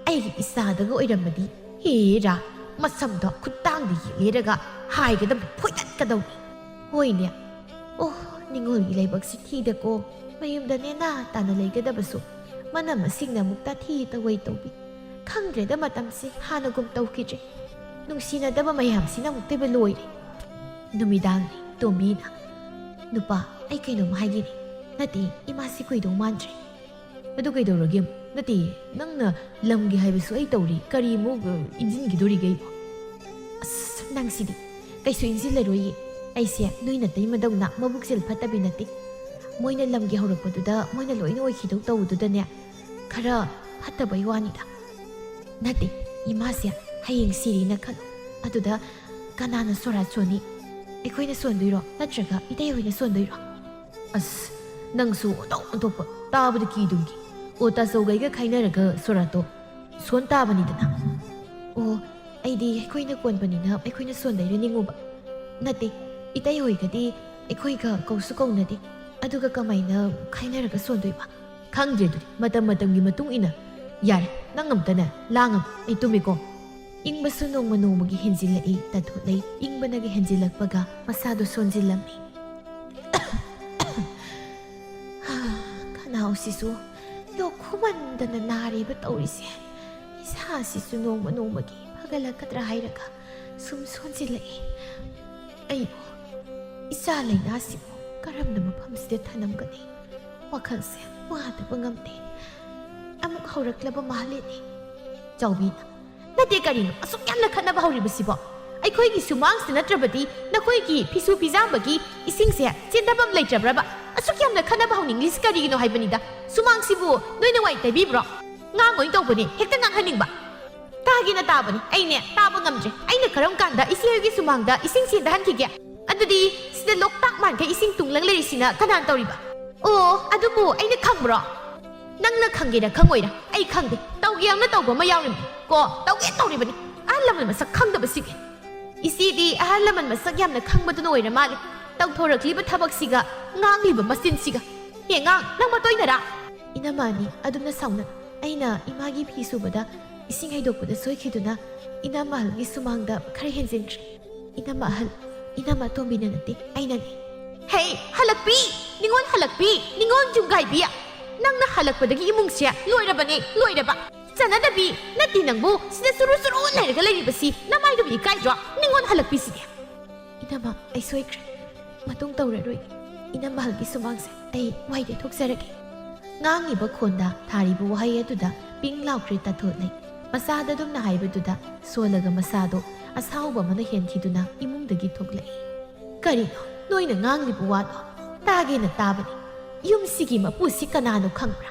ꯑꯩꯒꯤ ꯏꯆꯥꯗꯒ ꯑꯣꯏꯔꯝꯃꯗꯤ, ꯍꯦꯔꯥ, ꯃꯁꯝꯗꯣ ꯈꯨꯠꯇꯥꯡꯗ ꯌꯦꯠꯂꯦꯔꯒ ꯍꯥꯏꯒꯗꯕ ꯐꯣꯏꯗꯠꯀꯗꯧꯅꯤ꯫ ꯍꯣꯏꯅꯦ꯫ ꯑꯣ, ꯅꯤꯉꯣꯜꯒꯤ ꯂꯥꯏꯕꯛꯁꯤ ꯊꯤꯗꯀꯣ꯫ ꯃꯌꯨꯝꯗ ꯅꯦꯅꯥ ꯇꯥꯅ ꯂꯩꯒꯗꯕꯁꯨ ꯃꯅꯝ ꯃꯁꯤꯡꯅ ꯑꯃꯨꯛ ꯇꯥꯊꯤ ꯇꯧꯋꯩ ꯇꯧꯕꯤ꯫ ꯈꯪꯗ꯭ꯔꯦꯗ, ꯃꯇꯝꯁꯤ ꯍꯥꯟꯅꯒꯨꯝ ꯇꯧꯈꯤꯗ꯭ꯔꯦ꯫ ꯅꯨꯡꯁꯤꯅꯗꯕ ꯃꯌꯥꯝꯁꯤꯅ ꯑꯃꯨꯛꯇꯣꯏꯕ ꯂꯣꯏꯔꯦ꯫ ꯅꯨꯃꯤꯗꯥꯡꯅꯤ꯫ ꯇꯣꯝꯕꯤꯅ, "ꯅꯨꯄꯥ, ꯑꯩ ꯀꯩꯅꯣꯝ ꯍꯥꯏꯒꯦꯅꯦ꯫ ꯅꯠꯇꯦ, ꯏꯃꯥꯁꯤ ꯀꯨꯏꯗꯧ ꯃꯥꯟꯗ꯭ꯔꯦ꯫" "ꯑꯗꯨ ꯀꯩꯗꯧꯔꯒꯦ ꯑꯃꯨꯛ?" "ꯅꯠꯇꯦ, ꯅꯪꯅ ꯂꯝꯒꯤ ꯍꯥꯏꯕꯁꯨ ꯑꯩ ꯇꯧꯔꯤ꯫ ꯀꯔꯤ ꯑꯃꯨꯛ, ꯑ, ꯏꯟꯖꯤꯟꯈꯤꯗꯣꯔꯤꯒꯦ ꯑꯩꯕꯣ?" "ꯑꯁ, ꯅꯪꯁꯤꯗꯤ꯫ ꯀꯩꯁꯨ ꯏꯟꯖꯤꯜꯂꯔꯣꯏꯌꯦ꯫ ꯑꯩꯁꯦ ꯅꯣꯏ ꯅꯇꯩꯃꯗꯧꯅ ꯃꯕꯨꯛꯆꯦꯜ ꯐꯠꯇꯕꯤ ꯅꯠꯇꯦ꯫ ꯃꯣꯏꯅ ꯂꯝꯒꯤ ꯍꯧꯔꯛꯄꯗꯨꯗ ꯃꯣꯏꯅ ꯂꯣꯏꯅ ꯑꯣꯏꯈꯤꯗꯧ ꯇꯧꯕꯗꯨꯗꯅꯦ, ꯈꯔ ꯐꯠꯇꯕꯩ ꯋꯥꯅꯤꯗ꯫" "ꯅꯠꯇꯦ, ꯏꯃꯥꯁꯦ ꯍꯌꯦꯡ ꯁꯤꯔꯦꯅ ꯈꯜꯂꯣ꯫ ꯑꯗꯨꯗ ꯀꯅꯥꯅ ꯁꯣꯔꯥꯠ ꯁꯣꯟꯅꯤ? ꯑꯩꯈꯣꯏꯅ ꯁꯣꯟꯗꯣꯏꯔꯣ, ꯅꯠꯇ꯭ꯔꯒ ꯏꯇꯩ ꯍꯣꯏꯅ ꯁꯣꯟꯗꯣꯏꯔꯣ?" "ꯑꯁ, ꯅꯪꯁꯨ ꯑꯣꯟꯊꯣꯛ ꯑꯣꯟꯊꯣꯛꯄ, ꯇꯥꯕꯗ ꯀꯤꯗꯨꯝꯒꯤ꯫ ꯑꯣ, ꯇꯥꯆꯧꯒꯩꯒ ꯈꯥꯏꯅꯔꯒ ꯁꯣꯔꯥꯠꯇꯣ ꯁꯣꯟ ꯇꯥꯕꯅꯤꯗꯅ꯫" "ꯑꯣ, ꯑꯩꯗꯤ ꯑꯩꯈꯣꯏꯅ ꯀꯣꯟꯕꯅꯤꯅ ꯑꯩꯈꯣꯏꯅ ꯁꯣꯟꯗꯣꯏꯔ ꯅꯤꯡꯉꯨꯕ꯫ ꯅꯠꯇꯦ, ꯏꯇꯩ ꯍꯣꯏꯒꯗꯤ ꯑꯩꯈꯣꯏꯒ ꯀꯧꯁꯨ ꯀꯧꯅꯗꯦ꯫ ꯑꯗꯨꯒ ꯀꯃꯥꯏꯅ ꯈꯥꯏꯅꯔꯒ ꯁꯣꯟꯗꯣꯏꯕ?" "ꯈꯪꯗ꯭ꯔꯦ ꯑꯗꯨꯗꯤ, ꯃꯇꯝ ꯃꯇꯝꯒꯤ ꯃꯇꯨꯡ ꯏꯟꯅ꯫ ꯌꯥꯔꯦ, ꯅꯪ ꯑꯝꯇꯅꯦ ꯂꯥꯡꯉꯅꯨ, ꯑꯩ ꯇꯨꯝꯃꯤꯀꯣ꯫" ꯏꯪꯕꯁꯨ ꯅꯣꯡꯃ ꯅꯣꯡꯃꯒꯤ ꯍꯦꯟꯖꯤꯜꯂꯛꯏ꯫ ꯇꯥꯟꯊꯣꯠꯂꯩ ꯏꯪꯕꯅꯒ ꯍꯦꯟꯖꯤꯜꯂꯛꯄꯒ ꯃꯁꯥꯗꯣ ꯁꯣꯟꯖꯤꯜꯂꯝꯃꯤ꯫ ꯈꯅꯥꯎꯁꯤꯁꯨ ꯂꯣꯛ ꯈꯨꯃꯟꯗꯅ ꯅꯥꯔꯤꯕ ꯇꯧꯔꯤꯁꯦ꯫ ꯏꯁꯥꯁꯤꯁꯨ ꯅꯣꯡꯃ ꯅꯣꯡꯃꯒꯤ ꯐꯒꯠꯂꯛꯀꯗ꯭ꯔꯥ ꯍꯥꯏꯔꯒ ꯁꯨꯝ ꯁꯣꯟꯖꯤꯜꯂꯛꯏ꯫ ꯑꯩꯕꯨ, ꯏꯆꯥ ꯂꯥꯏꯅꯥꯁꯤꯕꯨ ꯀꯔꯝꯅ ꯃꯐꯝꯁꯤꯗ ꯊꯅꯝꯒꯅꯤ? ꯋꯥꯈꯜꯁꯦ ꯋꯥꯗꯕ ꯉꯝꯗꯦ꯫ ꯑꯃꯨꯛ ꯍꯧꯔꯛꯂꯕ ꯃꯥꯜꯂꯦꯅꯦ꯫ ꯆꯥꯎꯕꯤꯅ, "ꯅꯠꯇꯦ, ꯀꯔꯤꯅꯣ ꯑꯁꯨꯛ ꯌꯥꯝꯅ ꯈꯠꯅꯕ ꯍꯧꯔꯤꯕꯁꯤꯕꯣ? ꯑꯩꯈꯣꯏꯒꯤ ꯁꯨꯃꯥꯡꯁꯤ ꯅꯠꯇ꯭ꯔꯕꯗꯤ ꯅꯈꯣꯏꯒꯤ ꯐꯤꯁꯨ ꯐꯤꯖꯥꯝꯕꯒꯤ ꯏꯁꯤꯡꯁꯦ ꯆꯦꯟꯊꯐꯝ ꯂꯩꯇ꯭ꯔꯕ꯭ꯔꯕ? ꯑꯁꯨꯛ ꯌꯥꯝꯅ ꯈꯠꯅꯕ ꯍꯧꯅꯤꯡꯂꯤꯁꯤ ꯀꯔꯤꯒꯤꯅꯣ ꯍꯥꯏꯕꯅꯤꯗ꯫ ꯁꯨꯃꯥꯡꯁꯤꯕꯨ ꯅꯣꯏꯅ ꯋꯥꯏ ꯇꯩꯕꯤꯕ꯭ꯔꯣ?" "ꯉꯥꯡꯉꯣꯏ ꯇꯧꯕꯅꯤ, ꯍꯦꯛꯇ ꯉꯥꯡꯍꯟꯅꯤꯡꯕ꯫" ꯇꯥꯒꯦꯅ ꯇꯥꯕꯅꯤ꯫ ꯑꯩꯅꯦ ꯇꯥꯕ ꯉꯝꯗ꯭ꯔꯦ꯫ ꯑꯩꯅ ꯀꯔꯝ ꯀꯥꯟꯗ ꯏꯆꯦ ꯍꯣꯏꯒꯤ ꯁꯨꯃꯥꯡꯗ ꯏꯁꯤꯡ ꯆꯦꯟꯊꯍꯟꯈꯤꯒꯦ? ꯑꯗꯨꯗꯤ ꯁꯤꯗ ꯂꯣꯛꯇꯥꯛ ꯃꯥꯟꯈꯩ ꯏꯁꯤꯡ ꯇꯨꯡꯂꯪ ꯂꯩꯔꯤꯁꯤꯅ ꯀꯅꯥꯅ ꯇꯧꯔꯤꯕ? ꯑꯣ, ꯑꯗꯨꯕꯨ ꯑꯩꯅ ꯈꯪꯕ꯭ꯔꯣ? ꯅꯪꯅ ꯈꯪꯒꯦꯔꯥ ꯈꯪꯉꯣꯏꯔꯥ ꯑꯩ ꯈꯪꯗꯦ꯫ ꯇꯧꯒꯦ ꯌꯥꯎꯅ ꯇꯧꯕ ꯑꯃ ꯌꯥꯎꯔꯤꯕꯅꯤ ꯀꯣ꯫ ꯇꯧꯒꯦ ꯇꯧꯔꯤꯕꯅꯤ꯫ ꯑꯍꯜ ꯂꯃꯟ ꯃꯁꯛ ꯈꯪꯗꯕꯁꯤꯒꯤ꯫ ꯏꯆꯦꯗꯤ ꯑꯍꯜ ꯂꯃꯟ ꯃꯁꯛ ꯌꯥꯝꯅ ꯈꯪꯕꯗꯨꯅ ꯑꯣꯏꯔ ꯃꯥꯜꯂꯦ꯫ ꯇꯧꯊꯣꯔꯛꯂꯤꯕ ꯊꯕꯛꯁꯤꯒ ꯉꯥꯡꯂꯤꯕ ꯃꯆꯤꯟꯁꯤꯒ꯫ ꯍꯦ ꯉꯥꯡ, ꯅꯪ ꯃꯇꯣꯏꯅꯔꯥ? ꯏꯅꯝꯃ ꯑꯅꯤ ꯑꯗꯨꯝꯅ ꯁꯥꯎꯅ꯫ ꯑꯩꯅ ꯏꯃꯥꯒꯤ ꯐꯤ ꯁꯨꯕꯗ ꯏꯁꯤꯡ ꯍꯩꯗꯣꯛꯄꯗ ꯁꯣꯏꯈꯤꯗꯨꯅ ꯏꯅꯝꯃ ꯑꯍꯜꯒꯤ ꯁꯨꯃꯥꯡꯗ ꯈꯔ ꯍꯦꯟꯖꯤꯟꯈ꯭ꯔꯦ꯫ ꯏꯅꯝꯃ ꯑꯍꯜ, ꯏꯅꯝꯃ ꯑꯇꯣꯝꯕꯤꯅ ꯅꯠꯇꯦ, ꯑꯩꯅꯅꯤ꯫ ꯍꯦ, ꯍꯜꯂꯛꯄꯤ! ꯅꯤꯉꯣꯜ ꯍꯜꯂꯛꯄꯤ! ꯅꯤꯉꯣꯜ ꯌꯨꯝꯒꯥꯏꯕꯤ! ꯅꯪꯅ ꯍꯜꯂꯛꯄꯗꯒꯤ ꯏꯃꯨꯡꯁꯦ ꯂꯣꯏꯔꯕꯅꯦ, ꯂꯣꯏꯔꯕ! ꯆꯥꯟꯅꯗꯕꯤ! ꯅꯠꯇꯦ ꯅꯪꯕꯨ ꯁꯤꯗ ꯆꯨꯔꯨ ꯆꯨꯔꯨ ꯂꯩꯔꯒ ꯂꯩꯔꯤꯕꯁꯤ ꯅꯃꯥꯏꯗꯨꯕꯨ ꯏꯀꯥꯏꯗ꯭ꯔꯣ? ꯅꯤꯉꯣꯜ ꯍꯜꯂꯛꯄꯤꯁꯤꯗꯤ! ꯏꯅꯝꯃ, ꯑꯩ ꯁꯣꯏꯈ꯭ꯔꯦ꯫ ꯃꯇꯨꯡ ꯇꯧꯔꯔꯣꯏ꯫ ꯏꯅꯝꯃ ꯑꯍꯜꯒꯤ ꯁꯨꯃꯥꯡꯁꯦ ꯑꯩ ꯋꯥꯏ ꯇꯩꯊꯣꯛꯆꯔꯒꯦ꯫ ꯉꯥꯡꯂꯤꯕ ꯈꯣꯟꯗ ꯊꯥꯔꯤꯕ ꯋꯥꯍꯩ ꯑꯗꯨꯗ ꯄꯤꯡ ꯂꯥꯎꯈ꯭ꯔꯦ ꯇꯥꯊꯣꯠꯂꯩ꯫ ꯃꯆꯥꯗ ꯑꯗꯨꯝꯅ ꯍꯥꯏꯕꯗꯨꯗ ꯁꯣꯜꯂꯒ ꯃꯁꯥꯗꯣ ꯑꯁꯥꯎꯕ ꯑꯃꯅ ꯍꯦꯟꯈꯤꯗꯨꯅ ꯏꯃꯨꯡꯗꯒꯤ ꯊꯣꯛꯂꯛꯏ꯫ ꯀꯔꯤꯅꯣ ꯅꯣꯏꯅ ꯉꯥꯡꯂꯤꯕ ꯋꯥꯗꯣ? ꯇꯥꯒꯦꯅ ꯇꯥꯕꯅꯤ꯫ ꯌꯨꯝꯁꯤꯒꯤ ꯃꯄꯨꯁꯤ ꯀꯅꯥꯅꯣ ꯈꯪꯕ꯭ꯔꯥ?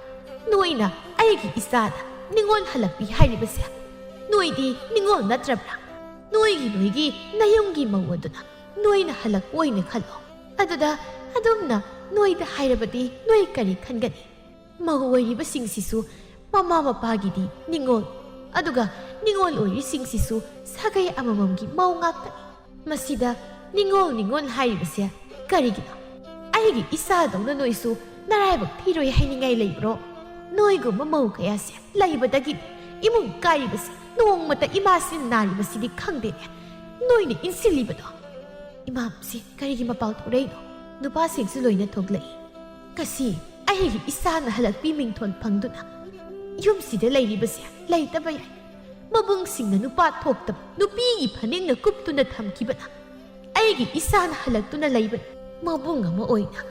ꯅꯣꯏꯅ ꯑꯩꯒꯤ ꯏꯆꯥꯗ ꯅꯤꯉꯣꯜ ꯍꯜꯂꯛꯄꯤ ꯍꯥꯏꯔꯤꯕꯁꯦ꯫ ꯅꯣꯏꯗꯤ ꯅꯤꯉꯣꯜ ꯅꯠꯇ꯭ꯔꯕ꯭ꯔꯥ? ꯅꯣꯏꯒꯤ ꯅꯣꯏꯒꯤ ꯅꯌꯨꯝꯒꯤ ꯃꯧ ꯑꯗꯨꯅ ꯅꯣꯏꯅ ꯍꯜꯂꯛꯄ ꯑꯣꯏꯅ ꯈꯜꯂꯣ꯫ ꯑꯗꯨꯗ ꯑꯗꯨꯝꯅ ꯅꯣꯏꯗ ꯍꯥꯏꯔꯕꯗꯤ ꯅꯣꯏ ꯀꯔꯤ ꯈꯟꯒꯅꯤ? ꯃꯧ ꯑꯣꯏꯔꯤꯕꯁꯤꯡꯁꯤꯁꯨ ꯃꯃꯥ ꯃꯄꯥꯒꯤꯗꯤ ꯅꯤꯉꯣꯜ, ꯑꯗꯨꯒ ꯅꯤꯉꯣꯜ ꯑꯣꯏꯔꯤꯁꯤꯡꯁꯤꯁꯨ ꯁꯥꯒꯩ ꯑꯃꯃꯝꯒꯤ ꯃꯧ ꯉꯥꯛꯇꯅꯤ꯫ ꯃꯁꯤꯗ ꯅꯤꯉꯣꯜ ꯅꯤꯉꯣꯜ ꯍꯥꯏꯔꯤꯕꯁꯦ ꯀꯔꯤꯒꯤꯅꯣ? ꯑꯩꯒꯤ ꯏꯆꯥꯗꯧꯅ ꯅꯣꯏꯁꯨ ꯅꯔꯥꯏꯕꯛ ꯊꯤꯔꯣꯏ ꯍꯥꯏꯅꯤꯡꯉꯥꯏ ꯂꯩꯕ꯭ꯔꯣ? ꯅꯣꯏꯒꯨꯝꯕ ꯃꯧ ꯀꯌꯥꯁꯦ ꯂꯩꯕꯗꯒꯤ ꯏꯃꯨꯡ ꯀꯥꯏꯔꯤꯕꯁꯦ, ꯅꯣꯡꯃꯇ ꯏꯃꯥꯁꯤ ꯅꯥꯔꯤꯕꯁꯤꯗꯤ ꯈꯪꯗꯦꯅꯦ꯫ ꯅꯣꯏꯅ ꯏꯟꯁꯤꯜꯂꯤꯕꯗꯣ꯫ ꯏꯃꯥꯁꯤ ꯀꯔꯤꯒꯤ ꯃꯄꯥꯜ ꯊꯣꯛꯂꯛꯏꯅꯣ? ꯅꯨꯄꯥꯁꯤꯡꯁꯨ ꯂꯣꯏꯅ ꯊꯣꯛꯂꯛꯏ꯫ ꯉꯁꯤ ꯑꯩꯒꯤ ꯏꯆꯥꯅ ꯍꯜꯂꯛꯄꯤ ꯃꯤꯡꯊꯣꯜ ꯐꯪꯗꯨꯅ ꯌꯨꯝꯁꯤꯗ ꯂꯩꯔꯤꯕꯁꯦ ꯂꯩꯇꯕ ꯌꯥꯏ꯫ ꯃꯕꯨꯡꯁꯤꯡꯅ ꯅꯨꯄꯥ ꯊꯣꯛꯇꯕ ꯅꯨꯄꯤꯒꯤ ꯐꯅꯦꯛꯅ ꯀꯨꯞꯇꯨꯅ ꯊꯝꯈꯤꯕꯅ ꯑꯩꯒꯤ ꯏꯆꯥꯅ ꯍꯜꯂꯛꯇꯨꯅ ꯂꯩꯕꯅꯤ꯫ ꯃꯕꯨꯡ ꯑꯃ ꯑꯣꯏꯅ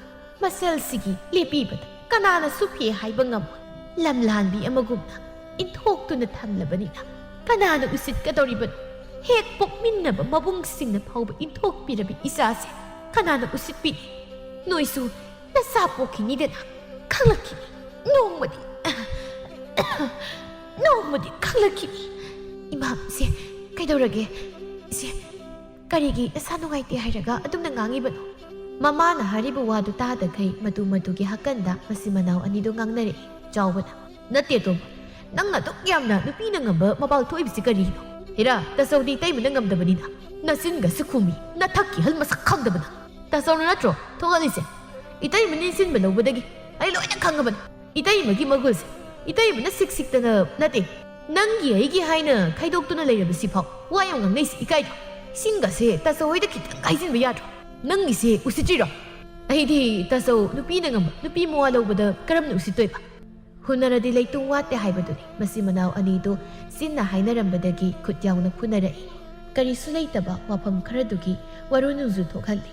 ꯃꯆꯜꯁꯤꯒꯤ ꯂꯦꯞꯄꯤꯕꯗ ꯀꯅꯥꯅꯁꯨ ꯐꯦ ꯍꯥꯏꯕ ꯉꯝꯃꯣꯏ꯫ ꯂꯝꯂꯥꯟꯕꯤ ꯑꯃꯒꯨꯝꯅ ꯏꯟꯊꯣꯛꯇꯨꯅ ꯊꯝꯂꯕꯅꯤꯅ ꯀꯅꯥꯅ ꯎꯁꯤꯠꯀꯗꯧꯔꯤꯕꯅꯣ? ꯍꯦꯛ ꯄꯣꯛꯃꯤꯟꯅꯕ ꯃꯕꯨꯡꯁꯤꯡꯅ ꯐꯥꯎꯕ ꯏꯟꯊꯣꯛꯄꯤꯔꯕꯤ ꯏꯆꯥꯁꯦ ꯀꯅꯥꯅ ꯎꯁꯤꯠꯄꯤꯅꯤ? ꯅꯣꯏꯁꯨ ꯅꯆꯥ ꯄꯣꯛꯈꯤꯅꯤꯗꯅ ꯈꯪꯂꯛꯈꯤꯅꯤ꯫ ꯅꯣꯡꯃꯗꯤ, ꯅꯣꯡꯃꯗꯤ ꯈꯪꯂꯛꯈꯤꯅꯤ꯫ "ꯏꯃꯥ, ꯁꯦ, ꯀꯩꯗꯧꯔꯒꯦ? ꯁꯦ, ꯀꯔꯤꯒꯤ ꯅꯁꯥ ꯅꯨꯡꯉꯥꯏꯇꯦ ꯍꯥꯏꯔꯒ ꯑꯗꯨꯝꯅ ꯉꯥꯡꯉꯤꯕꯅꯣ?" ꯃꯃꯥꯅ ꯍꯥꯏꯔꯤꯕ ꯋꯥꯗꯨ ꯇꯥꯗꯈꯩ ꯃꯇꯨ ꯃꯇꯨꯒꯤ ꯍꯥꯀꯟꯗ ꯃꯆꯤꯟ ꯃꯅꯥꯎ ꯑꯅꯤꯗꯨ ꯉꯥꯡꯅꯔꯛꯏ꯫ ꯆꯥꯎꯕꯅ, "ꯅꯠꯇꯦ ꯇꯣꯝꯕ, ꯅꯪꯅ ꯑꯗꯨꯛ ꯌꯥꯝꯅ ꯅꯨꯄꯤꯅ ꯉꯝꯕ ꯃꯄꯥꯜ ꯊꯣꯛꯏꯕꯁꯤ ꯀꯔꯤꯒꯤꯅꯣ? ꯍꯦꯔꯥ, ꯇꯥꯆꯧꯗꯤ ꯏꯇꯩꯃꯅ ꯉꯝꯗꯕꯅꯤꯅ꯫ ꯅꯆꯤꯟꯒꯁꯨ ꯈꯨꯝꯃꯤ, ꯅꯊꯛꯀꯤ ꯍꯜ ꯃꯁꯛ ꯈꯪꯗꯕꯅ꯫ ꯇꯥꯆꯧꯅ ꯅꯠꯇ꯭ꯔꯣ ꯊꯣꯛꯍꯜꯂꯤꯁꯦ? ꯏꯇꯩꯃꯅ ꯏꯟꯁꯤꯟꯕ ꯂꯧꯕꯗꯒꯤ ꯑꯩ ꯂꯣꯏꯅ ꯈꯪꯉꯕꯅꯤ꯫ ꯏꯇꯩꯃꯒꯤ ꯃꯒꯨꯜꯁꯦ ꯏꯇꯩꯃꯅ ꯁꯤꯛ ꯁꯤꯛꯇꯅ ꯅꯠꯇꯦ, ꯅꯪꯒꯤ ꯑꯩꯒꯤ ꯍꯥꯏꯅ ꯈꯥꯏꯗꯣꯛꯇꯨꯅ ꯂꯩꯔꯕꯁꯤꯐꯥꯎ ꯋꯥ ꯌꯥꯝ ꯉꯥꯡꯅꯩꯁꯤ ꯏꯀꯥꯏꯗ꯭ꯔꯣ? ꯏꯁꯤꯡꯒꯁꯦ ꯇꯥꯆꯧ ꯍꯣꯏꯗ ꯈꯤꯇꯪ ꯍꯥꯏꯖꯤꯟꯕ ꯌꯥꯗ꯭ꯔꯣ? ꯅꯪꯒꯤꯁꯦ ꯎꯁꯤꯠꯇ꯭ꯔꯤꯔꯣ?" "ꯑꯩꯗꯤ ꯇꯥꯆꯧ ꯅꯨꯄꯤꯅ ꯉꯝꯕ ꯅꯨꯄꯤ ꯃꯋꯥ ꯂꯧꯕꯗ ꯀꯔꯝꯅ ꯎꯁꯤꯠꯇꯣꯏꯕ?" ꯍꯨꯟꯅꯔꯗꯤ ꯂꯩꯇꯨꯝ ꯋꯥꯠꯇꯦ ꯍꯥꯏꯕꯗꯨꯅꯤ ꯃꯆꯤꯟ ꯃꯅꯥꯎ ꯑꯅꯤꯗꯨ ꯆꯤꯟꯅ ꯍꯥꯏꯅꯔꯝꯕꯗꯒꯤ ꯈꯨꯠ ꯌꯥꯎꯅ ꯐꯨꯅꯔꯛꯏ꯫ ꯀꯔꯤꯁꯨ ꯂꯩꯇꯕ ꯋꯥꯐꯝ ꯈꯔꯗꯨꯒꯤ ꯋꯥꯔꯨ ꯅꯨꯡꯖꯨ ꯊꯣꯛꯍꯜꯂꯤ꯫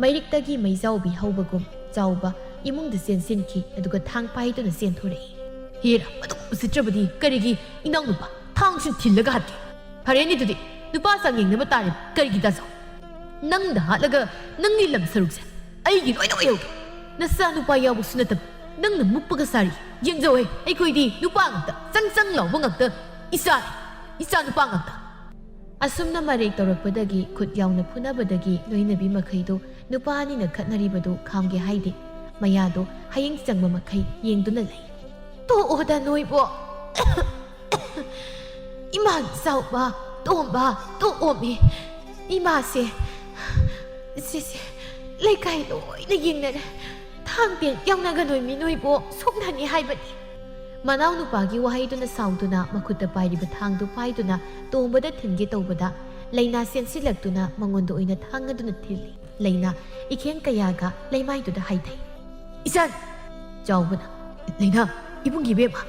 ꯃꯩꯔꯤꯛꯇꯒꯤ ꯃꯩꯖꯥꯎꯕꯤ ꯍꯧꯕꯒꯨꯝ ꯆꯥꯎꯕ ꯏꯃꯨꯡꯗ ꯆꯦꯟꯁꯤꯟꯈꯤ, ꯑꯗꯨꯒ ꯊꯥꯡ ꯄꯥꯏꯗꯨꯅ ꯆꯦꯟꯊꯣꯔꯛꯏ꯫ "ꯍꯦꯔꯥ, ꯑꯗꯨꯛ ꯎꯁꯤꯠꯇ꯭ꯔꯕꯗꯤ ꯀꯔꯤꯒꯤ ꯏꯅꯥꯎꯅꯨꯄꯥ ꯊꯥꯡꯁꯤꯅ ꯊꯤꯜꯂꯒ ꯍꯥꯠꯀꯦ? ꯐꯔꯦꯅꯦ, ꯑꯗꯨꯗꯤ ꯅꯨꯄꯥ ꯆꯥꯡ ꯌꯦꯡꯅꯕ ꯇꯥꯔꯦ꯫ ꯀꯔꯤꯒꯤ ꯇꯥꯆꯧ? ꯅꯪꯗ ꯍꯥꯠꯂꯒ ꯅꯪꯒꯤ ꯂꯝ ꯁꯔꯨꯛꯁꯦ ꯑꯩꯒꯤ ꯂꯣꯏꯅ ꯑꯣꯏꯍꯧꯒꯦ꯫ ꯅꯆꯥ ꯅꯨꯄꯥ ꯌꯥꯎꯕꯁꯨ ꯅꯠꯇꯕ ꯅꯪꯅ ꯃꯨꯛꯄꯒ ꯁꯥꯔꯤ꯫ ꯌꯦꯡꯖꯧꯍꯦ, ꯑꯩꯈꯣꯏꯗꯤ ꯅꯨꯄꯥ ꯉꯥꯛꯇ, ꯆꯪ ꯆꯪ ꯂꯥꯎꯕ ꯉꯥꯛꯇ, ꯏꯆꯥꯅꯤ, ꯏꯆꯥ ꯅꯨꯄꯥ ꯉꯥꯛꯇ!" ꯑꯁꯨꯝꯅ ꯃꯔꯩ ꯇꯧꯔꯛꯄꯗꯒꯤ ꯈꯨꯠ ꯌꯥꯎꯅ ꯐꯨꯅꯕꯗꯒꯤ ꯂꯣꯏꯅꯕꯤ ꯃꯈꯩꯗꯨ ꯅꯨꯄꯥ ꯑꯅꯤꯅ ꯈꯠꯅꯔꯤꯕꯗꯨ ꯈꯥꯝꯒꯦ ꯍꯥꯏꯗꯦ꯫ ꯃꯌꯥꯗꯨ ꯍꯌꯦꯡ ꯆꯪꯕ ꯃꯈꯩ ꯌꯦꯡꯗꯨꯅ ꯂꯩ꯫ "ꯇꯣꯛꯑꯣꯗ ꯅꯣꯏꯕꯣ꯫ ꯏꯃꯥ ꯆꯥꯎꯕ, ꯇꯣꯝꯕ, ꯇꯣꯛꯑꯣꯃꯤ꯫ ꯏꯃꯥꯁꯦ, ꯁꯤꯁꯦ, ꯂꯩꯀꯥꯏ ꯂꯣꯏꯅ ꯌꯦꯡꯅꯔꯦ꯫ ꯊꯥꯡ ꯇꯦꯟ ꯌꯥꯎꯅꯒꯅꯣꯏꯃꯤ ꯅꯣꯏꯕꯣ, ꯁꯣꯛꯅꯅꯤ ꯍꯥꯏꯕꯅꯤ꯫" ꯃꯅꯥꯎꯅꯨꯄꯥꯒꯤ ꯋꯥꯍꯩꯗꯨꯅ ꯁꯥꯎꯗꯨꯅ ꯃꯈꯨꯠꯇ ꯄꯥꯏꯔꯤꯕ ꯊꯥꯡꯗꯨ ꯄꯥꯏꯗꯨꯅ ꯇꯣꯝꯕꯗ ꯊꯤꯟꯒꯦ ꯇꯧꯕꯗ ꯂꯩꯅꯥ ꯆꯦꯟꯁꯤꯜꯂꯛꯇꯨꯅ ꯃꯉꯣꯟꯗ ꯑꯣꯏꯅ ꯊꯥꯡ ꯑꯗꯨꯅ ꯊꯤꯜꯂꯤ꯫ ꯂꯩꯅꯥ ꯏꯈꯦꯟ ꯀꯌꯥꯒ ꯂꯩꯃꯥꯏꯗꯨꯗ ꯍꯥꯏꯊꯩ꯫ "ꯏꯆꯟ!" ꯆꯥꯎꯕꯅ, "ꯂꯩꯅꯥ, ꯏꯕꯨꯡꯒꯤ ꯏꯕꯦꯝꯃ,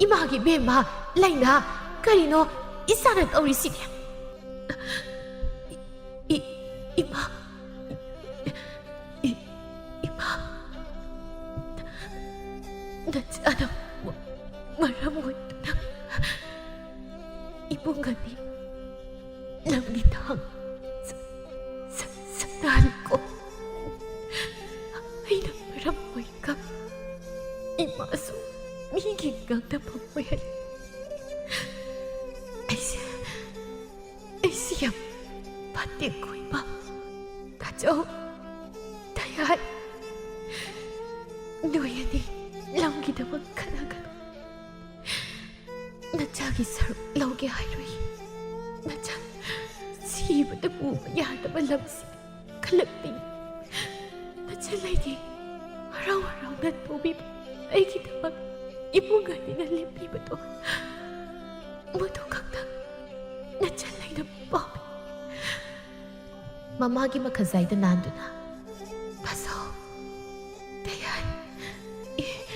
ꯏꯃꯥꯒꯤ ꯏꯕꯦꯝꯃ, ꯂꯩꯅꯥ, ꯀꯔꯤꯅꯣ ꯏꯆꯥꯅ ꯇꯧꯔꯤꯁꯤꯗꯤ?" ꯏ-, ꯏ-, ꯏꯃꯥ, ꯏ-, ꯏꯃꯥ, ꯅꯆꯥꯅ ꯃ-, ꯃꯔꯝ ꯑꯣꯏꯗꯨꯅ ꯏꯕꯨꯡ ꯑꯅꯤ ꯂꯝꯒꯤ ꯊꯥꯡ ꯁ-, ꯁ-, ꯁꯠꯅꯍꯜꯂꯤꯀꯣ꯫ ꯑꯩꯅ ꯃꯔꯝ ꯑꯣꯏꯔꯒ ꯏꯃꯥꯁꯨ ꯃꯤꯒꯤ ꯉꯥꯡꯅꯐꯝ ꯑꯣꯏꯍꯜꯂꯤ꯫ ꯇꯦꯡꯈꯨꯏꯄ, ꯇꯥꯆꯧ, ꯇꯌꯥꯏ, ꯅꯣꯏ ꯑꯅꯤ ꯂꯝꯒꯤꯗꯃꯛ ꯈꯠꯅꯒꯅꯨ꯫ ꯅꯆꯥꯒꯤ ꯁꯔꯨꯛ ꯂꯧꯒꯦ ꯍꯥꯏꯔꯨꯏ꯫ ꯅꯆꯥ ꯁꯤꯕꯗ ꯄꯨꯕ ꯌꯥꯗꯕ ꯂꯝꯁꯤ ꯈꯜꯂꯛꯄꯤ꯫ ꯅꯆꯜ ꯑꯩꯒꯤ ꯍꯔꯥꯎ ꯍꯔꯥꯎꯅ ꯇꯧꯕꯤꯕ, ꯑꯩꯒꯤꯗꯃꯛ ꯏꯃꯨꯡ ꯑꯅꯤꯅ ꯂꯦꯞꯄꯤꯕꯗꯣ, ꯃꯗꯨ ꯈꯛꯇꯪ ꯅꯆꯜ ꯑꯩꯅ ꯄꯥꯝꯃꯤ꯫ ꯃꯃꯥꯒꯤ ꯃꯈꯖꯥꯏꯗ ꯅꯥꯟꯗꯨꯅ, "ꯐꯖꯧ, ꯇꯌꯥꯏ, ꯏ-,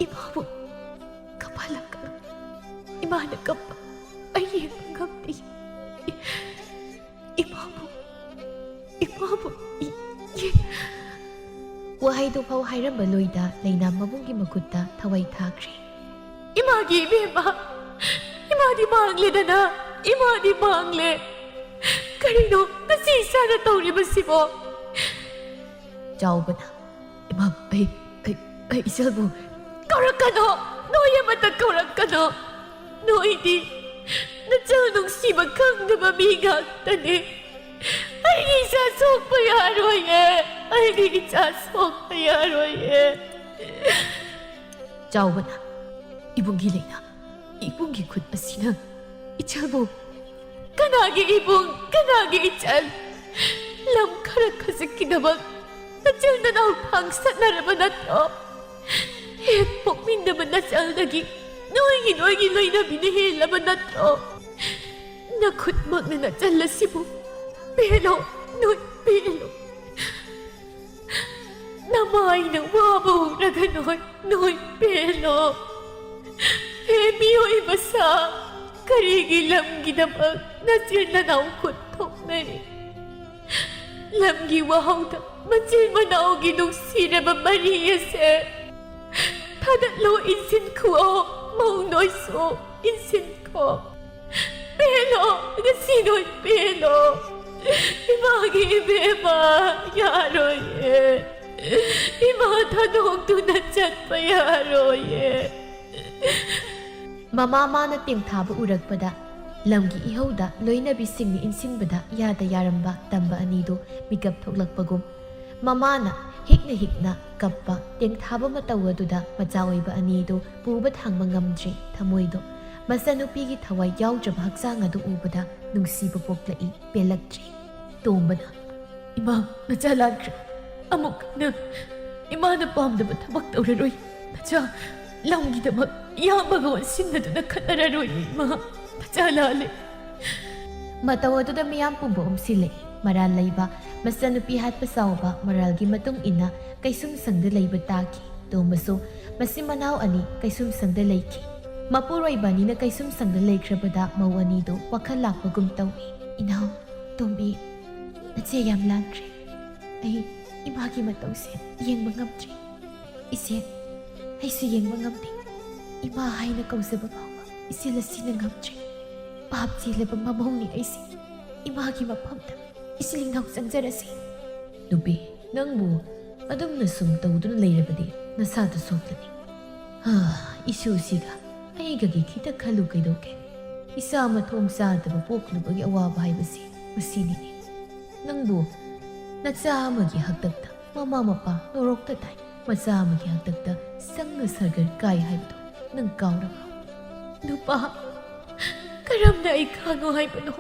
ꯏꯃꯥꯕꯨ ꯀꯞꯍꯜꯂꯛꯀꯅꯨ꯫ ꯏꯃꯥꯅ ꯀꯞꯄ ꯑꯩ ꯌꯦꯡꯕ ꯉꯝꯗꯦ꯫ ꯏ-, ꯏꯃꯥꯕꯨ, ꯏꯃꯥꯕꯨ ꯏ-, ꯏ-" ꯋꯥꯍꯩꯗꯨ ꯐꯥꯎ ꯍꯥꯏꯔꯝꯕ ꯂꯣꯏꯗ ꯂꯩꯅꯥꯝ ꯃꯕꯨꯡꯒꯤ ꯃꯈꯨꯠꯇ ꯊꯋꯥꯏ ꯊꯥꯈ꯭ꯔꯦ꯫ "ꯏꯃꯥꯒꯤ ꯏꯕꯦꯝꯃ, ꯏꯃꯥꯗꯤ ꯃꯥꯡꯂꯦꯗꯅ, ꯏꯃꯥꯗꯤ ꯃꯥꯡꯂꯦ꯫ ꯀꯔꯤꯅꯣ ꯉꯁꯤ ꯏꯆꯥꯅ ꯇꯧꯔꯤꯕꯁꯤꯕꯣ?" ꯆꯥꯎꯕꯅ, "ꯏꯃꯥ, ꯑꯩ, ꯑꯩ, ꯑꯩ ꯏꯆꯜꯕꯨ" "ꯀꯧꯔꯛꯀꯅꯣ, ꯅꯣꯏ ꯑꯃꯠꯇ ꯀꯧꯔꯛꯀꯅꯣ꯫ ꯅꯣꯏꯗꯤ ꯅꯆꯜ ꯅꯨꯡꯁꯤꯕ ꯈꯪꯗꯕ ꯃꯤ ꯉꯥꯛꯇꯅꯤ꯫ ꯑꯩꯒꯤ ꯏꯆꯥ ꯁꯣꯛꯄ ꯌꯥꯔꯣꯏꯌꯦ, ꯑꯩꯒꯤ ꯏꯆꯥ ꯁꯣꯛꯄ ꯌꯥꯔꯣꯏꯌꯦ꯫" ꯆꯥꯎꯕꯅ, "ꯏꯕꯨꯡꯒꯤ ꯂꯩꯅꯥ, ꯏꯕꯨꯡꯒꯤ ꯈꯨꯠ ꯑꯁꯤꯅ ꯏꯆꯜꯕꯨ" "ꯀꯅꯥꯒꯤ ꯏꯕꯨꯡ, ꯀꯅꯥꯒꯤ ꯏꯆꯜ? ꯂꯝ ꯈꯔ ꯈꯖꯤꯛꯀꯤꯗꯃꯛ ꯅꯆꯤꯟ ꯅꯅꯥꯎ ꯊꯥꯡ ꯁꯠꯅꯔꯕ ꯅꯠꯇ꯭ꯔꯣ? ꯍꯦꯛ ꯄꯣꯛꯃꯤꯟꯅꯕ ꯅꯆꯜꯗꯒꯤ ꯅꯣꯏꯒꯤ, ꯅꯣꯏꯒꯤ ꯂꯣꯏꯅꯕꯤꯅ ꯍꯦꯜꯂꯕ ꯅꯠꯇ꯭ꯔꯣ? ꯅꯈꯨꯠꯃꯛꯅ ꯅꯆꯜ ꯑꯁꯤꯕꯨ ꯄꯦꯜꯂꯣ, ꯅꯣꯏ ꯄꯦꯜꯂꯣ꯫ ꯅꯃꯥꯏꯅ ꯋꯥꯕ ꯎꯔꯒ ꯅꯣꯏ, ꯅꯣꯏ ꯄꯦꯜꯂꯣ꯫ ꯍꯦ ꯃꯤꯑꯣꯏꯕ ꯁꯥ, ꯀꯔꯤꯒꯤ ꯂꯝꯒꯤꯗꯃꯛ ꯅꯆꯤꯟ ꯅꯅꯥꯎ ꯈꯨꯠ ꯊꯣꯛꯅꯔꯤ? ꯂꯝꯒꯤ ꯋꯥꯍꯧꯗ ꯃꯆꯤꯟ ꯃꯅꯥꯎꯒꯤ ꯅꯨꯡꯁꯤꯔꯕ ꯃꯔꯤ ꯑꯁꯦ ꯊꯥꯗꯠꯂꯣ, ꯏꯟꯁꯤꯟꯈꯣ, ꯃꯧ ꯅꯣꯏꯁꯨ ꯏꯟꯁꯤꯟꯈꯣ꯫ ꯄꯦꯜꯂꯣ, ꯉꯁꯤ ꯅꯣꯏ ꯄꯦꯜꯂꯣ꯫ ꯏꯃꯥꯒꯤ ꯏꯕꯦꯝꯃ, ꯌꯥꯔꯣꯏꯌꯦ꯫ ꯏꯃꯥ ꯊꯥꯗꯣꯛꯇꯨꯅ ꯆꯠꯄ ꯌꯥꯔꯣꯏꯌꯦ꯫" ꯃꯃꯥ ꯃꯥꯅ ꯇꯦꯡꯊꯥꯕ ꯎꯔꯛꯄꯗ ꯂꯝꯒꯤ ꯏꯍꯧꯗ ꯂꯣꯏꯅꯕꯤꯁꯤꯡꯅ ꯏꯟꯁꯤꯟꯕꯗ ꯌꯥꯗ ꯌꯥꯔꯝꯕ ꯇꯝꯕ ꯑꯅꯤꯗꯨ ꯃꯤꯀꯞ ꯊꯣꯛꯂꯛꯄꯒꯨꯝ, ꯃꯃꯥꯅ ꯍꯤꯛꯅ ꯍꯤꯛꯅ ꯀꯞꯄ ꯇꯦꯡꯊꯥꯕ ꯃꯇꯧ ꯑꯗꯨꯗ ꯃꯆꯥ ꯑꯣꯏꯕ ꯑꯅꯤꯗꯨ ꯄꯨꯕ ꯊꯥꯡꯕ ꯉꯝꯗ꯭ꯔꯦ ꯊꯃꯣꯏꯗꯣ꯫ ꯃꯆꯥꯅꯨꯄꯤꯒꯤ ꯊꯋꯥꯏ ꯌꯥꯎꯗ꯭ꯔꯕ ꯍꯛꯆꯥꯡ ꯑꯗꯨ ꯎꯕꯗ ꯅꯨꯡꯁꯤꯕ ꯄꯣꯛꯂꯛꯏ, ꯄꯦꯜꯂꯛꯇ꯭ꯔꯦ꯫ ꯇꯣꯝꯕꯅ, "ꯏꯃꯥ, ꯅꯆꯥ ꯂꯥꯟꯈ꯭ꯔꯦ꯫ ꯑꯃꯨꯛ ꯍꯟꯅ ꯏꯃꯥꯅ ꯄꯥꯝꯗꯕ ꯊꯕꯛ ꯇꯧꯔꯔꯣꯏ꯫ ꯅꯆꯥ ꯂꯝꯒꯤꯗꯃꯛ ꯏꯌꯥꯝꯕꯒ ꯑꯣꯟꯁꯤꯟꯅꯗꯨꯅ ꯈꯠꯅꯔꯔꯣꯏ ꯏꯃꯥ꯫ ꯅꯆꯥ ꯂꯥꯜꯂꯦ꯫" ꯃꯇꯧ ꯑꯗꯨꯗ ꯃꯤꯌꯥꯝ ꯄꯨꯝꯕ ꯎꯝꯁꯤꯜꯂꯛꯏ꯫ ꯃꯔꯥꯜ ꯂꯩꯕ ꯃꯆꯥꯅꯨꯄꯤ ꯍꯥꯠꯄ ꯁꯥꯎꯕ ꯃꯔꯥꯜꯒꯤ ꯃꯇꯨꯡ ꯏꯟꯅ ꯀꯩꯁꯨꯝꯁꯪꯗ ꯂꯩꯕ ꯇꯥꯈꯤ꯫ ꯇꯣꯝꯕꯁꯨ ꯃꯆꯤꯟ ꯃꯅꯥꯎ ꯑꯅꯤ ꯀꯩꯁꯨꯝꯁꯪꯗ ꯂꯩꯈꯤ꯫ ꯃꯄꯨꯔꯣꯏꯕ ꯑꯅꯤꯅ ꯀꯩꯁꯨꯝꯁꯪꯗ ꯂꯩꯈ꯭ꯔꯕꯗ ꯃꯧ ꯑꯅꯤꯗꯨ ꯋꯥꯈꯜ ꯂꯥꯛꯄꯒꯨꯝ ꯇꯧꯏ꯫ "ꯏꯅꯥꯎ ꯇꯣꯝꯕꯤ, ꯅꯆꯦ ꯌꯥꯝ ꯂꯥꯟꯈ꯭ꯔꯦ꯫ ꯑꯩ ꯏꯃꯥꯒꯤ ꯃꯇꯧꯁꯦ ꯌꯦꯡꯕ ꯉꯝꯗ꯭ꯔꯦ꯫ ꯏꯆꯦ, ꯑꯩꯁꯨ ꯌꯦꯡꯕ ꯉꯝꯗꯦ꯫ ꯏꯃꯥ ꯍꯥꯏꯅ ꯀꯧꯖꯕ ꯐꯥꯎꯕ ꯏꯆꯦ ꯂꯁꯤꯅ ꯉꯝꯗ꯭ꯔꯦ꯫ ꯄꯥꯞ ꯆꯦꯜꯂꯕ ꯃꯃꯧꯅꯤ ꯑꯩꯁꯦ꯫ ꯏꯃꯥꯒꯤ ꯃꯐꯝꯗ ꯏꯆꯤꯜ ꯏꯅꯥꯎ ꯆꯪꯖꯔꯁꯤ꯫" "ꯅꯨꯄꯤ, ꯅꯪꯕꯨ ꯑꯗꯨꯝꯅ ꯁꯨꯝ ꯇꯧꯗꯨꯅ ꯂꯩꯔꯕꯗꯤ ꯅꯁꯥꯗꯨ ꯁꯣꯛꯂꯅꯤ꯫ ꯍꯥ, ꯏꯁꯨꯁꯤꯒ ꯑꯩꯒꯒꯤ ꯈꯤꯇ ꯈꯜꯂꯨ ꯀꯩꯗꯧꯒꯦ? ꯏꯆꯥ ꯃꯊꯣꯡ ꯆꯥꯗꯕ ꯄꯣꯛꯂꯨꯕꯒꯤ ꯑꯋꯥꯕ ꯍꯥꯏꯕꯁꯤ ꯃꯁꯤꯅꯤꯅꯦ꯫ ꯅꯪꯕꯨ ꯅꯆꯥ ꯑꯃꯒꯤ ꯍꯥꯛꯇꯛꯇ ꯃꯃꯥ ꯃꯄꯥ ꯅꯣꯔꯣꯛꯇ ꯇꯥꯏ, ꯃꯆꯥ ꯑꯃꯒꯤ ꯍꯥꯛꯇꯛꯇ ꯆꯪꯅ ꯁꯔꯒꯔ ꯀꯥꯏ ꯍꯥꯏꯕꯗꯨ ꯅꯪ ꯀꯥꯎꯔꯕ?" "ꯅꯨꯄꯥ, ꯀꯔꯝꯅ ꯑꯩ ꯈꯥꯡꯉꯣ ꯍꯥꯏꯕꯅꯣ?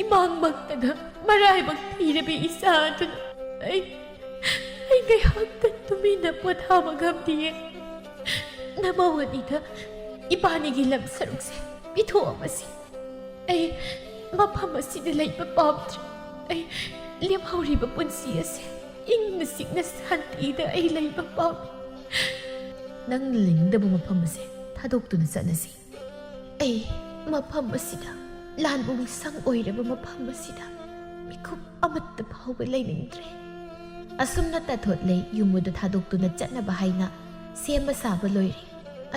ꯏꯃꯥꯡꯃꯛꯇꯗ ꯃꯔꯥꯏꯕꯛ ꯊꯤꯔꯕꯤ ꯏꯆꯥ ꯑꯗꯨꯅ ꯑꯩ, ꯑꯩ ꯉꯥꯏꯍꯥꯛꯇ ꯇꯨꯃꯤꯟꯅ ꯄꯣꯊꯥꯕ ꯉꯝꯗꯤꯌꯦ꯫ ꯅꯃꯧ ꯑꯅꯤꯗ ꯏꯕꯥꯅꯤꯒꯤ ꯂꯝ ꯁꯔꯨꯛꯁꯦ ꯄꯤꯊꯣꯛꯑꯃꯁꯤ꯫ ꯑꯩ ꯃꯐꯝ ꯑꯁꯤꯗ ꯂꯩꯕ ꯄꯥꯝꯗ꯭ꯔꯦ꯫ ꯑꯩ ꯂꯦꯝꯍꯧꯔꯤꯕ ꯄꯨꯟꯁꯤ ꯑꯁꯦ ꯏꯪꯅ ꯆꯤꯛꯅ ꯁꯥꯟꯇꯤꯗ ꯑꯩ ꯂꯩꯕ ꯄꯥꯝꯃꯤ꯫" "ꯅꯪꯅ ꯂꯩꯅꯤꯡꯗꯕ ꯃꯐꯝ ꯑꯁꯦ ꯊꯥꯗꯣꯛꯇꯨꯅ ꯆꯠꯂꯁꯤ꯫" "ꯑꯩ ꯃꯐꯝ ꯑꯁꯤꯗ, ꯂꯥꯟꯕꯨꯡ ꯁꯪ ꯑꯣꯏꯔꯕ ꯃꯐꯝ ꯑꯁꯤꯗ ꯃꯤꯀꯨꯞ ꯑꯃꯠꯇ ꯐꯥꯎꯕ ꯂꯩꯅꯤꯡꯗ꯭ꯔꯦ꯫" ꯑꯁꯨꯝꯅ ꯇꯥꯊꯣꯠꯂꯩ ꯌꯨꯝ ꯑꯗꯨ ꯊꯥꯗꯣꯛꯇꯨꯅ ꯆꯠꯅꯕ ꯍꯥꯏꯅ ꯁꯦꯝꯕ ꯁꯥꯕ ꯂꯣꯏꯔꯦ꯫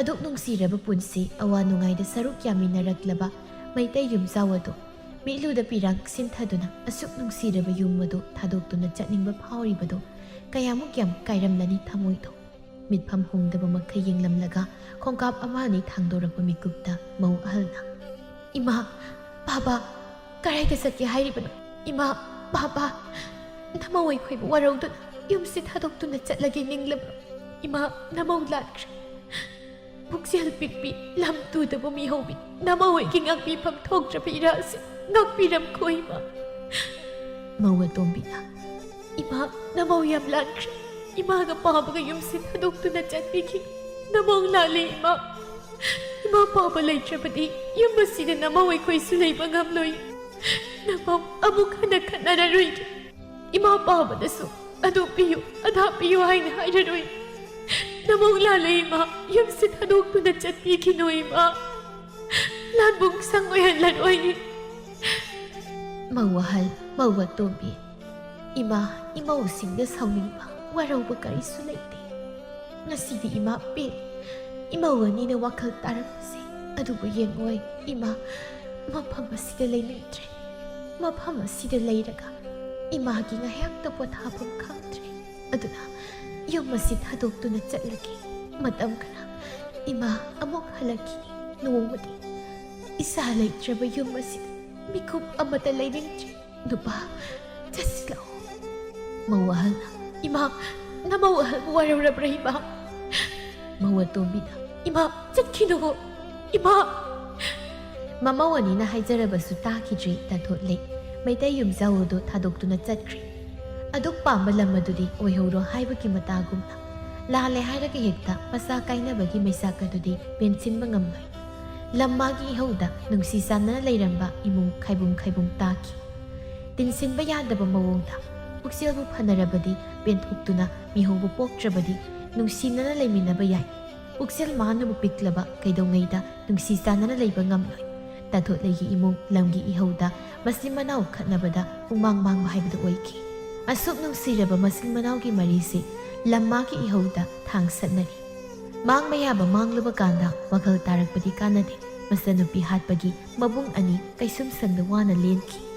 ꯑꯗꯨꯛ ꯅꯨꯡꯁꯤꯔꯕ ꯄꯨꯟꯁꯤ, ꯑꯋꯥ ꯅꯨꯡꯉꯥꯏꯗ ꯁꯔꯨꯛ ꯌꯥꯃꯤꯟꯅꯔꯛꯂꯕ ꯃꯩꯇꯩ ꯌꯨꯝꯖꯥꯎ ꯑꯗꯨ ꯃꯤꯠꯂꯨꯗ ꯄꯤꯔꯥꯡ ꯁꯤꯟꯊꯗꯨꯅ ꯑꯁꯨꯛ ꯅꯨꯡꯁꯤꯔꯕ ꯌꯨꯝ ꯑꯗꯨ ꯊꯥꯗꯣꯛꯇꯨꯅ ꯆꯠꯅꯤꯡꯕ ꯐꯥꯎꯔꯤꯕꯗꯨ ꯀꯌꯥꯃꯨꯛ ꯌꯥꯝ ꯀꯥꯏꯔꯝꯂꯅꯤ ꯊꯃꯣꯏꯗꯣ꯫ ꯃꯤꯠꯐꯝ ꯍꯣꯡꯗꯕ ꯃꯈꯩ ꯌꯦꯡꯂꯝꯂꯒ ꯈꯣꯡꯀꯥꯞ ꯑꯃ ꯑꯅꯤ ꯊꯥꯡꯗꯣꯔꯛꯄ ꯃꯤꯀꯨꯞꯇ ꯃꯧ ꯑꯍꯜꯅ, ꯏꯃꯥ, ꯄꯥꯕ, ꯀꯗꯥꯏꯗ ꯆꯠꯀꯦ ꯍꯥꯏꯔꯤꯕꯅꯣ? ꯏꯃꯥ, ꯄꯥꯕ, ꯅꯃꯧ ꯑꯩꯈꯣꯏꯕꯨ ꯋꯥꯔꯧꯗꯨꯅ ꯌꯨꯝꯁꯤ ꯊꯥꯗꯣꯛꯇꯨꯅ ꯆꯠꯂꯒꯦ ꯅꯤꯡꯂꯕ꯭ꯔꯣ? ꯏꯃꯥ, ꯅꯃꯧ ꯂꯥꯟꯈ꯭ꯔꯦ꯫ ꯄꯨꯛꯆꯦꯜ ꯄꯤꯛꯄꯤ, ꯂꯝ ꯇꯨꯗꯕ ꯃꯤꯍꯧꯕꯤ, ꯅꯃꯧ ꯑꯩꯒꯤ ꯉꯥꯛꯄꯤꯐꯝ ꯊꯣꯛꯇ꯭ꯔꯕ ꯏꯔꯥꯁꯤ ꯉꯥꯛꯄꯤꯔꯝꯈꯣ ꯏꯃꯥ꯫ ꯃꯧ ꯑꯇꯣꯝꯕꯤꯅ, ꯏꯃꯥ, ꯅꯃꯧ ꯌꯥꯝ ꯂꯥꯟꯈ꯭ꯔꯦ꯫ ꯏꯃꯥꯒ ꯄꯥꯕꯒ ꯌꯨꯝꯁꯤ ꯊꯥꯗꯣꯛꯇꯨꯅ ꯆꯠꯄꯤꯈꯤ꯫ ꯅꯃꯧ ꯂꯥꯜꯂꯦ ꯏꯃꯥ꯫ ꯏꯃꯥ ꯄꯥꯕ ꯂꯩꯇ꯭ꯔꯕꯗꯤ ꯌꯨꯝ ꯑꯁꯤꯗ ꯅꯃꯧ ꯑꯩꯈꯣꯏꯁꯨ ꯂꯩꯕ ꯉꯝꯂꯣꯏ꯫ ꯅꯃꯧ ꯑꯃꯨꯛ ꯍꯟꯅ ꯈꯠꯅꯔꯔꯣꯏꯒꯦ꯫ ꯏꯃꯥ ꯄꯥꯕꯗꯁꯨ ꯑꯗꯨ ꯄꯤꯌꯨ, ꯑꯗꯥ ꯄꯤꯌꯨ ꯍꯥꯏꯅ ꯍꯥꯏꯔꯔꯣꯏ꯫ ꯅꯃꯧ ꯂꯥꯜꯂꯦ ꯏꯃꯥ, ꯌꯨꯝꯁꯤ ꯊꯥꯗꯣꯛꯇꯨꯅ ꯆꯠꯄꯤꯈꯤꯅꯨ ꯏꯃꯥ꯫ ꯂꯥꯟꯕꯨꯡ ꯁꯪ ꯑꯣꯏꯍꯜꯂꯔꯣꯏ꯫ ꯃꯧ ꯑꯍꯜ, ꯃꯧ ꯑꯇꯣꯝꯕꯤ, ꯏꯃꯥ, ꯏꯃꯧꯁꯤꯡꯗ ꯁꯥꯎꯅꯤꯡꯕ, ꯋꯥꯔꯧꯕ ꯀꯔꯤꯁꯨ ꯂꯩꯇꯦ꯫ ꯉꯁꯤꯗꯤ ꯏꯃꯥ ꯄꯦꯜꯂꯦ꯫ ꯏꯃꯧ ꯑꯅꯤꯅ ꯋꯥꯈꯜ ꯇꯥꯔꯛꯄꯁꯦ꯫ ꯑꯗꯨꯕꯨ ꯌꯦꯡꯉꯣꯏ ꯏꯃꯥ, ꯃꯐꯝ ꯑꯁꯤꯗ ꯂꯩꯅꯤꯡꯗ꯭ꯔꯦ꯫ ꯃꯐꯝ ꯑꯁꯤꯗ ꯂꯩꯔꯒ ꯏꯃꯥꯒꯤ ꯉꯥꯏꯍꯥꯛꯇ ꯄꯣꯊꯥꯐꯝ ꯈꯪꯗ꯭ꯔꯦ꯫ ꯑꯗꯨꯅ ꯌꯨꯝ ꯑꯁꯤ ꯊꯥꯗꯣꯛꯇꯨꯅ ꯆꯠꯂꯒꯦ꯫ ꯃꯇꯝ ꯈꯔ ꯏꯃꯥ ꯑꯃꯨꯛ ꯍꯜꯂꯛꯈꯤꯅꯤ꯫ ꯅꯣꯡꯃꯗꯤ ꯏꯆꯥ ꯂꯩꯇ꯭ꯔꯕ ꯌꯨꯝ ꯑꯁꯤꯗ ꯃꯤꯀꯨꯞ ꯑꯃꯠꯇ ꯂꯩꯅꯤꯡꯗ꯭ꯔꯦ꯫ ꯅꯨꯄꯥ, ꯆꯠꯁꯤꯜꯂꯛꯑꯣ꯫ ꯃꯧ ꯑꯍꯜꯅ, ꯏꯃꯥ, ꯅꯃꯧ ꯑꯍꯜꯕꯨ ꯋꯥꯔꯧꯔꯕ꯭ꯔꯥ ꯏꯃꯥ? ꯃꯧ ꯑꯇꯣꯝꯕꯤꯅ, ꯏꯃꯥ, ꯆꯠꯈꯤꯅꯨ꯫ ꯏꯃꯥ! ꯃꯃꯧ ꯑꯅꯤꯅ ꯍꯥꯏꯖꯔꯕꯁꯨ ꯇꯥꯈꯤꯗ꯭ꯔꯤ ꯇꯥꯟꯊꯣꯠꯂꯩ꯫ ꯃꯩꯇꯩ ꯌꯨꯝꯖꯥꯎ ꯑꯗꯨ ꯊꯥꯗꯣꯛꯇꯨꯅ ꯆꯠꯈ꯭ꯔꯦ꯫ ꯑꯗꯨꯛ ꯄꯥꯝꯕ ꯂꯝ ꯑꯗꯨꯗꯤ ꯑꯣꯏꯍꯧꯔꯣ ꯍꯥꯏꯕꯒꯤ ꯃꯇꯥꯒꯨꯝꯅ, ꯂꯥꯜꯂꯦ ꯍꯥꯏꯔꯒ ꯍꯦꯛꯇ ꯃꯆꯥ ꯀꯥꯏꯅꯕꯒꯤ ꯃꯩꯆꯥꯛ ꯑꯗꯨꯗꯤ ꯄꯦꯟꯁꯤꯟꯕ ꯉꯝꯂꯣꯏ꯫ ꯂꯝ ꯃꯥꯒꯤ ꯏꯍꯧꯗ ꯅꯨꯡꯁꯤ ꯆꯥꯟꯅꯅ ꯂꯩꯔꯝꯕ ꯏꯃꯨꯡ ꯈꯥꯏꯕꯨꯡ ꯈꯥꯏꯕꯨꯡ ꯇꯥꯈꯤ꯫ ꯇꯤꯟꯁꯤꯟꯕ ꯌꯥꯗꯕ ꯃꯑꯣꯡꯗ ꯄꯨꯛꯆꯦꯜꯕꯨ ꯐꯅꯔꯕꯗꯤ ꯄꯦꯟꯊꯣꯛꯇꯨꯅ ꯃꯤꯍꯧꯕ ꯄꯣꯛꯇ꯭ꯔꯕꯗꯤ ꯅꯨꯡꯁꯤꯅꯅ ꯂꯩꯃꯤꯟꯅꯕ ꯌꯥꯏ꯫ ꯄꯨꯛꯆꯦꯜ ꯃꯥꯅꯕꯨ ꯄꯤꯛꯂꯕ ꯀꯩꯗꯧꯉꯩꯗ ꯅꯨꯡꯁꯤ ꯆꯥꯟꯅꯅ ꯂꯩꯕ ꯉꯝꯂꯣꯏ꯫ ꯇꯥꯟꯊꯣꯠꯂꯩꯒꯤ ꯏꯃꯨꯡ ꯂꯝꯒꯤ ꯏꯍꯧꯗ ꯃꯆꯤꯟ ꯃꯅꯥꯎ ꯈꯠꯅꯕꯗ ꯄꯨꯡꯃꯥꯡ ꯃꯥꯡꯕ ꯍꯥꯏꯕꯗꯨ ꯑꯣꯏꯈꯤ꯫ ꯑꯁꯨꯛ ꯅꯨꯡꯁꯤꯔꯕ ꯃꯆꯤꯟ ꯃꯅꯥꯎꯒꯤ ꯃꯔꯤꯁꯤ ꯂꯝ ꯃꯥꯒꯤ ꯏꯍꯧꯗ ꯊꯥꯡ ꯁꯠꯅꯔꯤ꯫ ꯃꯥꯡꯕ ꯌꯥꯕ ꯃꯥꯡꯂꯨꯕ ꯀꯥꯟꯗ ꯋꯥꯈꯜ ꯇꯥꯔꯛꯄꯗꯤ ꯀꯥꯟꯅꯗꯦ꯫ ꯃꯆꯟꯅꯨꯄꯤ ꯍꯥꯠꯄꯒꯤ ꯃꯕꯨꯡ ꯑꯅꯤ ꯀꯩꯁꯨꯝ ꯁꯪꯗ ꯋꯥꯅ ꯂꯦꯟꯈꯤ꯫